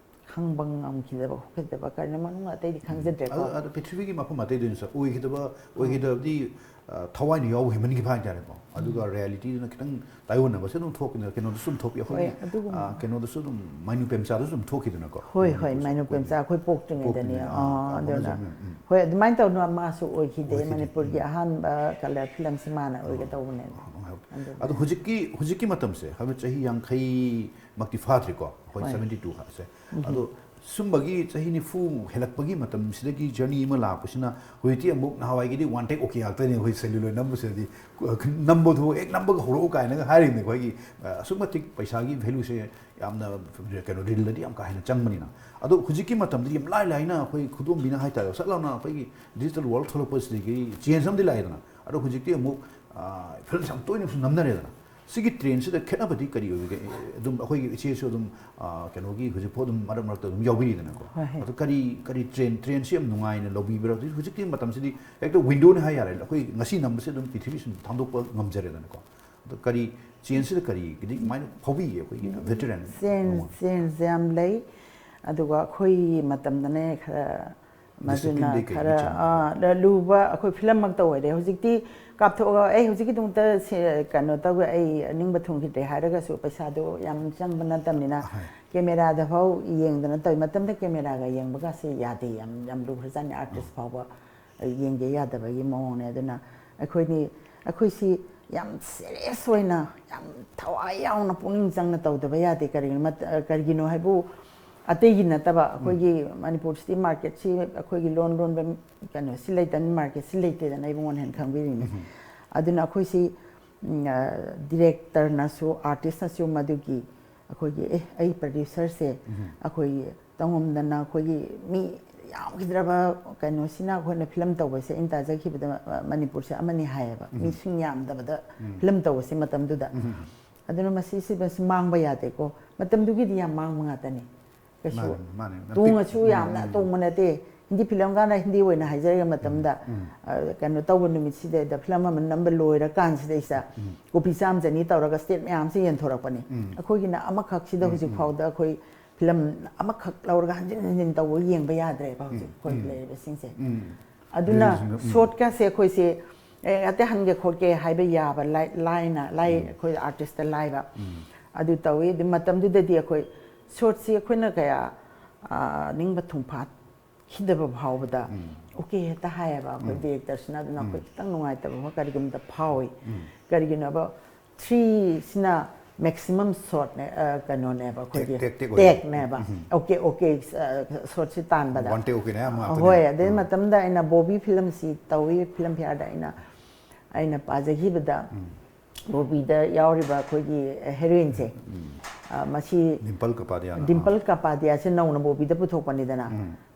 ꯈꯪꯕ ꯉꯝꯈꯤꯗꯕ ꯈꯣꯠꯈꯤꯗꯕ ꯀꯔꯤꯅ ꯃꯅꯨꯡ ꯑꯇꯩꯗꯤ ꯈꯪꯖꯗ꯭ꯔꯦꯀꯣ꯫ ꯑꯗꯣ, ꯑꯗꯣ ꯄ꯭ꯔꯤꯊꯤꯕꯤꯒꯤ ꯃꯐꯝ ꯑꯇꯩꯗꯅꯁꯨ ꯑꯣꯏꯈꯤꯗꯕ, ꯑꯣꯏꯈꯤꯗꯕꯗꯤ, ꯑ, ꯊꯋꯥꯏꯅ ꯌꯥꯎꯕ ꯍꯦꯟꯃꯟꯈꯤꯕ ꯍꯥꯏꯇꯥꯔꯦꯀꯣ꯫ ꯑꯗꯨꯒ ꯔꯤꯌꯦꯂꯤꯇꯤꯗꯨꯅ ꯈꯤꯇꯪ ꯇꯥꯏꯑꯣꯟꯅꯕꯁꯦ ꯑꯗꯨꯝ ꯊꯣꯛꯄꯅꯤꯅ ꯀꯩꯅꯣꯗꯁꯨ ꯑꯗꯨꯝ ꯊꯣꯛꯄꯤ, ꯍꯣꯏ, ꯑꯩꯈꯣꯏꯒꯤ, ꯑꯗꯨꯒꯨꯝꯕ꯫ ꯑ, ꯀꯩꯅꯣꯗꯁꯨ ꯑꯗꯨꯝ ꯃꯥꯏꯅꯨ ꯄꯦꯝꯆꯥꯗꯁꯨ ꯑꯗꯨꯝ ꯊꯣꯛꯈꯤꯗꯅꯀꯣ꯫ ꯍꯣꯏ, ꯍꯣꯏ, ꯃꯅꯤꯄꯨꯔꯁꯦ ꯃꯥꯏꯅꯨ ꯄꯦꯝꯆꯥ ꯄꯣꯛꯇ꯭ꯔꯤꯉꯩꯗ꯫ ꯑꯩꯈꯣꯏ ꯄꯣꯛꯇ꯭ꯔꯤꯉꯩꯗꯅꯤ꯫ ꯄꯣꯛꯇ꯭ꯔꯤꯉꯩꯗ, ꯑꯥ, ꯑꯥ, ꯑꯗꯨꯅ꯫ ꯍꯧꯅꯖꯕꯅꯤ꯫ ꯎꯝ꯫ ꯍꯣꯏ, ꯑꯗꯨꯃꯥꯏꯅ ꯇꯧꯗꯅ ꯃꯥꯁꯨ ꯑꯣꯏꯈꯤꯗꯦ꯫ ꯑꯣꯏꯈꯤꯗꯦ꯫ ꯃꯅꯤꯄꯨꯔꯒꯤ ꯎꯝ꯫ ꯑꯍꯥꯟꯕ ꯀꯂꯔ ꯐꯤꯂꯝꯁꯤ ꯃꯥꯅ ꯑꯣꯏꯒꯗꯧꯕꯅꯦ꯫ ꯑꯣ, ꯑꯣ, ꯑꯣ꯫ ꯑꯗꯨꯅ꯫ ꯑꯗꯣ ꯍꯧꯖꯤꯛꯀꯤ, ꯍꯧꯖꯤꯛꯀꯤ ꯃꯇꯝꯁꯦ, ꯍꯥꯏꯕꯗꯤ ꯆꯍꯤ ꯌꯥꯡꯈꯩꯃꯛꯇꯤ ꯐꯥꯗ꯭ꯔꯤꯀꯣ, ꯑꯩꯈꯣꯏ ꯍꯣꯏ꯫ ꯁꯚꯦꯟꯇꯤ ꯇꯨ ꯍꯥꯏꯁꯦ꯫ ꯑꯗꯣ ꯁꯨꯝꯕꯒꯤ ꯆꯍꯤ ꯅꯤꯐꯨ ꯍꯦꯜꯂꯛꯄꯒꯤ ꯃꯇꯝꯁꯤꯗꯒꯤ ꯖꯔꯅꯤ ꯑꯃ ꯂꯥꯛꯄꯁꯤꯅ ꯍꯧꯖꯤꯛꯇꯤ ꯑꯃꯨꯛ ꯅꯍꯥꯟꯋꯥꯏꯒꯤꯗꯤ ꯋꯥꯟ ꯇꯦꯛ ꯑꯣꯀꯦ ꯉꯥꯛꯇꯅꯦ꯫ ꯑꯩꯈꯣꯏ ꯁꯦꯂꯨꯂꯣꯏꯗ ꯅꯝꯕꯁꯤꯗꯗꯤ ꯅꯝꯕꯗꯨ ꯍꯦꯛ ꯅꯝꯕꯒ ꯍꯧꯔꯛꯎ ꯀꯥꯏꯅꯒ ꯍꯥꯏꯔꯤꯕꯅꯦ꯫ ꯑꯩꯈꯣꯏꯒꯤ, ꯑ, ꯑꯁꯨꯛ ꯃꯇꯤꯛ ꯄꯩꯁꯥꯒꯤ ꯚꯦꯂꯨꯁꯦ ꯌꯥꯝꯅ, ꯀꯩꯅꯣ, ꯔꯤꯜꯗꯗꯤ ꯌꯥꯝ ꯀꯥ ꯍꯦꯟꯅ ꯆꯪꯕꯅꯤꯅ꯫ ꯑꯗꯣ ꯍꯧꯖꯤꯛꯀꯤ ꯃꯇꯝꯗꯗꯤ ꯌꯥꯝ ꯂꯥꯏ ꯂꯥꯏꯅ ꯑꯩꯈꯣꯏ ꯈꯨꯗꯣꯝꯕꯤꯅ ꯍꯥꯏꯇꯥꯔꯦ, ꯁꯠ ꯂꯥꯎꯅ ꯑꯩꯈꯣꯏꯒꯤ ꯗꯤꯖꯤꯇꯦꯜ ꯋꯥꯔꯜ ꯊꯣꯛꯂꯛꯄꯁꯤꯗꯒꯤ ꯆꯦꯟꯖ ꯑꯃꯗꯤ ꯂꯥꯛꯑꯦꯗꯅ꯫ ꯑꯗꯣ ꯍꯧꯖꯤꯛꯇꯤ ꯑꯃꯨꯛ, ꯑ, ꯐꯤꯂꯝꯁꯦ ꯌꯥꯝ ꯇꯣꯏꯅꯁꯨ ꯅꯝꯅꯔꯦꯗꯅ꯫ ꯁꯤꯒꯤ ꯇ꯭ꯔꯦꯟꯁꯤꯗ ꯈꯦꯠꯅꯕꯗꯤ ꯀꯔꯤ ꯑꯣꯏꯕꯒꯦ? ꯑꯗꯨꯝ ꯑꯩꯈꯣꯏꯒꯤ ꯏꯆꯦꯁꯨ ꯑꯗꯨꯝ, ꯑ, ꯀꯩꯅꯣꯒꯤ ꯍꯧꯖꯤꯛꯐꯥꯎ ꯑꯗꯨꯝ ꯃꯔꯛ ꯃꯔꯛꯇ ꯑꯗꯨꯝ ꯌꯥꯎꯕꯤꯔꯤꯗꯅꯀꯣ꯫ ꯍꯣꯏ, ꯍꯣꯏ꯫ ꯑꯗꯣ ꯀꯔꯤ, ꯀꯔꯤ ꯇ꯭ꯔꯦꯟ, ꯇ꯭ꯔꯦꯟꯁꯤ ꯌꯥꯝ ꯅꯨꯡꯉꯥꯏꯅ ꯂꯧꯕꯤꯕ꯭ꯔꯥ? ꯍꯧꯖꯤꯛ, ꯍꯧꯖꯤꯛꯀꯤ ꯃꯇꯝꯁꯤꯗꯤ ꯍꯦꯛꯇ ꯋꯤꯟꯗꯣꯅꯤ ꯍꯥꯏ ꯌꯥꯔꯦ꯫ ꯑꯩꯈꯣꯏ ꯉꯁꯤ ꯅꯝꯕꯁꯦ ꯑꯗꯨꯝ ꯄ꯭ꯔꯤꯊꯤꯕꯤ ꯁꯨꯝ ꯊꯥꯡꯗꯣꯛꯄ ꯉꯝꯖꯔꯦꯗꯅꯀꯣ꯫ ꯑꯗꯣ ꯀꯔꯤ, ꯆꯦꯟꯖꯁꯤꯗ ꯀꯔꯤ, ꯀꯔꯤ ꯀꯃꯥꯏꯅ ꯐꯥꯎꯕꯤꯒꯦ ꯑꯩꯈꯣꯏꯒꯤ ꯚꯦꯇꯔꯟ ꯆꯦꯟꯖ, ꯑꯃ? ꯆꯦꯟꯖꯁꯦ ꯌꯥꯝ ꯂꯩ꯫ ꯑꯗꯨꯒ ꯑꯩꯈꯣꯏꯒꯤ ꯃꯇꯝꯗꯅꯦ ꯈꯔ ꯃꯗꯨꯅ ꯈꯔ ꯂꯨꯕ ꯑꯩꯈꯣꯏ ꯐꯤꯂꯝꯃꯛꯇ ꯑꯣꯏꯔꯦ꯫ ꯍꯧꯖꯤꯛꯇꯤ ꯀꯥꯞꯊꯣꯛꯑꯒ ꯑꯩ ꯍꯧꯖꯤꯛꯀꯤꯗꯃꯛꯇ ꯀꯩꯅꯣ ꯇꯧꯒꯦ, ꯑꯩ ꯅꯤꯡꯕ ꯊꯨꯡꯈꯤꯗ꯭ꯔꯦ ꯍꯥꯏꯔꯒꯁꯨ ꯄꯩꯁꯥꯗꯣ ꯌꯥꯝ ꯆꯪꯕ ꯅꯠꯇꯕꯅꯤꯅ꯫ ꯀꯦꯃꯦꯔꯥꯗ ꯐꯥꯎ ꯌꯦꯡꯗꯅ ꯇꯧꯏ꯫ ꯃꯇꯝꯗ ꯀꯦꯃꯦꯔꯥꯒ ꯌꯦꯡꯕꯒꯁꯦ ꯌꯥꯗꯦ, ꯌꯥꯝ ꯌꯥꯝ ꯂꯨꯈ꯭ꯔꯖꯥꯠꯅꯤ꯫ ꯑꯥꯔꯇꯤꯁ ꯐꯥꯎꯕ ꯌꯦꯡꯒꯦ ꯌꯥꯗꯕꯒꯤ ꯃꯑꯣꯡꯅꯦ꯫ ꯑꯗꯨꯅ ꯑꯩꯈꯣꯏꯗꯤ, ꯑꯩꯈꯣꯏꯁꯤ ꯌꯥꯝ ꯁꯤꯔꯤꯌꯁ ꯑꯣꯏꯅ, ꯌꯥꯝ ꯊꯋꯥꯏ ꯌꯥꯎꯅ, ꯄꯨꯛꯅꯤꯡ ꯆꯪꯅ ꯇꯧꯗꯕ ꯌꯥꯗꯦ꯫ ꯀꯔꯤꯒꯤꯅꯣ ꯃꯠ-, ꯑ, ꯀꯔꯤꯒꯤꯅꯣ ꯍꯥꯏꯕꯨ, ꯑꯇꯩꯒꯤ ꯅꯠꯇꯕ, ꯑꯩꯈꯣꯏꯒꯤ ꯃꯅꯤꯄꯨꯔ ꯁꯤꯇꯤ ꯃꯥꯔꯀꯦꯠꯁꯤ ꯑꯩꯈꯣꯏꯒꯤ ꯂꯣꯟ ꯂꯣꯟꯕ ꯀꯩꯅꯣꯁꯤ ꯂꯩꯇꯕꯅꯤ, ꯃꯥꯔꯀꯦꯠꯁꯤ ꯂꯩꯇꯦꯗꯅ, ꯏꯕꯨꯡꯉꯣꯅ ꯍꯦꯟꯅ ꯈꯪꯕꯤꯔꯤꯅꯤ꯫ ꯑꯗꯨꯅ ꯑꯩꯈꯣꯏꯁꯤ, ꯎꯝ, ꯑ, ꯗꯤꯔꯦꯛꯇꯔꯅꯁꯨ, ꯑꯥꯔꯇꯤꯁꯅꯁꯨ ꯃꯗꯨꯒꯤ ꯑꯩꯈꯣꯏꯒꯤ, "ꯑꯦ, ꯑꯩ ꯄ꯭ꯔꯗ꯭ꯌꯨꯁꯔꯁꯦ ꯑꯩꯈꯣꯏꯒꯤ ꯇꯧꯉꯝꯗꯅ ꯑꯩꯈꯣꯏꯒꯤ ꯃꯤ ꯌꯥꯝꯈꯤꯗ꯭ꯔꯕ ꯀꯩꯅꯣꯁꯤꯅ ꯑꯩꯈꯣꯏꯅ ꯐꯤꯂꯝ ꯇꯧꯕꯁꯦ, ꯑꯩꯅ ꯇꯥꯖꯈꯤꯕꯗ, ꯑ, ꯃꯅꯤꯄꯨꯔꯁꯦ ꯑꯃꯅꯤ ꯍꯥꯏꯌꯦꯕ, ꯃꯤꯁꯤꯡ ꯌꯥꯝꯗꯕꯗ ꯐꯤꯂꯝ ꯇꯧꯕꯁꯦ ꯃꯇꯝꯗꯨꯗ꯫ ꯑꯗꯨꯅ ꯃꯁꯤꯁꯤꯗꯁꯨ ꯃꯥꯡꯕ ꯌꯥꯗꯦꯀꯣ꯫ ꯃꯇꯝꯗꯨꯒꯤꯗꯤ ꯌꯥꯝ ꯃꯥꯡꯕ ꯉꯥꯛꯇꯅꯤ꯫ ꯀꯩꯁꯨ ꯃꯥꯅꯦ, ꯃꯥꯅꯦ꯫ ꯇꯣꯡꯉꯁꯨ ꯌꯥꯝꯅ ꯇꯣꯡꯕ ꯅꯠꯇꯦ꯫ ꯍꯤꯟꯗꯤ ꯐꯤꯂꯝ ꯀꯥꯟꯅ ꯍꯤꯟꯗꯤ ꯑꯣꯏꯅ ꯍꯥꯏꯖꯔꯒꯦ, ꯃꯇꯝꯗ, ꯑ, ꯀꯩꯅꯣ ꯇꯧꯕ ꯅꯨꯃꯤꯠꯁꯤꯗꯩꯗ, ꯐꯤꯂꯝ ꯑꯃ ꯅꯝꯕ ꯂꯣꯏꯔꯀꯥꯟꯁꯤꯗꯩꯁꯤꯗ ꯀꯣꯄꯤ ꯆꯥꯝ ꯆꯅꯤ ꯇꯧꯔꯒ ꯁ꯭ꯇꯦꯠ ꯃꯌꯥꯝꯁꯤ ꯌꯦꯟꯊꯣꯔꯛꯄꯅꯤ꯫ ꯑꯩꯈꯣꯏꯒꯤꯅ ꯑꯃꯈꯛꯁꯤꯗ ꯍꯧꯖꯤꯛ ꯐꯥꯎꯗ ꯑꯩꯈꯣꯏ ꯐꯤꯂꯝ ꯑꯃꯈꯛ ꯂꯧꯔꯒ ꯍꯟꯖꯤꯟ ꯍꯟꯖꯤꯟ ꯇꯧꯕ ꯌꯦꯡꯕ ꯌꯥꯗ꯭ꯔꯦꯕ ꯍꯧꯖꯤꯛ ꯑꯩꯈꯣꯏ ꯂꯩꯔꯤꯕꯁꯤꯡꯁꯦ꯫ ꯑꯗꯨꯅ ꯁꯣꯔꯠꯀꯁꯦ ꯑꯩꯈꯣꯏꯁꯦ, ꯑꯦ, ꯑꯇꯩ ꯍꯟꯒꯦ ꯈꯣꯠꯀꯦ ꯍꯥꯏꯕ ꯌꯥꯕ, ꯂꯥꯏ-, ꯂꯥꯏꯅ, ꯂꯥꯏ-, ꯑꯩꯈꯣꯏ ꯑꯥꯔꯇꯤꯁꯇ ꯂꯥꯏꯕ꯫ ꯑꯗꯨ ꯇꯧꯋꯤ꯫ ꯑꯗꯨ ꯃꯇꯝꯗꯨꯗꯗꯤ ꯑꯩꯈꯣꯏ ꯁꯣꯔꯠꯁꯤ ꯑꯩꯈꯣꯏꯅ ꯀꯌꯥ, ꯑ, ꯅꯤꯡꯕ ꯊꯨꯡꯐꯥꯠ ꯈꯤꯗꯕ ꯐꯥꯎꯕꯗ ꯑꯣꯀꯦ ꯍꯦꯛꯇ ꯍꯥꯏꯌꯦꯕ ꯑꯩꯈꯣꯏ ꯗꯤꯔꯦꯛꯇꯔꯁꯤꯅ꯫ ꯑꯗꯨꯅ ꯑꯩꯈꯣꯏ ꯈꯤꯇꯪ ꯅꯨꯡꯉꯥꯏꯇꯕ ꯑꯃ ꯀꯔꯤꯒꯨꯝꯕꯗ ꯐꯥꯎꯏ꯫ ꯀꯔꯤꯒꯤꯅꯣꯕ, ꯊ꯭ꯔꯤꯁꯤꯅ ꯃꯦꯛꯁꯤꯃꯝ ꯁꯣꯔꯠꯅꯦ, ꯑ, ꯀꯩꯅꯣꯅꯦꯕ, ꯑꯩꯈꯣꯏꯒꯤ ꯇꯦꯛ, ꯇꯦꯛ ꯑꯣꯏꯕ꯫ ꯇꯦꯛꯅꯦꯕ꯫ ꯑꯣꯀꯦ, ꯑꯣꯀꯦ, ꯑ, ꯁꯣꯔꯠꯁꯤ ꯇꯥꯟꯕꯗ꯫ ꯋꯥꯟ ꯇꯦꯛ ꯑꯣꯀꯦꯅꯦ ꯑꯌꯥꯝꯕ ꯉꯥꯛꯇꯅꯦ꯫ ꯍꯣꯏ, ꯑꯗꯩ ꯃꯇꯝꯗ ꯑꯩꯅ ꯕꯣꯕꯤ ꯐꯤꯂꯝꯁꯤ ꯇꯧꯏ, ꯐꯤꯂꯝ ꯐꯤꯌꯥꯔꯗ ꯑꯩꯅ, ꯑꯩꯅ ꯄꯥꯖꯈꯤꯕꯗ, ꯕꯣꯕꯤꯗ ꯌꯥꯎꯔꯤꯕ ꯑꯩꯈꯣꯏꯒꯤ ꯍꯦꯔꯣꯏꯟꯁꯦ, ꯑ, ꯃꯁꯤ ꯗꯤꯝꯄꯜ ꯀꯄꯥꯗꯤꯌꯥꯅ꯫ ꯗꯤꯝꯄꯜ ꯀꯄꯥꯗꯤꯌꯥꯁꯦ ꯅꯧꯅ ꯕꯣꯕꯤꯗ ꯄꯨꯊꯣꯛꯄꯅꯤꯗꯅ꯫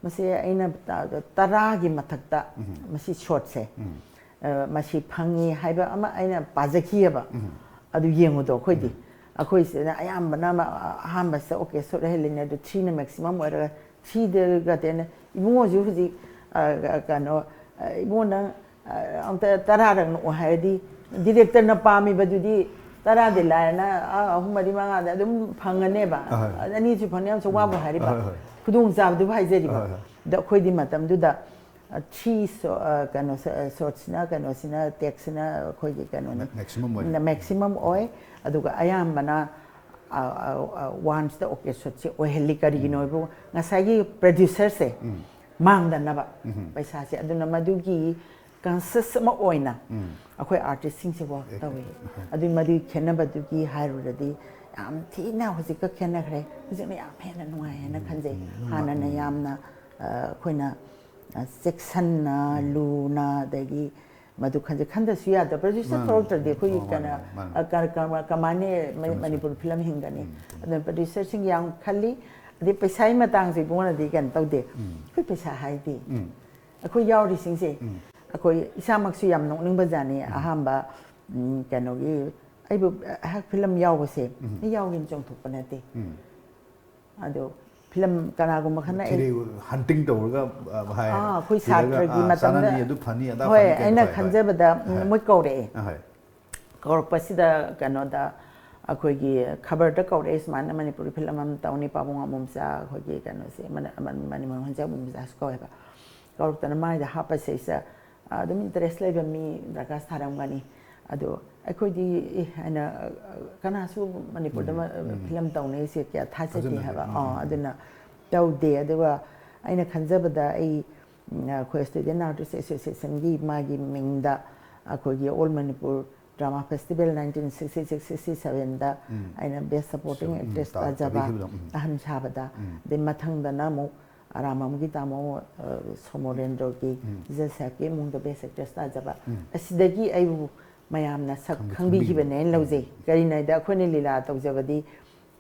ꯃꯁꯤ ꯑꯩꯅ ꯇ-, ꯇꯔꯥꯒꯤ ꯃꯊꯛꯇ ꯃꯁꯤ ꯁꯣꯔꯠꯁꯦ, ꯑ, ꯃꯁꯤ ꯐꯪꯉꯤ ꯍꯥꯏꯕ ꯑꯃ ꯑꯩꯅ ꯄꯥꯖꯈꯤꯑꯕ꯫ ꯑꯗꯨ ꯌꯦꯡꯉꯨꯗꯣ ꯑꯩꯈꯣꯏꯗꯤ꯫ ꯑꯩꯈꯣꯏꯁꯤꯅ ꯑꯌꯥꯝꯕꯅ ꯑꯃ, ꯑꯍꯥꯟꯕꯁꯤꯗ ꯑꯣꯀꯦ ꯁꯣꯔꯠ ꯍꯦꯜꯂꯤꯅꯦ, ꯑꯗꯨ ꯊ꯭ꯔꯤꯅ ꯃꯦꯛꯁꯤꯃꯝ ꯑꯣꯏꯔꯒ ꯊ꯭ꯔꯤꯗꯒꯗꯤ ꯑꯩꯅ, "ꯏꯕꯨꯡꯉꯣꯁꯨ ꯍꯧꯖꯤꯛ, ꯑ, ꯀꯩꯅꯣ, ꯑ, ꯏꯕꯨꯡꯉꯣ ꯅꯪ, ꯑ, ꯑꯝꯇ ꯇꯔꯥꯔꯛ ꯅꯣꯛꯑꯣ" ꯍꯥꯏꯔꯗꯤ ꯗꯤꯔꯦꯛꯇꯔꯅ ꯄꯥꯝꯃꯤꯕꯗꯨꯗꯤ ꯇꯔꯥꯗꯤ ꯂꯥꯏꯔꯅ, ꯑꯥ, ꯑꯍꯨꯝ, ꯃꯔꯤ, ꯃꯉꯥꯗ ꯑꯗꯨꯝ ꯐꯪꯉꯅꯦꯕ꯫ ꯑꯍꯣꯏ꯫ ꯑꯅꯤꯁꯨ ꯐꯪꯅꯤ, ꯌꯥꯝ ꯋꯥꯕ ꯍꯥꯏꯔꯤꯕ꯫ ꯑꯍꯣꯏ, ꯍꯣꯏ꯫ ꯈꯨꯗꯣꯡꯆꯥꯕꯗꯨꯕꯨ ꯍꯥꯏꯖꯔꯤꯕ꯫ ꯑꯍꯣꯏ, ꯍꯣꯏ꯫ ꯑꯗ ꯑꯩꯈꯣꯏꯗꯤ ꯃꯇꯝꯗꯨꯗ, ꯑ, ꯊ꯭ꯔꯤ ꯁꯣ-, ꯑ, ꯀꯩꯅꯣ, ꯁ-, ꯑ, ꯁꯣꯠꯁꯤꯅ, ꯀꯩꯅꯣꯁꯤꯅ, ꯇꯦꯛꯁꯤꯅ ꯑꯩꯈꯣꯏꯒꯤ ꯀꯩꯅꯣꯅꯤ꯫ ꯃꯦ-, ꯃꯦꯛꯁꯤꯃꯝ ꯑꯣꯏ꯫ ꯅ-, ꯃꯦꯛꯁꯤꯃꯝ ꯑꯣꯏ꯫ ꯑꯗꯨꯒ ꯑꯌꯥꯝꯕꯅ, ꯑ, ꯑ, ꯑ, ꯋꯥꯟꯁꯇ ꯑꯣꯀꯦ ꯁꯣꯠꯁꯦ ꯑꯣꯏꯍꯜꯂꯤ꯫ ꯀꯔꯤꯒꯤꯅꯣ ꯎꯝ꯫ ꯍꯥꯏꯕꯨ ꯉꯁꯥꯏꯒꯤ ꯄ꯭ꯔꯗ꯭ꯌꯨꯁꯔꯁꯦ ꯎꯝ꯫ ꯃꯥꯡꯗꯅꯕ ꯎꯝ꯫ ꯄꯩꯁꯥꯁꯦ꯫ ꯑꯗꯨꯅ ꯃꯗꯨꯒꯤ ꯀꯟꯁꯤꯌꯁ ꯑꯃ ꯑꯣꯏꯅ ꯎꯝ꯫ ꯑꯩꯈꯣꯏ ꯑꯥꯔꯇꯤꯁꯁꯤꯡꯁꯦ ꯋꯥꯛ ꯑꯦ, ꯇꯧꯏ꯫ ꯑꯍꯣꯏ꯫ ꯑꯗꯨꯏ ꯃꯗꯨꯒꯤ ꯈꯦꯠꯅꯕꯗꯨꯒꯤ ꯍꯥꯏꯔꯨꯔꯗꯤ ꯌꯥꯝ ꯊꯤꯅ ꯍꯧꯖꯤꯛꯀ ꯈꯦꯠꯅꯈ꯭ꯔꯦ꯫ ꯍꯧꯖꯤꯛꯅ ꯌꯥꯝ ꯍꯦꯟꯅ ꯅꯨꯡꯉꯥꯏ ꯍꯥꯏꯅ ꯎꯝ, ꯈꯟꯖꯩ꯫ ꯎꯝ, ꯎꯝ, ꯍꯥꯟꯅꯅ ꯎꯝ꯫ ꯌꯥꯝꯅ, ꯑ, ꯑꯩꯈꯣꯏꯅ, ꯑ, ꯆꯦꯛꯁꯟꯅ, ꯎꯝ꯫ ꯂꯨꯅ, ꯑꯗꯒꯤ ꯃꯗꯨ ꯈꯟꯖꯩ꯫ ꯈꯟꯗꯁꯨ ꯌꯥꯗꯕ꯫ ꯄ꯭ꯔꯗ꯭ꯌꯨꯁꯔ ꯃꯥꯅꯤ, ꯊꯣꯛꯂꯛꯇ꯭ꯔꯗꯤ ꯃꯥꯅꯤ, ꯑꯩꯈꯣꯏꯒꯤ ꯃꯥꯅꯤ, ꯀꯩꯅꯣ, ꯃꯥꯅꯤ꯫ ꯑ, ꯀ-, ꯀ-, ꯀꯃꯥꯏꯅ ꯃ-, ꯆꯨꯝꯃꯤ, ꯆꯨꯝꯃꯤ꯫ ꯃꯅꯤꯄꯨꯔ ꯐꯤꯂꯝ ꯍꯤꯡꯒꯅꯤ? ꯎꯝ, ꯆꯨꯝꯃꯤ꯫ ꯑꯗꯨꯅ ꯄ꯭ꯔꯗ꯭ꯌꯨꯁꯔꯁꯤꯡ ꯌꯥꯝ ꯈꯜꯂꯤ꯫ ꯑꯗꯩ ꯄꯩꯁꯥꯒꯤ ꯃꯇꯥꯡꯁꯦ ꯏꯕꯨꯡꯉꯣꯅꯗꯤ ꯀꯩꯅꯣ ꯇꯧꯗꯦ꯫ ꯎꯝ꯫ ꯑꯩꯈꯣꯏ ꯄꯩꯁꯥ ꯍꯥꯏꯗꯤ ꯎꯝ꯫ ꯑꯩꯈꯣꯏ ꯌꯥꯎꯔꯤꯁꯤꯡꯁꯦ, ꯎꯝ꯫ ꯑꯩꯈꯣꯏ ꯏꯁꯥꯃꯛꯁꯨ ꯌꯥꯝ ꯅꯣꯛꯅꯤꯡꯕ ꯖꯥꯠꯅꯤ꯫ ꯎꯝ꯫ ꯑꯍꯥꯟꯕ, ꯎꯝ, ꯀꯩꯅꯣꯒꯤ, ꯑꯩꯕꯨ ꯑꯩꯍꯥꯛ ꯐꯤꯂꯝ ꯌꯥꯎꯕꯁꯦ, ꯎꯝ꯫ ꯑꯩ ꯌꯥꯎꯒꯦꯅ ꯆꯣꯡꯊꯣꯛꯄ ꯅꯠꯇꯦ꯫ ꯎꯝ꯫ ꯑꯗꯣ ꯐꯤꯂꯝ ꯀꯅꯥꯒꯨꯝꯕ ꯈꯔꯅ ꯑꯩ ꯊꯤꯔꯦ, ꯍꯟꯇꯤꯡ ꯇꯧꯔꯒ, ꯑ, ꯍꯥꯏ, ꯑꯥ, ꯑꯩꯈꯣꯏ ꯊꯤꯔꯒ, ꯁꯥꯇ꯭ꯔꯒꯤ ꯑ, ꯃꯇꯝꯗ, ꯆꯥꯅꯅꯤ, ꯑꯗꯨ ꯐꯅꯤ, ꯑꯗꯥ ꯍꯣꯏ, ꯐꯅꯤ ꯀꯥꯏꯅ, ꯑꯩꯅ ꯍꯣꯏ, ꯍꯣꯏ꯫ ꯈꯟꯖꯕꯗ, ꯍꯣꯏ꯫ ꯃꯣꯏ ꯀꯧꯔꯛꯑꯦ꯫ ꯑ, ꯍꯣꯏ꯫ ꯀꯧꯔꯛꯄꯁꯤꯗ ꯀꯩꯅꯣꯗ ꯑꯩꯈꯣꯏꯒꯤ ꯈꯕꯔꯗ ꯀꯧꯔꯛꯑꯦ, ꯁꯨꯃꯥꯏꯅ ꯃꯅꯤꯄꯨꯔꯤ ꯐꯤꯂꯝ ꯑꯃ ꯇꯧꯅꯤ, ꯄꯥꯕꯨꯡ ꯑꯃꯣꯝꯆꯥ, ꯑꯩꯈꯣꯏꯒꯤ ꯀꯩꯅꯣꯁꯦ, ꯃꯅ-, ꯃꯅ-, ꯃꯅꯤꯃꯣꯍꯟ ꯆꯥ ꯑꯃꯣꯝꯆꯥꯁꯨ ꯀꯧꯋꯦꯕ꯫ ꯀꯧꯔꯛꯇꯅ ꯃꯥꯏꯗ ꯍꯥꯞꯄꯁꯦ, ꯑꯗꯨꯝ ꯏꯟꯇꯔꯦꯁ ꯂꯩꯕ ꯃꯤ ꯗꯔꯀꯥꯔ ꯁꯥꯔꯝꯒꯅꯤ꯫ ꯑꯗꯣ ꯑꯩꯈꯣꯏꯗꯤ, ꯑꯦ, ꯍꯥꯏꯅ, ꯀꯅꯥꯁꯨ ꯃꯅꯤꯄꯨꯔꯗ ꯎꯝ, ꯃ-, ꯎꯝ꯫ ꯐꯤꯂꯝ ꯇꯧꯅꯩꯁꯦ ꯀꯌꯥ ꯊꯥꯖꯗꯦ ꯊꯥꯖꯅꯗꯦ꯫ ꯍꯥꯏꯕ꯫ ꯎꯝ, ꯑꯥ, ꯎꯝ, ꯎꯝ꯫ ꯑꯗꯨꯅ ꯇꯧꯗꯦ꯫ ꯑꯗꯨꯒ ꯑꯩꯅ ꯈꯟꯖꯕꯗ ꯑꯩ, ꯎꯝ, ꯑꯩꯈꯣꯏ ꯁ꯭ꯇꯨꯗꯦꯟ ꯑꯥꯔꯇꯤꯁ ꯑꯦꯁꯣꯁꯤꯌꯦꯁꯟꯒꯤ ꯃꯥꯒꯤ ꯃꯤꯡꯗ ꯑꯩꯈꯣꯏꯒꯤ all Manipur drama festival nineteen sixty six sixty ꯁꯚꯦꯟꯗ ꯎꯝ꯫ ꯑꯩꯅ ꯕꯦꯁ ꯁꯄꯣꯔꯇꯤꯡ ꯎꯝ, ꯑꯦꯛꯇ꯭ꯔꯦꯁ ꯇꯥ-, ꯇꯥꯖꯕ, ꯇꯥꯕꯤꯈꯤꯕꯗꯣ, ꯎꯝ꯫ ꯑꯍꯟ ꯁꯥꯕꯗ, ꯎꯝ꯫ ꯑꯗꯩ ꯃꯊꯪꯗꯅ ꯑꯃꯨꯛ ꯑꯔꯥꯝꯕꯝꯒꯤ ꯇꯥꯃꯣ, ꯑ, ꯁꯣꯃꯣꯔꯦꯟꯗ꯭ꯔꯣꯒꯤ ꯎꯝ꯫ ꯖꯖ ꯁꯥꯍꯦꯕꯀꯤ ꯏꯃꯨꯡꯗ ꯕꯦꯁ ꯑꯦꯛꯇ꯭ꯔꯦꯁ ꯇꯥꯖꯕ꯫ ꯎꯝ꯫ ꯑꯁꯤꯗꯒꯤ ꯑꯩꯕꯨ ꯃꯌꯥꯝꯅ ꯁꯛ ꯈꯪꯕꯤ-, ꯈꯪꯕꯤꯈꯤꯕꯅꯦ ꯍꯥꯏꯅ ꯈꯪꯕꯤꯈꯤꯕꯅꯦ꯫ ꯂꯧꯖꯩ꯫ ꯎꯝ꯫ ꯀꯔꯤꯅꯣ ꯍꯥꯏꯗ ꯑꯩꯈꯣꯏꯅ ꯂꯤꯂꯥ ꯇꯧꯖꯕꯗꯤ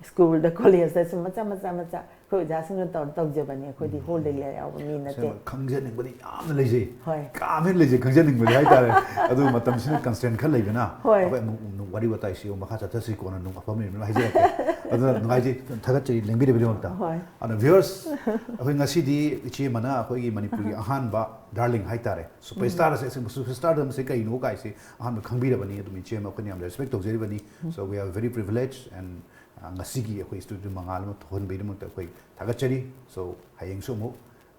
ꯁ꯭ꯀꯨꯜꯗ ꯀꯣꯂꯦꯖꯇꯁꯨ ꯃꯆꯥ ꯃꯆꯥ ꯃꯆꯥ ꯑꯩꯈꯣꯏ ꯑꯣꯖꯥꯁꯤꯡꯅ ꯇꯧꯔ ꯇꯧꯖꯕꯅꯤ꯫ ꯑꯩꯈꯣꯏꯗꯤ ꯍꯣꯜꯗ ꯂꯩꯔ ꯌꯥꯎꯕ ꯃꯤ ꯅꯠꯇꯦ꯫ ꯑꯁꯦꯡꯕ ꯈꯪꯖꯅꯤꯡꯕꯗꯤ ꯌꯥꯝꯅ ꯂꯩꯖꯩ꯫ ꯍꯣꯏ꯫ ꯀꯥ ꯍꯦꯟꯅ ꯂꯩꯖꯩ, ꯈꯪꯖꯅꯤꯡꯕꯗꯤ ꯍꯥꯏꯇꯥꯔꯦ꯫ ꯑꯗꯨ ꯃꯇꯝꯁꯤꯅ ꯀꯟꯁꯇ꯭ꯔꯦꯟ ꯈꯔ ꯂꯩꯕꯅ ꯍꯣꯏ꯫ ꯑꯩꯈꯣꯏ ꯑꯃꯨꯛ ꯑꯃꯨꯛ ꯋꯥꯔꯤ ꯋꯥꯇꯥꯏꯁꯤ ꯑꯃꯨꯛ ꯃꯈꯥ ꯆꯠꯊꯁꯤ, ꯀꯣꯟꯅ ꯑꯗꯨꯝ ꯑꯐꯕ ꯃꯤ ꯑꯗꯨꯝ ꯍꯥꯏꯖꯔꯛꯀꯦ꯫ ꯑꯗꯨꯅ ꯅꯨꯡꯉꯥꯏꯖꯩ, ꯊꯥꯒꯠꯆꯔꯤ ꯂꯦꯡꯕꯤꯔꯤꯕꯒꯤꯗꯃꯛꯇ꯫ ꯍꯣꯏ꯫ ꯑꯗꯣ ꯚ꯭ꯌꯨꯋꯔꯁ, ꯑꯩꯈꯣꯏ ꯉꯁꯤꯗꯤ ꯏꯆꯦ ꯑꯃꯅ ꯑꯩꯈꯣꯏꯒꯤ ꯃꯅꯤꯄꯨꯔꯒꯤ ꯑꯍꯥꯟꯕ ꯗꯥꯔꯂꯤꯡ ꯍꯥꯏꯇꯥꯔꯦ, ꯁꯨꯄꯔ ꯁ꯭ꯇꯥꯔ ꯑꯁꯦ, ꯑꯁꯦꯡꯕ ꯁꯨꯄꯔ ꯁ꯭ꯇꯥꯔꯗꯝꯁꯦ ꯀꯩꯅꯣ ꯀꯥꯏꯁꯦ ꯑꯍꯥꯟꯕ ꯈꯪꯕꯤꯔꯕꯅꯤ꯫ ꯑꯗꯨꯝ ꯏꯆꯦ ꯑꯃ ꯑꯩꯈꯣꯏꯅ ꯌꯥꯝꯅ respect ꯇꯧꯖꯔꯤꯕꯅꯤ꯫ So we are very privileged and ꯉꯁꯤꯒꯤ ꯑꯩꯈꯣꯏ ꯁ꯭ꯇꯨꯗꯤꯑꯣ ꯃꯉꯥꯜ ꯑꯃ ꯊꯣꯛꯍꯟꯕꯒꯤꯗꯃꯛꯇ ꯑꯩꯈꯣꯏ ꯊꯥꯒꯠꯆꯔꯤ꯫ So ꯍꯌꯦꯡꯁꯨ ꯑꯃꯨꯛ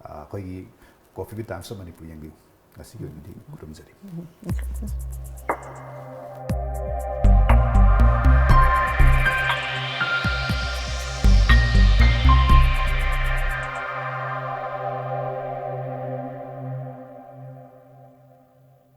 ꯑ, ꯑꯩꯈꯣꯏꯒꯤ Coffee with Times of Manipur ꯌꯦꯡꯕꯤꯌꯨ꯫ ꯉꯁꯤꯒꯤ ꯑꯣꯏꯅꯗꯤ ꯈꯨꯔꯨꯝꯖꯔꯤ꯫